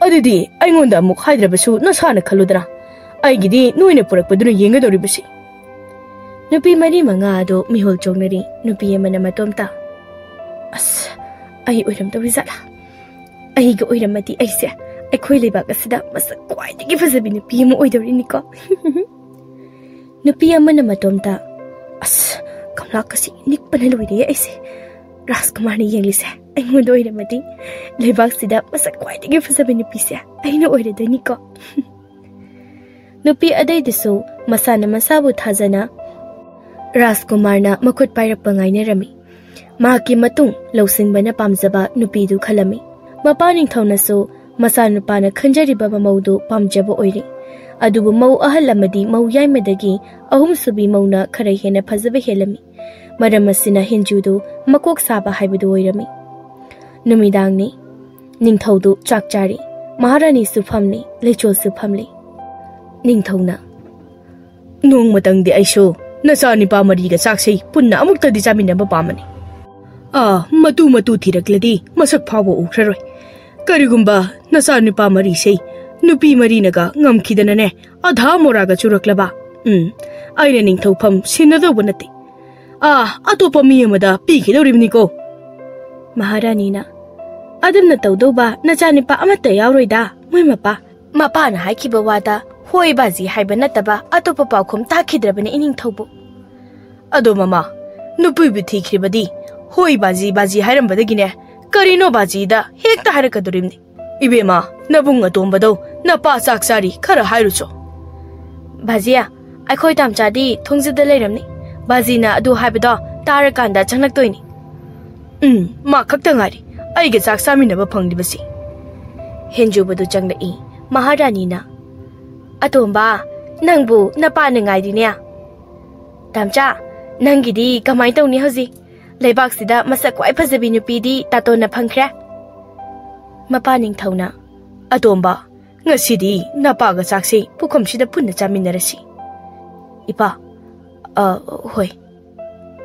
ꯑꯗꯨꯗꯤ ꯑꯩꯉꯣꯟꯗ ꯑꯃꯨꯛ ꯍꯥꯏꯗ꯭ꯔꯕꯁꯨ ꯅꯁꯥꯅ ꯈꯜꯂꯨꯗꯅ꯫ ꯑꯩꯒꯤꯗꯤ ꯅꯣꯏꯅ ꯄꯨꯔꯛꯄꯗꯨꯅ ꯌꯦꯡꯒꯗꯧꯔꯤꯕꯁꯤ꯫" ꯅꯨꯄꯤ ꯃꯔꯤ ꯃꯉꯥ ꯑꯗꯨ ꯃꯤꯍꯨꯜ ꯆꯣꯡꯅꯔꯤ꯫ ꯅꯨꯄꯤ ꯑꯃꯅ ꯃꯇꯣꯝꯇ, "ꯑꯁ, ꯑꯩ ꯑꯣꯏꯔꯝꯗꯧꯔꯤ ꯖꯥꯠꯂꯥ? ꯑꯩꯒ ꯑꯣꯏꯔꯝꯃꯗꯤ ꯑꯩꯁꯦ ꯑꯩꯈꯣꯏ ꯂꯩꯕꯥꯛ ꯑꯁꯤꯗ ꯃꯁꯛ ꯈ꯭ꯋꯥꯏꯗꯒꯤ ꯐꯖꯕꯤ ꯅꯨꯄꯤ ꯑꯃ ꯑꯣꯏꯗꯧꯔꯤꯅꯤꯀꯣ꯫" ꯅꯨꯄꯤ ꯑꯃꯅ ꯃꯇꯣꯝꯇ, "ꯑꯁ, ꯀꯝꯂꯥꯀꯁꯤ ꯅꯤꯛꯄꯅ ꯂꯣꯏꯔꯦ ꯑꯩꯁꯦ꯫ ꯔꯥꯖꯀꯨꯃꯥꯔꯅ ꯌꯦꯡꯂꯤꯁꯦ ꯑꯩꯉꯣꯟꯗ ꯑꯣꯏꯔꯝꯃꯗꯤ ꯂꯩꯕꯥꯛꯁꯤꯗ ꯃꯁꯛ ꯈ꯭ꯋꯥꯏꯗꯒꯤ ꯐꯖꯕ ꯅꯨꯄꯤꯁꯦ ꯑꯩꯅ ꯑꯣꯏꯔꯗꯣꯏꯅꯤꯀꯣ꯫" ꯅꯨꯄꯤ ꯑꯗꯩꯗꯨꯁꯨ ꯃꯁꯥꯅ ꯃꯁꯥꯕꯨ ꯊꯥꯖꯅ ꯔꯥꯖꯀꯨꯃꯥꯔꯅ ꯃꯈꯨꯠ ꯄꯥꯏꯔꯛꯄ ꯉꯥꯏꯅꯔꯝꯃꯤ꯫ ꯃꯍꯥꯛꯀꯤ ꯃꯇꯨꯡ ꯂꯧꯁꯤꯡꯕꯅ ꯄꯥꯝꯖꯕ ꯅꯨꯄꯤꯗꯨ ꯈꯜꯂꯝꯃꯤ꯫ ꯃꯄꯥ ꯅꯤꯡꯊꯧꯅꯁꯨ ꯃꯆꯥꯅꯨꯄꯥꯅ ꯈꯟꯖꯔꯤꯕ ꯃꯃꯧꯗꯨ ꯄꯥꯝꯖꯕ ꯑꯣꯏꯔꯦ꯫ ꯑꯗꯨꯕꯨ ꯃꯧ ꯑꯍꯜ ꯑꯃꯗꯤ ꯃꯧ ꯌꯥꯏꯃꯗꯒꯤ ꯑꯍꯨꯝꯁꯨꯕꯤ ꯃꯧꯅ ꯈꯔ ꯍꯦꯟꯅ ꯐꯖꯕ ꯍꯦꯜꯂꯝꯃꯤ꯫ ꯃꯔꯝ ꯑꯁꯤꯅ ꯍꯦꯟꯖꯨꯗꯨ ꯃꯀꯣꯛ ꯁꯥꯕ ꯍꯥꯏꯕꯗꯨ ꯑꯣꯏꯔꯝꯃꯤ꯫ ꯅꯨꯃꯤꯗꯥꯡꯅꯤ꯫ ꯅꯤꯡꯊꯧꯗꯨ ꯆꯥꯛ ꯆꯥꯔꯤ꯫ ꯃꯍꯥꯔꯥꯅꯤꯁꯨ ꯐꯝꯂꯤ, ꯂꯩꯆꯣꯜꯁꯨ ꯐꯝꯂꯤ꯫ ꯅꯤꯡꯊꯧꯅ, "ꯅꯣꯡꯃꯇꯪꯗꯤ ꯑꯩꯁꯨ ꯅꯆꯥꯅꯨꯄꯥ ꯃꯔꯤꯒ ꯆꯥꯛꯁꯤ ꯄꯨꯟꯅ ꯑꯃꯨꯛꯇꯗꯤ ꯆꯥꯃꯤꯟꯅꯕ ꯄꯥꯝꯕꯅꯤ꯫ ꯑꯥ, ꯃꯇꯨ ꯃꯇꯨ ꯊꯤꯔꯛꯂꯗꯤ ꯃꯁꯛ ꯐꯥꯎꯕ ꯎꯈ꯭ꯔꯔꯣꯏ꯫ ꯀꯔꯤꯒꯨꯝꯕ ꯅꯆꯥꯅꯨꯄꯥ ꯃꯔꯤꯁꯤ ꯅꯨꯄꯤ ꯃꯔꯤꯅꯒ ꯉꯝꯈꯤꯗꯅꯅꯦ, ꯑꯙꯥ ꯃꯣꯔꯥꯒ ꯆꯨꯔꯛꯂꯕ, ꯎꯝ, ꯑꯩꯅ ꯅꯤꯡꯊꯧꯐꯝ ꯁꯤꯟꯅꯗꯧꯕ ꯅꯠꯇꯦ꯫ ꯑꯥ, ꯑꯇꯣꯞꯄ ꯃꯤ ꯑꯃꯗ ꯄꯤꯈꯤꯗꯧꯔꯤꯕꯅꯤꯀꯣ꯫" ꯃꯍꯥꯔꯥꯅꯤꯅ, "ꯑꯗꯨꯝꯅ ꯇꯧꯗꯧꯕ ꯅꯆꯥꯅꯨꯄꯥ ꯑꯃꯠꯇ ꯌꯥꯎꯔꯣꯏꯗ, ꯃꯣꯏ ꯃꯄꯥ꯫ ꯃꯄꯥꯅ ꯍꯥꯏꯈꯤꯕ ꯋꯥꯗ "ꯍꯣꯏ ꯕꯥꯖꯤ" ꯍꯥꯏꯕ ꯅꯠꯇꯕ ꯑꯇꯣꯞꯄ ꯄꯥꯎꯈꯨꯝ ꯇꯥꯈꯤꯗ꯭ꯔꯕꯅꯤ ꯏꯅꯤꯡꯊꯧꯕꯨ꯫ "ꯑꯗꯣ ꯃꯃꯥ, ꯅꯨꯄꯤꯕꯨ ꯊꯤꯈ꯭ꯔꯤꯕꯗꯤ ꯍꯣꯏ ꯕꯥꯖꯤ ꯕꯥꯖꯤ ꯍꯥꯏꯔꯝꯕꯗꯒꯤꯅꯦ꯫ ꯀꯔꯤꯅꯣ ꯕꯥꯖꯤꯗ ꯍꯦꯛꯇ ꯍꯥꯏꯔꯛꯀꯗꯣꯔꯤꯕꯅꯤ꯫ ꯏꯕꯦꯝꯃ, ꯅꯕꯨꯡ ꯑꯇꯣꯝꯕꯗꯧ ꯅꯄꯥ ꯆꯥꯛ ꯆꯥꯔꯤ ꯈꯔ ꯍꯥꯏꯔꯨꯆꯣ꯫" "ꯕꯥꯖꯤ, ꯑꯩꯈꯣꯏ ꯇꯥꯝꯆꯥꯗꯤ ꯊꯣꯡꯖꯗ ꯂꯩꯔꯝꯅꯤ꯫ ꯕꯥꯖꯤꯅ ꯑꯗꯨ ꯍꯥꯏꯕꯗꯣ ꯇꯥꯔꯀꯥꯟꯗ ꯆꯪꯂꯛꯇꯣꯏꯅꯤ꯫" "ꯎꯝ, ꯃꯥ ꯈꯛꯇ ꯉꯥꯏꯔꯤ ꯑꯩꯒ ꯆꯥꯛ ꯆꯥꯃꯤꯟꯅꯕ ꯐꯪꯂꯤꯕꯁꯤ꯫" ꯍꯦꯟꯖꯨꯕꯗꯨ ꯆꯪꯂꯛꯏ꯫ ꯃꯍꯥꯔꯥꯅꯤꯅ, "ꯑꯇꯣꯝꯕ, ꯅꯪꯕꯨ ꯅꯄꯥꯅ ꯉꯥꯏꯔꯤꯅꯦ꯫ ꯇꯥꯝꯆꯥ, ꯅꯪꯒꯤꯗꯤ ꯀꯃꯥꯏ ꯇꯧꯅꯤ ꯍꯧꯖꯤꯛ? ꯂꯩꯕꯥꯛꯁꯤꯗ ꯃꯁꯛ ꯈ꯭ꯋꯥꯏ ꯐꯖꯕꯤ ꯅꯨꯄꯤꯗꯤ ꯇꯥꯇꯣꯟꯅ ꯐꯪꯈ꯭ꯔꯦ꯫" ꯃꯄꯥ ꯅꯤꯡꯊꯧꯅ, "ꯑꯇꯣꯝꯕ, ꯉꯁꯤꯗꯤ ꯅꯄꯥꯒ ꯆꯥꯛꯁꯤ ꯄꯨꯈꯝꯁꯤꯗ ꯄꯨꯟꯅ ꯆꯥꯃꯤꯟꯅꯔꯁꯤ꯫" "ꯏꯄꯥ, ꯑ, ꯍꯣꯏ꯫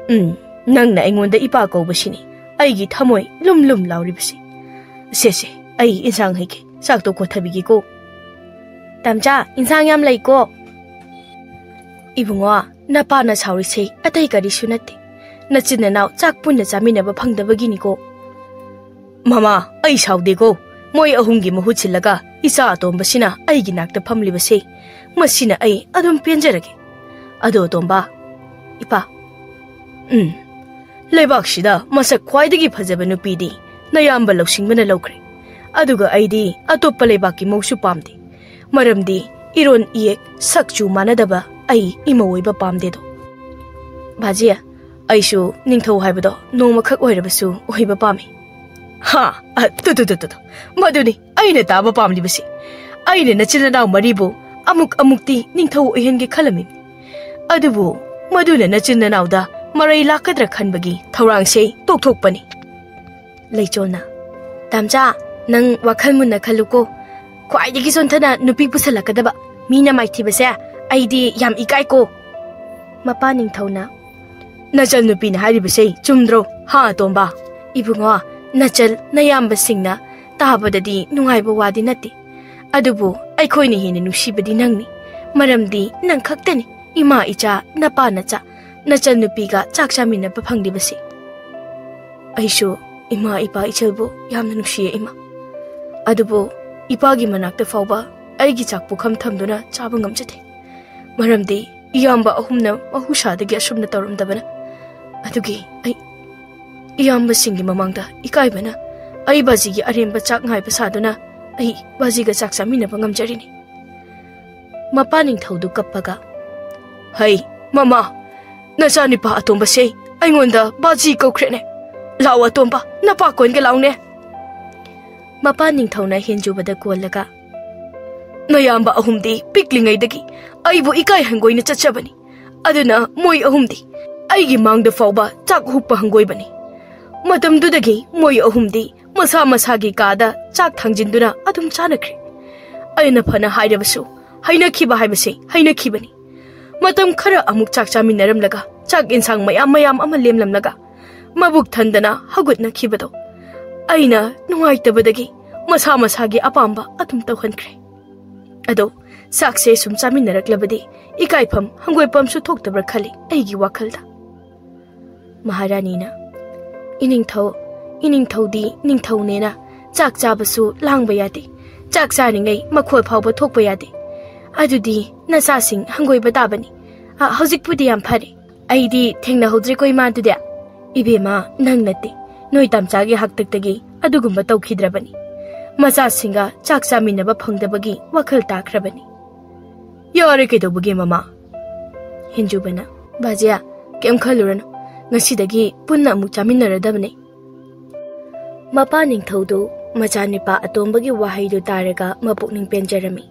ꯎꯝ, ꯅꯪꯅ ꯑꯩꯉꯣꯟꯗ ꯏꯄꯥ ꯀꯧꯕꯁꯤꯅꯤ ꯑꯩꯒꯤ ꯊꯃꯣꯏ ꯂꯨꯝ ꯂꯨꯝ ꯂꯥꯎꯔꯤꯕꯁꯤ꯫ ꯁꯦ, ꯁꯦ, ꯑꯩ ꯏꯟꯁꯥꯡ ꯍꯩꯒꯦ, ꯆꯥꯛꯇꯣ ꯀꯣꯊꯕꯤꯒꯦꯀꯣ꯫" "ꯇꯥꯝꯆꯥ, ꯏꯟꯁꯥꯡ ꯌꯥꯝ ꯂꯩꯀꯣ꯫" "ꯏꯕꯨꯡꯉꯣ, ꯅꯄꯥꯅ ꯁꯥꯎꯔꯤꯁꯦ ꯑꯇꯩ ꯀꯔꯤꯁꯨ ꯅꯠꯇꯦ꯫ ꯅꯆꯤꯟ ꯅꯅꯥꯎ ꯆꯥꯛ ꯄꯨꯟꯅ ꯆꯥꯃꯤꯟꯅꯕ ꯐꯪꯗꯕꯒꯤꯅꯤꯀꯣ꯫" "ꯃꯃꯥ, ꯑꯩ ꯁꯥꯎꯗꯦꯀꯣ꯫ ꯃꯣꯏ ꯑꯍꯨꯝꯒꯤ ꯃꯍꯨꯠ ꯁꯤꯜꯂꯒ ꯏꯆꯥ ꯑꯇꯣꯝꯕꯁꯤꯅ ꯑꯩꯒꯤ ꯅꯥꯛꯇ ꯐꯝꯂꯤꯕꯁꯦ, ꯃꯁꯤꯅ ꯑꯩ ꯑꯗꯨꯝ ꯄꯦꯟꯖꯔꯒꯦ꯫ ꯑꯗꯣ ꯑꯇꯣꯝꯕ, ꯏꯄꯥ, ꯎꯝ, ꯂꯩꯕꯥꯛꯁꯤꯗ ꯃꯁꯛ ꯈ꯭ꯋꯥꯏꯗꯒꯤ ꯐꯖꯕ ꯅꯨꯄꯤꯗꯤ ꯅꯌꯥꯝꯕ ꯂꯧꯁꯤꯡꯕꯅ ꯂꯧꯈ꯭ꯔꯦ꯫ ꯑꯗꯨꯒ ꯑꯩꯗꯤ ꯑꯇꯣꯞꯄ ꯂꯩꯕꯥꯛꯀꯤ ꯃꯧꯁꯨ ꯄꯥꯝꯗꯦ꯫ ꯃꯔꯝꯗꯤ ꯏꯔꯣꯟ ꯏꯌꯦꯛ ꯁꯛꯆꯨ ꯃꯥꯟꯅꯗꯕ ꯑꯩ ꯏꯃꯧ ꯑꯣꯏꯕ ꯄꯥꯝꯗꯦꯗꯣ꯫" "ꯕꯥꯖꯤ, ꯑꯩꯁꯨ ꯅꯤꯡꯊꯧ ꯍꯥꯏꯕꯗꯣ ꯅꯣꯡꯃꯈꯛ ꯑꯣꯏꯔꯕꯁꯨ ꯑꯣꯏꯕ ꯄꯥꯝꯃꯤ꯫" "ꯍꯥ, ꯑ, ꯇꯨ, ꯇꯨ, ꯇꯨ, ꯇꯨ, ꯇꯨ꯫ ꯃꯗꯨꯅꯤ ꯑꯩꯅ ꯇꯥꯕ ꯄꯥꯝꯂꯤꯕꯁꯤ꯫ ꯑꯩꯅ ꯅꯆꯤꯟ ꯅꯅꯥꯎ ꯃꯔꯤꯕꯨ ꯑꯃꯨꯛ ꯑꯃꯨꯛꯇꯤ ꯅꯤꯡꯊꯧ ꯑꯣꯏꯍꯟꯒꯦ ꯈꯜꯂꯝꯃꯤ꯫ ꯑꯗꯨꯕꯨ ꯃꯗꯨꯅ ꯅꯆꯤꯟ ꯅꯅꯥꯎꯗ ꯃꯔꯩ ꯂꯥꯛꯀꯗ꯭ꯔꯥ ꯈꯟꯕꯒꯤ ꯊꯧꯔꯥꯡꯁꯦ ꯇꯣꯛꯊꯣꯛꯄꯅꯤ꯫" ꯂꯩꯆꯣꯜꯅ, "ꯇꯥꯝꯆꯥ, ꯅꯪ ꯋꯥꯈꯜ ꯃꯨꯟꯅ ꯈꯜꯂꯨꯀꯣ꯫ ꯈ꯭ꯋꯥꯏꯗꯒꯤ ꯆꯣꯟꯊꯅ ꯅꯨꯄꯤ ꯄꯨꯁꯜꯂꯛꯀꯗꯕ ꯃꯤꯅ ꯃꯥꯏꯊꯤꯕꯁꯦ ꯑꯩꯗꯤ ꯌꯥꯝ ꯏꯀꯥꯏꯀꯣ꯫" ꯃꯄꯥ ꯅꯤꯡꯊꯧꯅ, "ꯅꯆꯜ ꯅꯨꯄꯤꯅ ꯍꯥꯏꯔꯤꯕꯁꯦ ꯆꯨꯝꯗ꯭ꯔꯣ, ꯍꯥ, ꯑꯇꯣꯝꯕ?" "ꯏꯕꯨꯡꯉꯣ, ꯅꯆꯜ ꯅꯌꯥꯝꯕꯁꯤꯡꯅ ꯇꯥꯕꯗꯗꯤ ꯅꯨꯡꯉꯥꯏꯕ ꯋꯥꯗꯤ ꯅꯠꯇꯦ꯫ ꯑꯗꯨꯕꯨ ꯑꯩꯈꯣꯏꯅ ꯍꯦꯟꯅ ꯅꯨꯡꯁꯤꯕꯗꯤ ꯅꯪꯅꯤ꯫ ꯃꯔꯝꯗꯤ ꯅꯪ ꯈꯛꯇꯅꯤ ꯏꯃꯥ ꯏꯆꯥ, ꯅꯄꯥ ꯅꯆꯥ, ꯅꯆꯜ ꯅꯨꯄꯤꯒ ꯆꯥꯛ ꯆꯥꯃꯤꯟꯅꯕ ꯐꯪꯂꯤꯕꯁꯤ꯫" "ꯑꯩꯁꯨ ꯏꯃꯥ ꯏꯄꯥ ꯏꯆꯜꯕꯨ ꯌꯥꯝꯅ ꯅꯨꯡꯁꯤꯌꯦ, ꯏꯃꯥ꯫ ꯑꯗꯨꯕꯨ ꯏꯄꯥꯒꯤ ꯃꯅꯥꯛꯇ ꯐꯥꯎꯕ ꯑꯩꯒꯤ ꯆꯥꯛ ꯄꯨꯈꯝ ꯊꯝꯗꯨꯅ ꯆꯥꯕ ꯉꯝꯖꯗꯦ꯫ ꯃꯔꯝꯗꯤ ꯏꯌꯥꯝꯕ ꯑꯍꯨꯝꯅ ꯃꯍꯧꯁꯥꯗꯒꯤ ꯑꯁꯨꯝꯅ ꯇꯧꯔꯝꯗꯕꯅ꯫ ꯑꯗꯨꯒꯤ ꯑꯩ ꯏꯌꯥꯝꯕꯁꯤꯡꯒꯤ ꯃꯃꯥꯡꯗ ꯏꯀꯥꯏꯕꯅ ꯑꯩ ꯕꯥꯖꯤꯒꯤ ꯑꯔꯦꯝꯕ ꯆꯥꯛ ꯉꯥꯏꯕ ꯁꯥꯗꯨꯅ ꯑꯩ ꯕꯥꯖꯤꯒ ꯆꯥꯛ ꯆꯥꯃꯤꯟꯅꯕ ꯉꯝꯖꯔꯤꯅꯤ꯫ ꯃꯄꯥ ꯅꯤꯡꯊꯧꯗꯨ ꯀꯞꯄꯒ, "ꯍꯩ, ꯃꯃꯥ, ꯅꯆꯥꯅꯤꯄꯥ ꯑꯇꯣꯝꯕꯁꯦ ꯑꯩꯉꯣꯟꯗ ꯕꯥꯖꯤ ꯀꯧꯈ꯭ꯔꯦꯅꯦ꯫ ꯂꯥꯛꯑꯣ ꯑꯇꯣꯝꯕ, ꯅꯄꯥ ꯀꯣꯟꯒ ꯂꯥꯎꯅꯦ꯫" ꯃꯄꯥ ꯅꯤꯡꯊꯧꯅ ꯍꯦꯟꯖꯨꯕꯗ ꯀꯣꯜꯂꯒ, "ꯅꯌꯥꯝꯕ ꯑꯍꯨꯝꯗꯤ ꯄꯤꯛꯂꯤꯉꯩꯗꯒꯤ ꯑꯩꯕꯨ ꯏꯀꯥꯏ ꯍꯪꯒꯣꯏꯅ ꯆꯠꯆꯕꯅꯤ꯫ ꯑꯗꯨꯅ ꯃꯣꯏ ꯑꯍꯨꯝꯗꯤ ꯑꯩꯒꯤ ꯃꯥꯡꯗ ꯐꯥꯎꯕ ꯆꯥꯛ ꯍꯨꯞꯄ ꯍꯪꯒꯣꯏꯕꯅꯤ꯫ ꯃꯇꯝꯗꯨꯗꯒꯤ ꯃꯣꯏ ꯑꯍꯨꯝꯗꯤ ꯃꯁꯥ ꯃꯁꯥꯒꯤ ꯀꯥꯗ ꯆꯥꯛ ꯊꯥꯡꯖꯤꯟꯗꯨꯅ ꯑꯗꯨꯝ ꯆꯥꯅꯈ꯭ꯔꯦ꯫ ꯑꯩꯅ ꯐꯅ ꯍꯥꯏꯔꯕꯁꯨ ꯍꯩꯅꯈꯤꯕ ꯍꯥꯏꯕꯁꯦ ꯍꯩꯅꯈꯤꯕꯅꯤ꯫ ꯃꯇꯝ ꯈꯔ ꯑꯃꯨꯛ ꯆꯥꯛ ꯆꯥꯃꯤꯟꯅꯔꯝꯂꯒ ꯆꯥꯛ ꯏꯟꯁꯥꯡ ꯃꯌꯥꯝ ꯃꯌꯥꯝ ꯑꯃ ꯂꯦꯝꯂꯝꯂꯒ ꯃꯕꯨꯛ ꯊꯟꯗꯅ ꯍꯧꯒꯠꯅꯈꯤꯕꯗꯣ ꯑꯩꯅ ꯅꯨꯡꯉꯥꯏꯇꯕꯗꯒꯤ ꯃꯁꯥ ꯃꯁꯥꯒꯤ ꯑꯄꯥꯝꯕ ꯑꯗꯨꯝ ꯇꯧꯍꯟꯈ꯭ꯔꯦ꯫ ꯑꯗꯣ ꯆꯥꯛꯁꯦ ꯁꯨꯝ ꯆꯥꯃꯤꯟꯅꯔꯛꯂꯕꯗꯤ ꯏꯀꯥꯏꯐꯝ ꯍꯪꯒꯣꯏꯐꯝꯁꯨ ꯊꯣꯛꯇꯕ꯭ꯔꯥ ꯈꯜꯂꯤ ꯑꯩꯒꯤ ꯋꯥꯈꯜꯗ꯫" ꯃꯍꯥꯔꯥꯅꯤꯅ, "ꯏꯅꯤꯡꯊꯧ, ꯏꯅꯤꯡꯊꯧꯗꯤ ꯅꯤꯡꯊꯧꯅꯦꯅ ꯆꯥꯛ ꯆꯥꯕꯁꯨ ꯂꯥꯡꯕ ꯌꯥꯗꯦ꯫ ꯆꯥꯛ ꯆꯥꯔꯤꯉꯩ ꯃꯈꯣꯜ ꯐꯥꯎꯕ ꯊꯣꯛꯄ ꯌꯥꯗꯦ꯫ ꯑꯗꯨꯗꯤ ꯅꯆꯥꯁꯤꯡ ꯍꯪꯒꯣꯏꯕ ꯇꯥꯕꯅꯤ꯫ ꯑ, ꯍꯧꯖꯤꯛꯄꯨꯗꯤ ꯌꯥꯝ ꯐꯔꯦ꯫ ꯑꯩꯗꯤ ꯊꯦꯡꯅꯍꯧꯗ꯭ꯔꯦꯀꯣ ꯏꯃꯥꯗꯨꯗꯤ꯫" "ꯏꯕꯦꯝꯃ, ꯅꯪ ꯅꯠꯇꯦ, ꯅꯣꯏ ꯇꯥꯝꯆꯥꯒꯤ ꯍꯥꯛꯇꯛꯇꯒꯤ ꯑꯗꯨꯒꯨꯝꯕ ꯇꯧꯈꯤꯗ꯭ꯔꯕꯅꯤ꯫ ꯃꯆꯥꯁꯤꯡꯒ ꯆꯥꯛ ꯆꯥꯃꯤꯟꯅꯕ ꯐꯪꯗꯕꯒꯤ ꯋꯥꯈꯜ ꯇꯥꯈ꯭ꯔꯕꯅꯤ꯫" "ꯌꯥꯔꯦ, ꯀꯩꯗꯧꯕꯒꯤ ꯃꯃꯥ?" ꯍꯦꯟꯖꯨꯕꯅ, "ꯕꯥꯖꯤꯌꯥ, ꯀꯩꯝ ꯈꯜꯂꯨꯔꯅꯨ꯫ ꯉꯁꯤꯗꯒꯤ ꯄꯨꯟꯅ ꯑꯃꯨꯛ ꯆꯥꯃꯤꯟꯅꯔꯗꯕꯅꯤ꯫" ꯃꯄꯥ ꯅꯤꯡꯊꯧꯗꯨ ꯃꯆꯥꯅꯤꯄꯥ ꯑꯇꯣꯝꯕꯒꯤ ꯋꯥꯍꯩꯗꯨ ꯇꯥꯔꯒ ꯃꯄꯨꯛꯅꯤꯡ ꯄꯦꯟꯖꯔꯝꯃꯤ꯫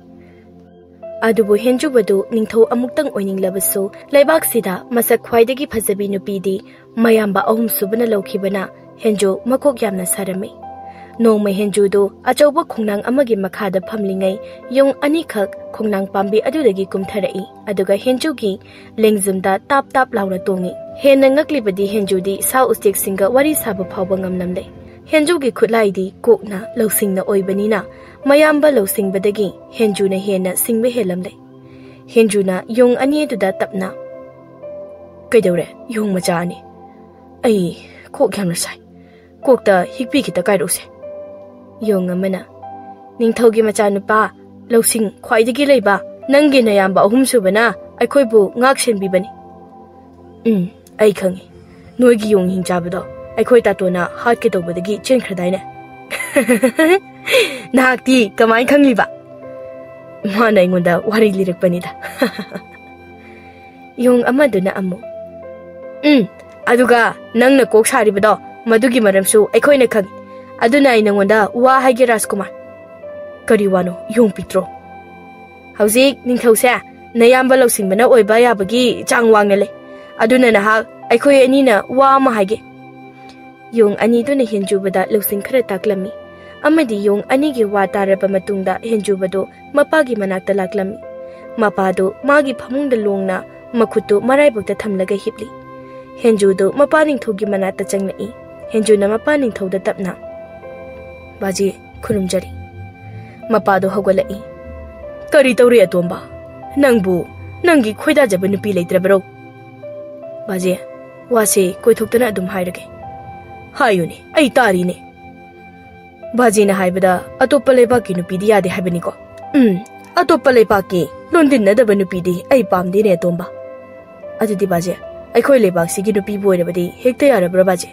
ꯑꯗꯨꯕꯨ ꯍꯦꯟꯖꯨꯕꯗꯨ ꯅꯤꯡꯊꯧ ꯑꯃꯨꯛꯇꯪ ꯑꯣꯏꯅꯤꯡꯂꯕꯁꯨ, ꯂꯩꯕꯥꯛꯁꯤꯗ ꯃꯁꯛ ꯈ꯭ꯋꯥꯏꯗꯒꯤ ꯐꯖꯕꯤ ꯅꯨꯄꯤꯗꯤ ꯃꯌꯥꯝꯕ ꯑꯍꯨꯝꯁꯨꯕꯅ ꯂꯧꯈꯤꯕꯅ ꯍꯦꯟꯖꯨ ꯃꯀꯣꯛ ꯌꯥꯝꯅ ꯁꯥꯔꯝꯃꯤ꯫ ꯅꯣꯡꯃ ꯍꯦꯟꯖꯨꯗꯨ ꯑꯆꯧꯕ ꯈꯣꯡꯅꯥꯡ ꯑꯃꯒꯤ ꯃꯈꯥꯗ ꯐꯝꯂꯤꯉꯩ ꯌꯣꯡ ꯑꯅꯤꯈꯛ ꯈꯣꯡꯅꯥꯡ ꯄꯥꯝꯕꯤ ꯑꯗꯨꯗꯒꯤ ꯀꯨꯝꯊꯔꯛꯏ, ꯑꯗꯨꯒ ꯍꯦꯟꯖꯨꯒꯤ ꯂꯦꯡꯖꯨꯝꯗ ꯇꯥꯞ ꯇꯥꯞ ꯂꯥꯎꯅ ꯇꯣꯡꯏ꯫ ꯍꯦꯟꯅ ꯉꯛꯂꯤꯕꯗꯤ ꯍꯦꯟꯖꯨꯗꯤ ꯁꯥ ꯎꯆꯦꯛꯁꯤꯡꯒ ꯋꯥꯔꯤ ꯁꯥꯕ ꯐꯥꯎꯕ ꯉꯝꯂꯝꯂꯦ꯫ ꯍꯦꯟꯖꯨꯒꯤ ꯈꯨꯠꯂꯥꯏꯗꯤ ꯀꯣꯛꯅ ꯂꯧꯁꯤꯡꯅ ꯑꯣꯏꯕꯅꯤꯅ ꯃꯌꯥꯝꯕ ꯂꯧꯁꯤꯡꯕꯗꯒꯤ ꯍꯦꯟꯖꯨꯅ ꯍꯦꯟꯅ ꯁꯤꯡꯕ ꯍꯦꯜꯂꯝꯂꯦ꯫ ꯍꯦꯟꯖꯨꯅ ꯌꯣꯡ ꯑꯅꯤ ꯑꯗꯨꯗ ꯇꯞꯅ, "ꯀꯩꯗꯧꯔꯦ, ꯌꯣꯡ ꯃꯆꯥ ꯑꯅꯤ? ꯑꯩ ꯀꯣꯛ ꯌꯥꯝꯅ ꯁꯥꯏ꯫ ꯀꯣꯛꯇ ꯍꯤꯛꯄꯤ ꯈꯤꯇ ꯀꯥꯏꯔꯛꯎꯁꯦ꯫" ꯌꯣꯡ ꯑꯃꯅ, "ꯅꯤꯡꯊꯧꯒꯤ ꯃꯆꯥꯅꯨꯄꯥ, ꯂꯧꯁꯤꯡ ꯈ꯭ꯋꯥꯏꯗꯒꯤ ꯂꯩꯕ ꯅꯪꯒꯤ ꯅꯌꯥꯝꯕ ꯑꯍꯨꯝꯁꯨꯕꯅ ꯑꯩꯈꯣꯏꯕꯨ ꯉꯥꯛ ꯁꯦꯟꯕꯤꯕꯅꯤ꯫ ꯎꯝ, ꯑꯩ ꯈꯪꯉꯤ꯫ ꯅꯣꯏꯒꯤ ꯌꯣꯡ ꯍꯤꯡ ꯆꯥꯕꯗꯣ ꯑꯩꯈꯣꯏ ꯇꯥꯇꯣꯟꯅ ꯍꯥꯠꯀꯦ ꯇꯧꯕꯗꯒꯤ ꯆꯦꯟꯈ꯭ꯔꯗꯥꯏꯅꯦ? ꯅꯍꯥꯛꯇꯤ ꯀꯃꯥꯏꯅ ꯈꯪꯂꯤꯕ? ꯃꯥꯅ ꯑꯩꯉꯣꯟꯗ ꯋꯥꯔꯤ ꯂꯤꯔꯛꯄꯅꯤꯗ꯫ ꯌꯣꯡ ꯑꯃꯗꯨꯅ ꯑꯃꯨꯛ, "ꯎꯝ, ꯑꯗꯨꯒ ꯅꯪꯅ ꯀꯣꯛ ꯁꯥꯔꯤꯕꯗꯣ, ꯃꯗꯨꯒꯤ ꯃꯔꯝꯁꯨ ꯑꯩꯈꯣꯏꯅ ꯈꯪꯏ꯫ ꯑꯗꯨꯅ ꯑꯩ ꯅꯉꯣꯟꯗ ꯋꯥ ꯍꯥꯏꯒꯦ, ꯔꯥꯖꯀꯨꯃꯥꯔ꯫" "ꯀꯔꯤ ꯋꯥꯅꯣ, ꯌꯣꯡ ꯄꯤꯛꯇ꯭ꯔꯣ?" "ꯍꯧꯖꯤꯛ ꯅꯤꯡꯊꯧꯁꯦ ꯅꯌꯥꯝꯕ ꯂꯧꯁꯤꯡꯕꯅ ꯑꯣꯏꯕ ꯌꯥꯕꯒꯤ ꯆꯥꯡ ꯋꯥꯡꯅ ꯂꯩ꯫ ꯑꯗꯨꯅ ꯅꯍꯥꯛ ꯑꯩꯈꯣꯏ ꯑꯅꯤꯅ ꯋꯥ ꯑꯃ ꯍꯥꯏꯒꯦ꯫" ꯌꯣꯡ ꯑꯅꯤꯗꯨꯅ ꯍꯦꯟꯖꯨꯕꯗ ꯂꯧꯁꯤꯡ ꯈꯔ ꯇꯥꯛꯂꯝꯃꯤ, ꯑꯃꯗꯤ ꯌꯣꯡ ꯑꯅꯤꯒꯤ ꯋꯥ ꯇꯥꯔꯕ ꯃꯇꯨꯡꯗ ꯍꯦꯟꯖꯨꯕꯗꯨ ꯃꯄꯥꯒꯤ ꯃꯅꯥꯛꯇ ꯂꯥꯛꯂꯝꯃꯤ꯫ ꯃꯄꯥꯗꯨ ꯃꯥꯒꯤ ꯐꯃꯨꯡꯗ ꯂꯣꯡꯅ ꯃꯈꯨꯠꯇꯨ ꯃꯔꯥꯏꯕꯛꯇ ꯊꯝꯂꯒ ꯍꯤꯞꯂꯤ꯫ ꯍꯦꯟꯖꯨꯗꯨ ꯃꯄꯥ ꯅꯤꯡꯊꯧꯒꯤ ꯃꯅꯥꯛꯇ ꯆꯪꯂꯛꯏ꯫ ꯍꯦꯟꯖꯨꯅ ꯃꯄꯥ ꯅꯤꯡꯊꯧꯗ ꯇꯞꯅ, "ꯕꯥꯖꯤ, ꯈꯨꯔꯨꯝꯖꯔꯤ꯫" ꯃꯄꯥꯗꯨ ꯍꯧꯒꯠꯂꯛꯏ꯫ "ꯀꯔꯤ ꯇꯧꯔꯦ ꯑꯇꯣꯝꯕ? ꯅꯪꯕꯨ ꯅꯪꯒꯤ ꯈꯣꯏꯗꯥꯖꯕ ꯅꯨꯄꯤ ꯂꯩꯇ꯭ꯔꯕꯔꯣ?" "ꯕꯥꯖꯤ, ꯋꯥꯁꯦ ꯀꯣꯏꯊꯣꯛꯇꯅ ꯑꯗꯨꯝ ꯍꯥꯏꯔꯒꯦ꯫" "ꯍꯥꯏꯌꯨꯅꯦ, ꯑꯩ ꯇꯥꯔꯤꯅꯦ꯫" "ꯕꯥꯖꯤꯅ ꯍꯥꯏꯕꯗ ꯑꯇꯣꯞꯄ ꯂꯩꯕꯥꯛꯀꯤ ꯅꯨꯄꯤꯗꯤ ꯌꯥꯗꯦ ꯍꯥꯏꯕꯅꯤꯀꯣ?" "ꯎꯝ, ꯑꯇꯣꯞꯄ ꯂꯩꯕꯥꯛꯀꯤ ꯂꯣꯟꯗꯤꯟꯅꯗꯕ ꯅꯨꯄꯤꯗꯤ ꯑꯩ ꯄꯥꯝꯗꯦꯅꯦ ꯑꯇꯣꯝꯕ꯫" "ꯑꯗꯨꯗꯤ ꯕꯥꯖꯤ, ꯑꯩꯈꯣꯏ ꯂꯩꯕꯥꯛꯁꯤꯒꯤ ꯅꯨꯄꯤꯕꯨ ꯑꯣꯏꯔꯕꯗꯤ ꯍꯦꯛꯇ ꯌꯥꯔꯕ꯭ꯔꯥ ꯕꯥꯖꯤ?"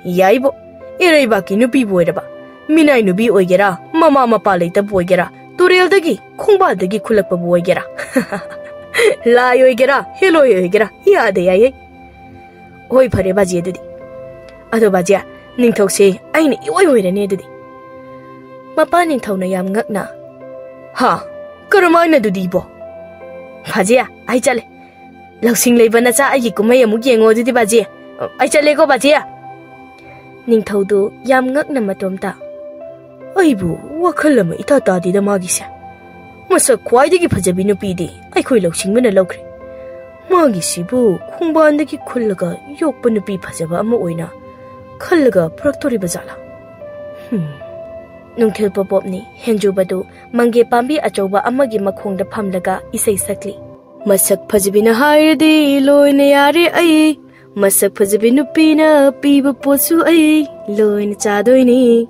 "ꯌꯥꯏꯕꯣ, ꯏꯔꯩꯕꯥꯛꯀꯤ ꯅꯨꯄꯤꯕꯨ ꯑꯣꯏꯔꯕ, ꯃꯤꯅꯥꯏ ꯅꯨꯄꯤ ꯑꯣꯏꯒꯦꯔꯥ, ꯃꯃꯥ ꯃꯄꯥ ꯂꯩꯇꯕ ꯑꯣꯏꯒꯦꯔꯥ, ꯇꯨꯔꯦꯜꯗꯒꯤ ꯈꯣꯡꯕꯥꯜꯗꯒꯤ ꯈꯨꯜꯂꯛꯄꯕꯨ ꯑꯣꯏꯒꯦꯔꯥ, ꯂꯥꯏ ꯑꯣꯏꯒꯦꯔꯥ, ꯍꯦꯂꯣꯏ ꯑꯣꯏꯒꯦꯔꯥ, ꯌꯥꯗ ꯌꯥꯏꯌꯦ꯫" "ꯍꯣꯏ, ꯐꯔꯦ ꯕꯥꯖꯤ ꯑꯗꯨꯗꯤ꯫ ꯑꯗꯣ ꯕꯥꯖꯤ, ꯅꯤꯡꯊꯧꯁꯦ ꯑꯩꯅ ꯏꯑꯣꯏ ꯑꯣꯏꯔꯅꯤ ꯑꯗꯨꯗꯤ꯫" ꯃꯄꯥ ꯅꯤꯡꯊꯧꯅ ꯌꯥꯝ ꯉꯛꯅ, "ꯍꯥ? ꯀꯔꯝꯍꯥꯏꯅ ꯑꯗꯨꯗꯤ ꯏꯕꯣ?" "ꯕꯥꯖꯤ, ꯑꯩ ꯆꯠꯂꯦ꯫ ꯂꯧꯁꯤꯡ ꯂꯩꯕ ꯅꯆꯥ ꯑꯩꯒꯤ ꯀꯨꯝꯍꯩ ꯑꯃꯨꯛ ꯌꯦꯡꯉꯣ ꯑꯗꯨꯗꯤ ꯕꯥꯖꯤ꯫ ꯑꯩ ꯆꯠꯂꯦꯀꯣ ꯕꯥꯖꯤ꯫" ꯅꯤꯡꯊꯧꯗꯨ ꯌꯥꯝ ꯉꯛꯅ ꯃꯇꯣꯝꯇ, "ꯑꯩꯕꯨ ꯋꯥꯈꯜ ꯑꯃ ꯏꯇꯥ ꯇꯥꯗꯦꯗ ꯃꯥꯒꯤꯁꯦ꯫ ꯃꯁꯛ ꯈ꯭ꯋꯥꯏꯗꯒꯤ ꯐꯖꯕꯤ ꯅꯨꯄꯤꯗꯤ ꯑꯩꯈꯣꯏ ꯂꯧꯁꯤꯡꯕꯅ ꯂꯧꯈ꯭ꯔꯦ꯫ ꯃꯥꯒꯤꯁꯤꯕꯨ ꯈꯣꯡꯕꯥꯟꯗꯒꯤ ꯈꯨꯜꯂꯒ ꯌꯣꯛꯄ ꯅꯨꯄꯤ ꯐꯖꯕ ꯑꯃ ꯑꯣꯏꯅ ꯈꯜꯂꯒ ꯐꯔꯛꯇꯣꯔꯤꯕ ꯖꯥꯠꯂꯥ? ꯍꯨꯝ꯫" ꯅꯨꯡꯊꯤꯜ ꯄꯣꯄꯣꯞꯅꯤ꯫ ꯍꯦꯟꯖꯨꯕꯗꯨ ꯃꯪꯒꯦ ꯄꯥꯝꯕꯤ ꯑꯆꯧꯕ ꯑꯃꯒꯤ ꯃꯈꯣꯡꯗ ꯐꯝꯂꯒ ꯏꯁꯩ ꯁꯛꯂꯤ꯫ "ꯃꯁꯛ ꯐꯖꯕꯤꯅ ꯍꯥꯏꯔꯗꯤ ꯂꯣꯏꯅ ꯌꯥꯔꯦ ꯑꯩ, ꯃꯁꯛ ꯐꯖꯕꯤ ꯅꯨꯄꯤꯅ ꯄꯤꯕ ꯄꯣꯠꯁꯨ ꯑꯩ ꯂꯣꯏꯅ ꯆꯥꯗꯣꯏꯅꯤ꯫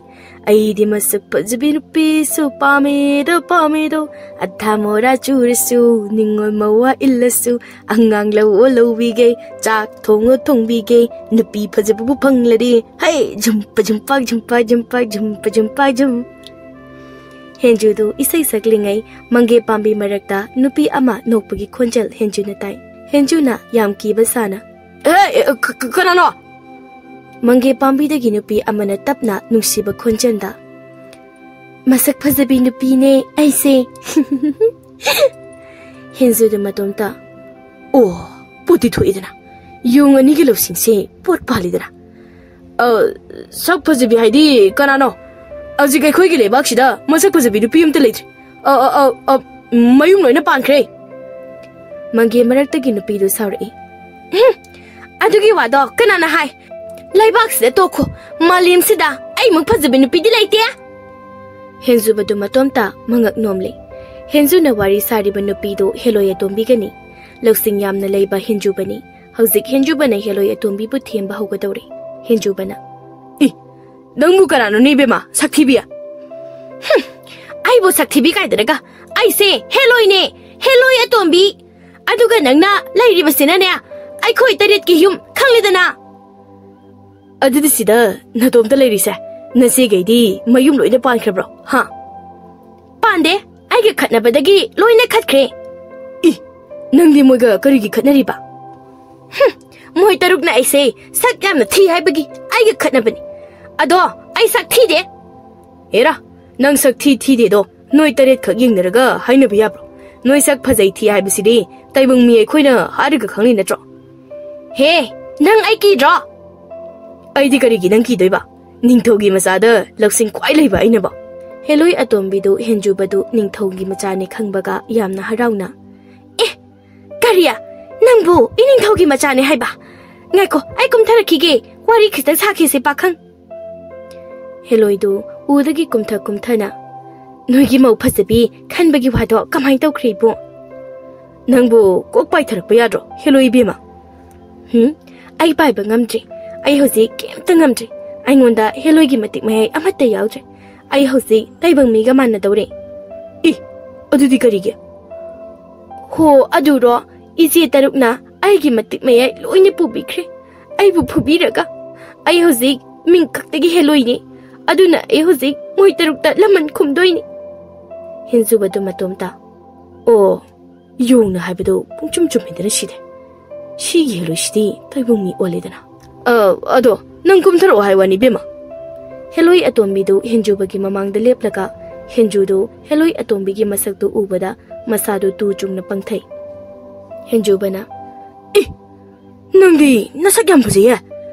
ꯑꯩꯗꯤ ꯃꯁꯛ ꯐꯖꯕꯤ ꯅꯨꯄꯤꯁꯨ ꯄꯥꯝꯃꯦꯗꯣ, ꯄꯥꯝꯃꯦꯗꯣ꯫ ꯑꯊꯥ ꯃꯣꯔꯥ ꯆꯨꯔꯁꯨ, ꯅꯤꯡꯉꯣꯜ ꯃꯋꯥ ꯏꯜꯂꯁꯨ, ꯑꯉꯥꯡ ꯂꯧꯑꯣ ꯂꯧꯕꯤꯒꯦ, ꯆꯥꯛ ꯊꯣꯡꯉꯣ ꯊꯣꯡꯕꯤꯒꯦ, ꯅꯨꯄꯤ ꯐꯖꯕꯕꯨ ꯐꯪꯂꯗꯤ꯫ ꯍꯩ, ꯖꯨꯝꯄ ꯖꯨꯝꯄꯥꯛ, ꯖꯨꯝꯄꯥꯛ ꯖꯨꯝꯄꯥꯛ, ꯖꯨꯝꯄ ꯖꯨꯝꯄꯥꯛ ꯖꯨꯝ꯫ ꯍꯦꯟꯖꯨꯗꯨ ꯏꯁꯩ ꯁꯛꯂꯤꯉꯩ ꯃꯪꯒꯦ ꯄꯥꯝꯕꯤ ꯃꯔꯛꯇ ꯅꯨꯄꯤ ꯑꯃ ꯅꯣꯛꯄꯒꯤ ꯈꯣꯟꯖꯦꯜ ꯍꯦꯟꯖꯨꯅ ꯇꯥꯏ꯫ ꯍꯦꯟꯖꯨꯅ ꯌꯥꯝ ꯀꯤꯕ ꯁꯥꯅ, "ꯑꯦ, ꯑꯦ, ꯀ-, ꯀ-, ꯀꯅꯥꯅꯣ?" ꯃꯪꯒꯦ ꯄꯥꯝꯕꯤꯗꯒꯤ ꯅꯨꯄꯤ ꯑꯃꯅ ꯇꯞꯅ ꯅꯨꯡꯁꯤꯕ ꯈꯣꯟꯖꯦꯜꯗ, "ꯃꯁꯛ ꯐꯖꯕꯤ ꯅꯨꯄꯤꯅꯦ ꯑꯩꯁꯦ꯫" ꯍꯦꯟꯖꯨꯗ ꯃꯇꯣꯝꯇ, "ꯑꯣ, ꯄꯣꯠꯇꯤ ꯊꯣꯛꯏꯗꯅ, ꯌꯣꯡ ꯑꯅꯤꯒꯤ ꯂꯧꯁꯤꯡꯁꯦ ꯄꯣꯠ ꯄꯥꯜꯂꯤꯗꯅ꯫ ꯑ, ꯁꯛ ꯐꯖꯕꯤ ꯍꯥꯏꯗꯤ ꯀꯅꯥꯅꯣ? ꯍꯧꯖꯤꯛ ꯑꯩꯈꯣꯏꯒꯤ ꯂꯩꯕꯥꯛꯁꯤꯗ ꯃꯁꯛ ꯐꯖꯕꯤ ꯅꯨꯄꯤ ꯑꯝꯇ ꯂꯩꯇ꯭ꯔꯦ꯫ ꯑ, ꯑ, ꯑ, ꯑ, ꯃꯌꯨꯝ ꯂꯣꯏꯅ ꯄꯥꯟꯈ꯭ꯔꯦ꯫" ꯃꯪꯒꯦ ꯃꯔꯛꯇꯒꯤ ꯅꯨꯄꯤꯗꯨ ꯁꯥꯎꯔꯛꯏ, "ꯎꯝ, ꯑꯗꯨꯒꯤ ꯋꯥꯗꯣ ꯀꯅꯥꯅ ꯍꯥꯏ? ꯂꯩꯕꯥꯛꯁꯤꯗ ꯇꯣꯛꯈꯣ, ꯃꯥꯂꯦꯝꯁꯤꯗ ꯑꯩꯃꯨꯛ ꯐꯖꯕꯤ ꯅꯨꯄꯤꯗꯤ ꯂꯩꯇꯦ꯫" ꯍꯦꯟꯖꯨꯕꯗꯨ ꯃꯇꯣꯝꯇ ꯃꯉꯛ ꯅꯣꯝꯂꯤ꯫ ꯍꯦꯟꯖꯨꯅ ꯋꯥꯔꯤ ꯁꯥꯔꯤꯕ ꯅꯨꯄꯤꯗꯨ ꯍꯦꯂꯣꯏ ꯑꯇꯣꯝꯕꯤꯒꯅꯤ꯫ ꯂꯧꯁꯤꯡ ꯌꯥꯝꯅ ꯂꯩꯕ ꯍꯦꯟꯖꯨꯕꯅꯤ꯫ ꯍꯧꯖꯤꯛ ꯍꯦꯟꯖꯨꯕꯅ ꯍꯦꯂꯣꯏ ꯑꯇꯣꯝꯕꯤꯕꯨ ꯊꯦꯝꯕ ꯍꯧꯒꯗꯧꯔꯦ꯫ ꯍꯦꯟꯖꯨꯕꯅ, "ꯏ, ꯅꯪꯕꯨ ꯀꯅꯥꯅꯣꯅꯦ ꯏꯕꯦꯝꯃ, ꯁꯛꯊꯤꯕꯤ?" "ꯍꯨꯝ, ꯑꯩꯕꯨ ꯁꯛꯊꯤꯕꯤ ꯀꯥꯏꯗꯅꯒ? ꯑꯩꯁꯦ ꯍꯦꯂꯣꯏꯅꯦ, ꯍꯦꯂꯣꯏ ꯑꯇꯣꯝꯕꯤ꯫ ꯑꯗꯨꯒ ꯅꯪꯅ ꯂꯩꯔꯤꯕꯁꯤꯅꯅꯦ, ꯑꯩꯈꯣꯏ ꯇꯔꯦꯠꯀꯤ ꯌꯨꯝ, ꯈꯪꯂꯦꯗꯅ꯫" "ꯑꯗꯨꯗꯤ ꯁꯤꯗ ꯅꯇꯣꯝꯇ ꯂꯩꯔꯤꯁꯦ, ꯅꯆꯦꯒꯩꯗꯤ ꯃꯌꯨꯝ ꯂꯣꯏꯅ ꯄꯥꯟꯈ꯭ꯔꯕ꯭ꯔꯣ, ꯍꯥ?" "ꯄꯥꯟꯗꯦ, ꯑꯩꯒ ꯈꯠꯅꯕꯗꯒꯤ ꯂꯣꯏꯅ ꯈꯠꯈ꯭ꯔꯦ꯫" "ꯏ, ꯅꯪꯗꯤ ꯃꯣꯏꯒ ꯀꯔꯤꯒꯤ ꯈꯠꯅꯔꯤꯕ?" "ꯍꯨꯝ, ꯃꯣꯏ ꯇꯔꯨꯛꯅ ꯑꯩꯁꯦ ꯁꯛ ꯌꯥꯝꯅ ꯊꯤ ꯍꯥꯏꯕꯒꯤ ꯑꯩꯒ ꯈꯠꯅꯕꯅꯤ꯫ ꯑꯗꯣ ꯑꯩ ꯁꯛ ꯊꯤꯗꯦ꯫" "ꯑꯦꯔꯥ, ꯅꯪ ꯁꯛ ꯊꯤ ꯊꯤꯗꯦꯗꯣ ꯅꯣꯏ ꯇꯔꯦꯠꯈꯛ ꯌꯦꯡꯅꯔꯒ ꯍꯥꯏꯅꯕ ꯌꯥꯕ꯭ꯔꯣ? ꯅꯣꯏ ꯁꯛ ꯐꯖꯩ ꯊꯤ ꯍꯥꯏꯕꯁꯤꯗꯤ ꯇꯥꯏꯕꯪ ꯃꯤ ꯑꯩꯈꯣꯏꯅ ꯍꯥꯏꯔꯒ ꯈꯪꯂꯤ ꯅꯠꯇ꯭ꯔꯣ?" "ꯍꯦ, ꯅꯪ ꯑꯩ ꯀꯤꯗ꯭ꯔꯣ?" "ꯑꯩꯗꯤ ꯀꯔꯤꯒꯤ ꯅꯪ ꯀꯤꯗꯣꯏꯕ? ꯅꯤꯡꯊꯧꯒꯤ ꯃꯆꯥꯗ ꯂꯧꯁꯤꯡ ꯈ꯭ꯋꯥꯏ ꯂꯩꯕ ꯑꯩꯅꯕꯣ?" ꯍꯦꯂꯣꯏ ꯑꯇꯣꯝꯕꯤꯗꯨ ꯍꯦꯟꯖꯨꯕꯗꯨ ꯅꯤꯡꯊꯧꯒꯤ ꯃꯆꯥꯅꯤ ꯈꯪꯕꯒ ꯌꯥꯝꯅ ꯍꯔꯥꯎꯅ, "ꯑꯦ, ꯀꯔꯤ? ꯅꯪꯕꯨ ꯏꯅꯤꯡꯊꯧꯒꯤ ꯃꯆꯥꯅꯦ ꯍꯥꯏꯕ? ꯉꯥꯏꯈꯣ, ꯑꯩ ꯀꯨꯝꯊꯔꯛꯈꯤꯒꯦ, ꯋꯥꯔꯤ ꯈꯤꯇꯪ ꯁꯥꯈꯤꯁꯦ ꯄꯥꯈꯪ꯫" ꯍꯦꯂꯣꯏꯗꯨ ꯎꯗꯒꯤ ꯀꯨꯝꯊ ꯀꯨꯝꯊꯅ, "ꯅꯣꯏꯒꯤ ꯃꯧ ꯐꯖꯕꯤ ꯈꯟꯕꯒꯤ ꯋꯥꯗꯣ ꯀꯃꯥꯏꯅ ꯇꯧꯈ꯭ꯔꯦ ꯏꯕꯨꯡ?" "ꯅꯪꯕꯨ ꯀꯣꯛ ꯄꯥꯏꯊꯔꯛꯄ ꯌꯥꯗ꯭ꯔꯣ ꯍꯦꯂꯣꯏ ꯏꯕꯦꯝꯃ?" "ꯍꯨꯝ, ꯑꯩ ꯄꯥꯏꯕ ꯉꯝꯗ꯭ꯔꯦ꯫ ꯑꯩ ꯍꯧꯖꯤꯛ ꯀꯩꯝꯇ ꯉꯝꯗ꯭ꯔꯦ꯫ ꯑꯩꯉꯣꯟꯗ ꯍꯦꯂꯣꯏꯒꯤ ꯃꯇꯤꯛ ꯃꯌꯥꯏ ꯑꯃꯠꯇ ꯌꯥꯎꯗ꯭ꯔꯦ꯫ ꯑꯩ ꯍꯧꯖꯤꯛ ꯇꯥꯏꯕꯪ ꯃꯤꯒ ꯃꯥꯟꯅꯗꯧꯔꯦ꯫ ꯏ, ꯑꯗꯨꯗꯤ ꯀꯔꯤꯒꯤ? ꯍꯣ, ꯑꯗꯨꯔꯣ? ꯏꯆꯦ ꯇꯔꯨꯛꯅ ꯑꯩꯒꯤ ꯃꯇꯤꯛ ꯃꯌꯥꯏ ꯂꯣꯏꯅ ꯄꯨꯕꯤꯈ꯭ꯔꯦ꯫ ꯑꯩꯕꯨ ꯐꯨꯕꯤꯔꯒ ꯑꯩ ꯍꯧꯖꯤꯛ ꯃꯤꯡ ꯈꯛꯇꯒꯤ ꯍꯦꯂꯣꯏꯅꯤ꯫ ꯑꯗꯨꯅ ꯑꯩ ꯍꯧꯖꯤꯛ ꯃꯣꯏ ꯇꯔꯨꯛꯇ ꯂꯃꯟ ꯈꯨꯝꯗꯣꯏꯅꯤ꯫ ꯍꯦꯟꯖꯨꯕꯗꯨ ꯃꯇꯣꯝꯇ, "ꯑꯣ, ꯌꯣꯡꯅ ꯍꯥꯏꯕꯗꯨ ꯄꯨꯡꯆꯨꯝ ꯆꯨꯝꯃꯤꯗꯅ ꯁꯤꯗꯤ꯫ ꯁꯤꯒꯤ ꯍꯦꯂꯣꯏꯁꯤꯗꯤ ꯇꯥꯏꯕꯪ ꯃꯤ ꯑꯣꯜꯂꯦꯗꯅ꯫ ꯑ, ꯑꯗꯣ ꯅꯪ ꯀꯨꯝꯊꯔꯛꯑꯣ ꯍꯥꯏ ꯋꯥꯅꯤ, ꯏꯕꯦꯝꯃ꯫" ꯍꯦꯂꯣꯏ ꯑꯇꯣꯝꯕꯤꯗꯨ ꯍꯦꯟꯖꯨꯕꯒꯤ ꯃꯃꯥꯡꯗ ꯂꯦꯞꯂꯒ ꯍꯦꯟꯖꯨꯗꯨ ꯍꯦꯂꯣꯏ ꯑꯇꯣꯝꯕꯤꯒꯤ ꯃꯁꯛꯇꯨ ꯎꯕꯗ ꯃꯁꯥꯗꯨ ꯇꯨ ꯆꯨꯡꯅ ꯄꯪꯊꯩ꯫ ꯍꯦꯟꯖꯨꯕꯅ, "ꯑꯦ, ꯅꯪꯗꯤ ꯅꯁꯛ ꯌꯥꯝ ꯐꯖꯩꯌꯦ꯫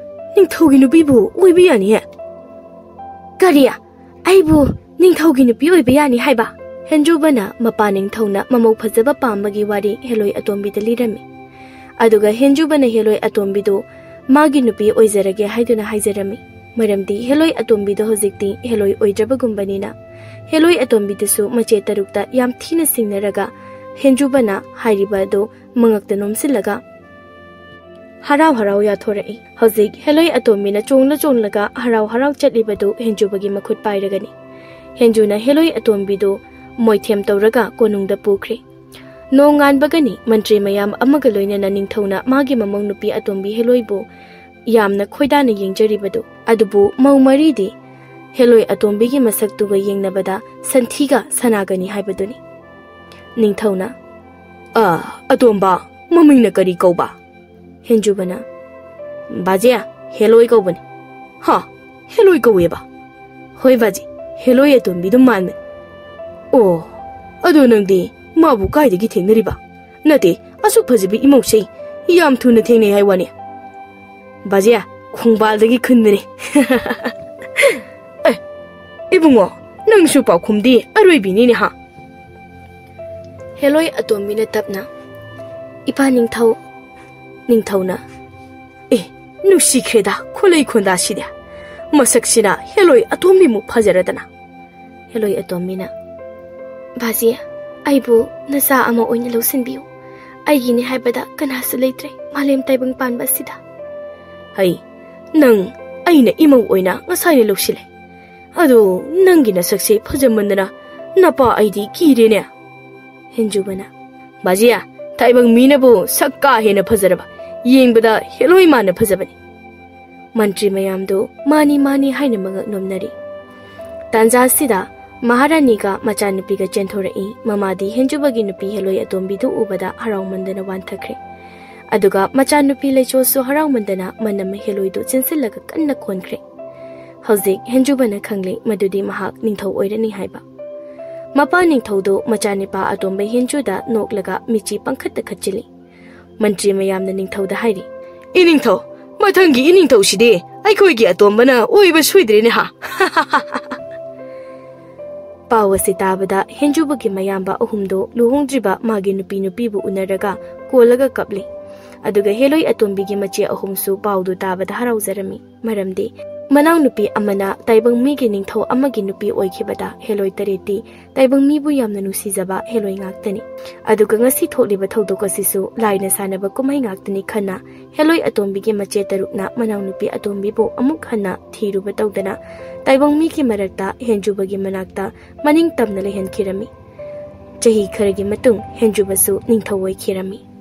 ꯅꯤꯡꯊꯧꯒꯤ ꯅꯨꯄꯤꯕꯨ ꯑꯣꯏꯕ ꯌꯥꯅꯤꯌꯦ꯫" "ꯀꯔꯤ? ꯑꯩꯕꯨ ꯅꯤꯡꯊꯧꯒꯤ ꯅꯨꯄꯤ ꯑꯣꯏꯕ ꯌꯥꯅꯤ ꯍꯥꯏꯕ?" ꯍꯦꯟꯖꯨꯕꯅ ꯃꯄꯥ ꯅꯤꯡꯊꯧꯅ ꯃꯃꯧ ꯐꯖꯕ ꯄꯥꯝꯕꯒꯤ ꯋꯥꯔꯤ ꯍꯦꯂꯣꯏ ꯑꯇꯣꯝꯕꯤꯗ ꯂꯤꯔꯝꯃꯤ꯫ ꯑꯗꯨꯒ ꯍꯦꯟꯖꯨꯕꯅ ꯍꯦꯂꯣꯏ ꯑꯇꯣꯝꯕꯤꯗꯨ ꯃꯥꯒꯤ ꯅꯨꯄꯤ ꯑꯣꯏꯖꯔꯒꯦ ꯍꯥꯏꯗꯨꯅ ꯍꯥꯏꯖꯔꯝꯃꯤ꯫ ꯃꯔꯝꯗꯤ ꯍꯦꯂꯣꯏ ꯑꯇꯣꯝꯕꯤꯗꯣ ꯍꯧꯖꯤꯛꯇꯤ ꯍꯦꯂꯣꯏ ꯑꯣꯏꯗ꯭ꯔꯕꯒꯨꯝꯕꯅꯤꯅ꯫ ꯍꯦꯂꯣꯏ ꯑꯇꯣꯝꯕꯤꯗꯨꯁꯨ ꯃꯆꯦ ꯇꯔꯨꯛꯇ ꯌꯥꯝ ꯊꯤꯅ ꯁꯤꯡꯅꯔꯒ ꯍꯦꯟꯖꯨꯕꯅ ꯍꯥꯏꯔꯤꯕ ꯑꯗꯨ ꯃꯉꯛꯇ ꯅꯣꯝꯁꯤꯜꯂꯒ ꯍꯔꯥꯎ ꯍꯔꯥꯎ ꯌꯥꯊꯣꯔꯛꯏ꯫ ꯍꯧꯖꯤꯛ ꯍꯦꯂꯣꯏ ꯑꯇꯣꯝꯕꯤꯅ ꯆꯣꯡꯂ ꯆꯣꯡꯂꯒ ꯍꯔꯥꯎ ꯍꯔꯥꯎ ꯆꯠꯂꯤꯕꯗꯨ ꯍꯦꯟꯖꯨꯕꯒꯤ ꯃꯈꯨꯠ ꯄꯥꯏꯔꯒꯅꯤ꯫ ꯍꯦꯟꯖꯨꯅ ꯍꯦꯂꯣꯏ ꯑꯇꯣꯝꯕꯤꯗꯨ ꯃꯣꯏꯊꯦꯝ ꯇꯧꯔꯒ ꯀꯣꯅꯨꯡꯗ ꯄꯨꯈ꯭ꯔꯦ꯫ ꯅꯣꯡꯉꯥꯟꯕꯒꯅꯤ ꯃꯟꯇ꯭ꯔꯤ ꯃꯌꯥꯝ ꯑꯃꯒ ꯂꯣꯏꯅꯅ ꯅꯤꯡꯊꯧꯅ ꯃꯥꯒꯤ ꯃꯃꯧ ꯅꯨꯄꯤ ꯑꯇꯣꯝꯕꯤ ꯍꯦꯂꯣꯏꯕꯨ ꯌꯥꯝꯅ ꯈꯣꯏꯗꯥꯅ ꯌꯦꯡꯖꯔꯤꯕꯗꯨ꯫ ꯑꯗꯨꯕꯨ ꯃꯧ ꯃꯔꯤꯗꯤ ꯍꯦꯂꯣꯏ ꯑꯇꯣꯝꯕꯤꯒꯤ ꯃꯁꯛꯇꯨꯒ ꯌꯦꯡꯅꯕꯗ ꯁꯟꯊꯤꯒ ꯁꯅꯥꯒꯅꯤ ꯍꯥꯏꯕꯗꯨꯅꯤ꯫ ꯅꯤꯡꯊꯧꯅ, "ꯑ, ꯑꯇꯣꯝꯕ, ꯃꯃꯤꯡꯅ ꯀꯔꯤ ꯀꯧꯕ?" ꯍꯦꯟꯖꯨꯕꯅ, "ꯕꯥꯖꯦ, ꯍꯦꯂꯣꯏ ꯀꯧꯕꯅꯤ꯫" "ꯍꯥ? ꯍꯦꯂꯣꯏ ꯀꯧꯋꯦꯕ?" "ꯍꯣꯏ ꯕꯥꯖꯦ, ꯍꯦꯂꯣꯏ ꯑꯇꯣꯝꯕꯤꯗꯨ ꯃꯥꯟꯕꯅꯤ꯫" "ꯑꯣ, ꯑꯗꯣ ꯅꯪꯗꯤ ꯃꯥꯕꯨ ꯀꯥꯏꯗꯒꯤ ꯊꯦꯡꯅꯔꯤꯕ? ꯅꯠꯇꯦ, ꯑꯁꯨꯛ ꯐꯖꯕꯤ ꯏꯃꯧꯁꯦ ꯌꯥꯝ ꯊꯨꯅ ꯊꯦꯡꯅꯩ ꯍꯥꯏ ꯋꯥꯅꯤ꯫" "ꯕꯥꯖꯦ, ꯈꯣꯡꯕꯥꯜꯗꯒꯤ ꯈꯨꯟꯕꯅꯤ꯫" "ꯑꯦ, ꯏꯕꯨꯡꯉꯣ, ꯅꯪꯁꯨ ꯄꯥꯎꯈꯨꯝꯗꯤ ꯑꯔꯣꯏꯕꯤꯅꯤꯅꯦ ꯍꯥ?" ꯍꯦꯂꯣꯏ ꯑꯇꯣꯝꯕꯤꯅ ꯇꯞꯅ, "ꯏꯄꯥ ꯅꯤꯡꯊꯧ꯫" ꯅꯤꯡꯊꯧꯅ, "ꯑꯦ, ꯅꯨꯡꯁꯤꯈ꯭ꯔꯦꯗ ꯈꯣꯂꯩ ꯈꯣꯟꯗꯥꯁꯤꯗꯤ꯫ ꯃꯁꯛꯁꯤꯅ ꯍꯦꯂꯣꯏ ꯑꯇꯣꯝꯕꯤꯃꯨꯛ ꯐꯖꯔꯗꯅ꯫" ꯍꯦꯂꯣꯏ ꯑꯇꯣꯝꯕꯤꯅ, "ꯕꯥꯖꯤ, ꯑꯩꯕꯨ ꯅꯆꯥ ꯑꯃ ꯑꯣꯏꯅ ꯂꯧꯁꯤꯟꯕꯤꯌꯨ꯫ ꯑꯩꯒꯤꯅꯤ ꯍꯥꯏꯕꯗ ꯀꯅꯥꯁꯨ ꯂꯩꯇ꯭ꯔꯦ ꯃꯥꯂꯦꯝ ꯇꯥꯏꯕꯪ ꯄꯥꯟꯕ ꯑꯁꯤꯗ꯫" "ꯍꯩ, ꯅꯪ ꯑꯩꯅ ꯏꯃꯧ ꯑꯣꯏꯅ ꯉꯁꯥꯏꯅ ꯂꯧꯁꯤꯜꯂꯦ꯫ ꯑꯗꯣ ꯅꯪꯒꯤ ꯅꯁꯛꯁꯦ ꯐꯖꯃꯟꯗꯅ ꯅꯄꯥ ꯑꯩꯗꯤ ꯀꯤꯔꯦꯅꯦ꯫ ꯍꯦꯟꯖꯨꯕꯅ, ꯕꯥꯖꯤꯌꯥ, ꯇꯥꯏꯕꯪ ꯃꯤꯅꯕꯨ ꯁꯛ ꯀꯥ ꯍꯦꯟꯅ ꯐꯖꯔꯕ, ꯌꯦꯡꯕꯗ ꯍꯦꯂꯣꯏ ꯃꯥꯟꯅ ꯐꯖꯕꯅꯤ꯫ ꯃꯟꯇ꯭ꯔꯤ ꯃꯌꯥꯝꯗꯨ ꯃꯥꯅꯤ ꯃꯥꯅꯤ ꯍꯥꯏꯅ ꯃꯉꯛ ꯅꯣꯝꯅꯔꯤ꯫ ꯇꯥꯟꯖꯥ ꯑꯁꯤꯗ ꯃꯍꯥꯔꯥꯅꯤꯒ ꯃꯆꯥꯅꯨꯄꯤꯒ ꯆꯦꯟꯊꯣꯔꯛꯏ꯫ ꯃꯃꯥꯗꯤ ꯍꯦꯟꯖꯨꯕꯒꯤ ꯅꯨꯄꯤ ꯍꯦꯂꯣꯏ ꯑꯇꯣꯝꯕꯤꯗꯨ ꯎꯕꯗ ꯍꯔꯥꯎꯃꯟꯗꯅ ꯋꯥꯟꯊꯈ꯭ꯔꯦ꯫ ꯑꯗꯨꯒ ꯃꯆꯥꯅꯨꯄꯤ ꯂꯩꯆꯣꯁꯨ ꯍꯔꯥꯎꯃꯟꯗꯅ ꯃꯅꯝ ꯍꯦꯂꯣꯏꯗꯨ ꯆꯦꯟꯁꯤꯜꯂꯒ ꯀꯟꯅ ꯈꯣꯟꯈ꯭ꯔꯦ꯫ ꯍꯧꯖꯤꯛ ꯍꯦꯟꯖꯨꯕꯅ ꯈꯪꯂꯦ ꯃꯗꯨꯗꯤ ꯃꯍꯥꯛ ꯅꯤꯡꯊꯧ ꯑꯣꯏꯔꯅꯤ ꯍꯥꯏꯕ꯫ ꯃꯄꯥ ꯅꯤꯡꯊꯧꯗꯨ ꯃꯆꯥꯅꯤꯄꯥ ꯑꯇꯣꯝꯕ ꯍꯦꯟꯖꯨꯗ ꯅꯣꯛꯂꯒ ꯃꯤꯆꯤ ꯄꯪꯈꯠꯇ ꯈꯠꯆꯤꯜꯂꯤ꯫ ꯃꯟꯇ꯭ꯔꯤ ꯃꯌꯥꯝꯅ ꯅꯤꯡꯊꯧꯗ ꯍꯥꯏꯔꯤ, "ꯏꯅꯤꯡꯊꯧ, ꯃꯊꯪꯒꯤ ꯏꯅꯤꯡꯊꯧꯁꯤꯗꯤ ꯑꯩꯈꯣꯏꯒꯤ ꯑꯇꯣꯝꯕꯅ ꯑꯣꯏꯕ ꯁꯣꯏꯗ꯭ꯔꯦꯅꯦ ꯍꯥ?" ꯄꯥꯎ ꯑꯁꯤ ꯇꯥꯕꯗ ꯍꯦꯟꯖꯨꯕꯒꯤ ꯃꯌꯥꯝꯕ ꯑꯍꯨꯝꯗꯣ ꯂꯨꯍꯣꯡꯗ꯭ꯔꯤꯕ ꯃꯥꯒꯤ ꯅꯨꯄꯤ ꯅꯨꯄꯤꯕꯨ ꯎꯅꯔꯒ ꯀꯣꯜꯂꯒ ꯀꯞꯂꯤ꯫ ꯑꯗꯨꯒ ꯍꯦꯂꯣꯏ ꯑꯇꯣꯝꯕꯤꯒꯤ ꯃꯆꯦ ꯑꯍꯨꯝꯁꯨ ꯄꯥꯎꯗꯨ ꯇꯥꯕꯗ ꯍꯔꯥꯎꯖꯔꯝꯃꯤ꯫ ꯃꯔꯝꯗꯤ ꯃꯅꯥꯎꯅꯨꯄꯤ ꯑꯃꯅ ꯇꯥꯏꯕꯪ ꯃꯤꯒꯤ ꯅꯤꯡꯊꯧ ꯑꯃꯒꯤ ꯅꯨꯄꯤ ꯑꯣꯏꯈꯤꯕꯗ ꯍꯦꯂꯣꯏ ꯇꯔꯦꯠꯇꯤ ꯇꯥꯏꯕꯪ ꯃꯤꯕꯨ ꯌꯥꯝꯅ ꯅꯨꯡꯁꯤꯖꯕ ꯍꯦꯂꯣꯏ ꯉꯥꯛꯇꯅꯤ꯫ ꯑꯗꯨꯒ ꯉꯁꯤ ꯊꯣꯛꯂꯤꯕ ꯊꯧꯗꯣꯛ ꯑꯁꯤꯁꯨ ꯂꯥꯏꯅ ꯁꯥꯟꯅꯕ ꯀꯨꯝꯍꯩ ꯉꯥꯛꯇꯅꯤ ꯈꯟꯅ ꯍꯦꯂꯣꯏ ꯑꯇꯣꯝꯕꯤꯒꯤ ꯃꯆꯦ ꯇꯔꯨꯛꯅ ꯃꯅꯥꯎꯅꯨꯄꯤ ꯑꯇꯣꯝꯕꯤꯕꯨ ꯑꯃꯨꯛ ꯍꯟꯅ ꯊꯤꯔꯨꯕ ꯇꯧꯗꯅ ꯇꯥꯏꯕꯪ ꯃꯤꯒꯤ ꯃꯔꯛꯇ ꯍꯦꯟꯖꯨꯕꯒꯤ ꯃꯅꯥꯛꯇ ꯃꯅꯤꯡ ꯇꯝꯅ ꯂꯩꯍꯟꯈꯤꯔꯝꯃꯤ꯫ ꯆꯍꯤ ꯈꯔꯒꯤ ꯃꯇꯨꯡ ꯍꯦꯟꯖꯨꯕꯁꯨ ꯅꯤꯡꯊꯧ ꯑꯣꯏꯈꯤꯔꯝꯃꯤ꯫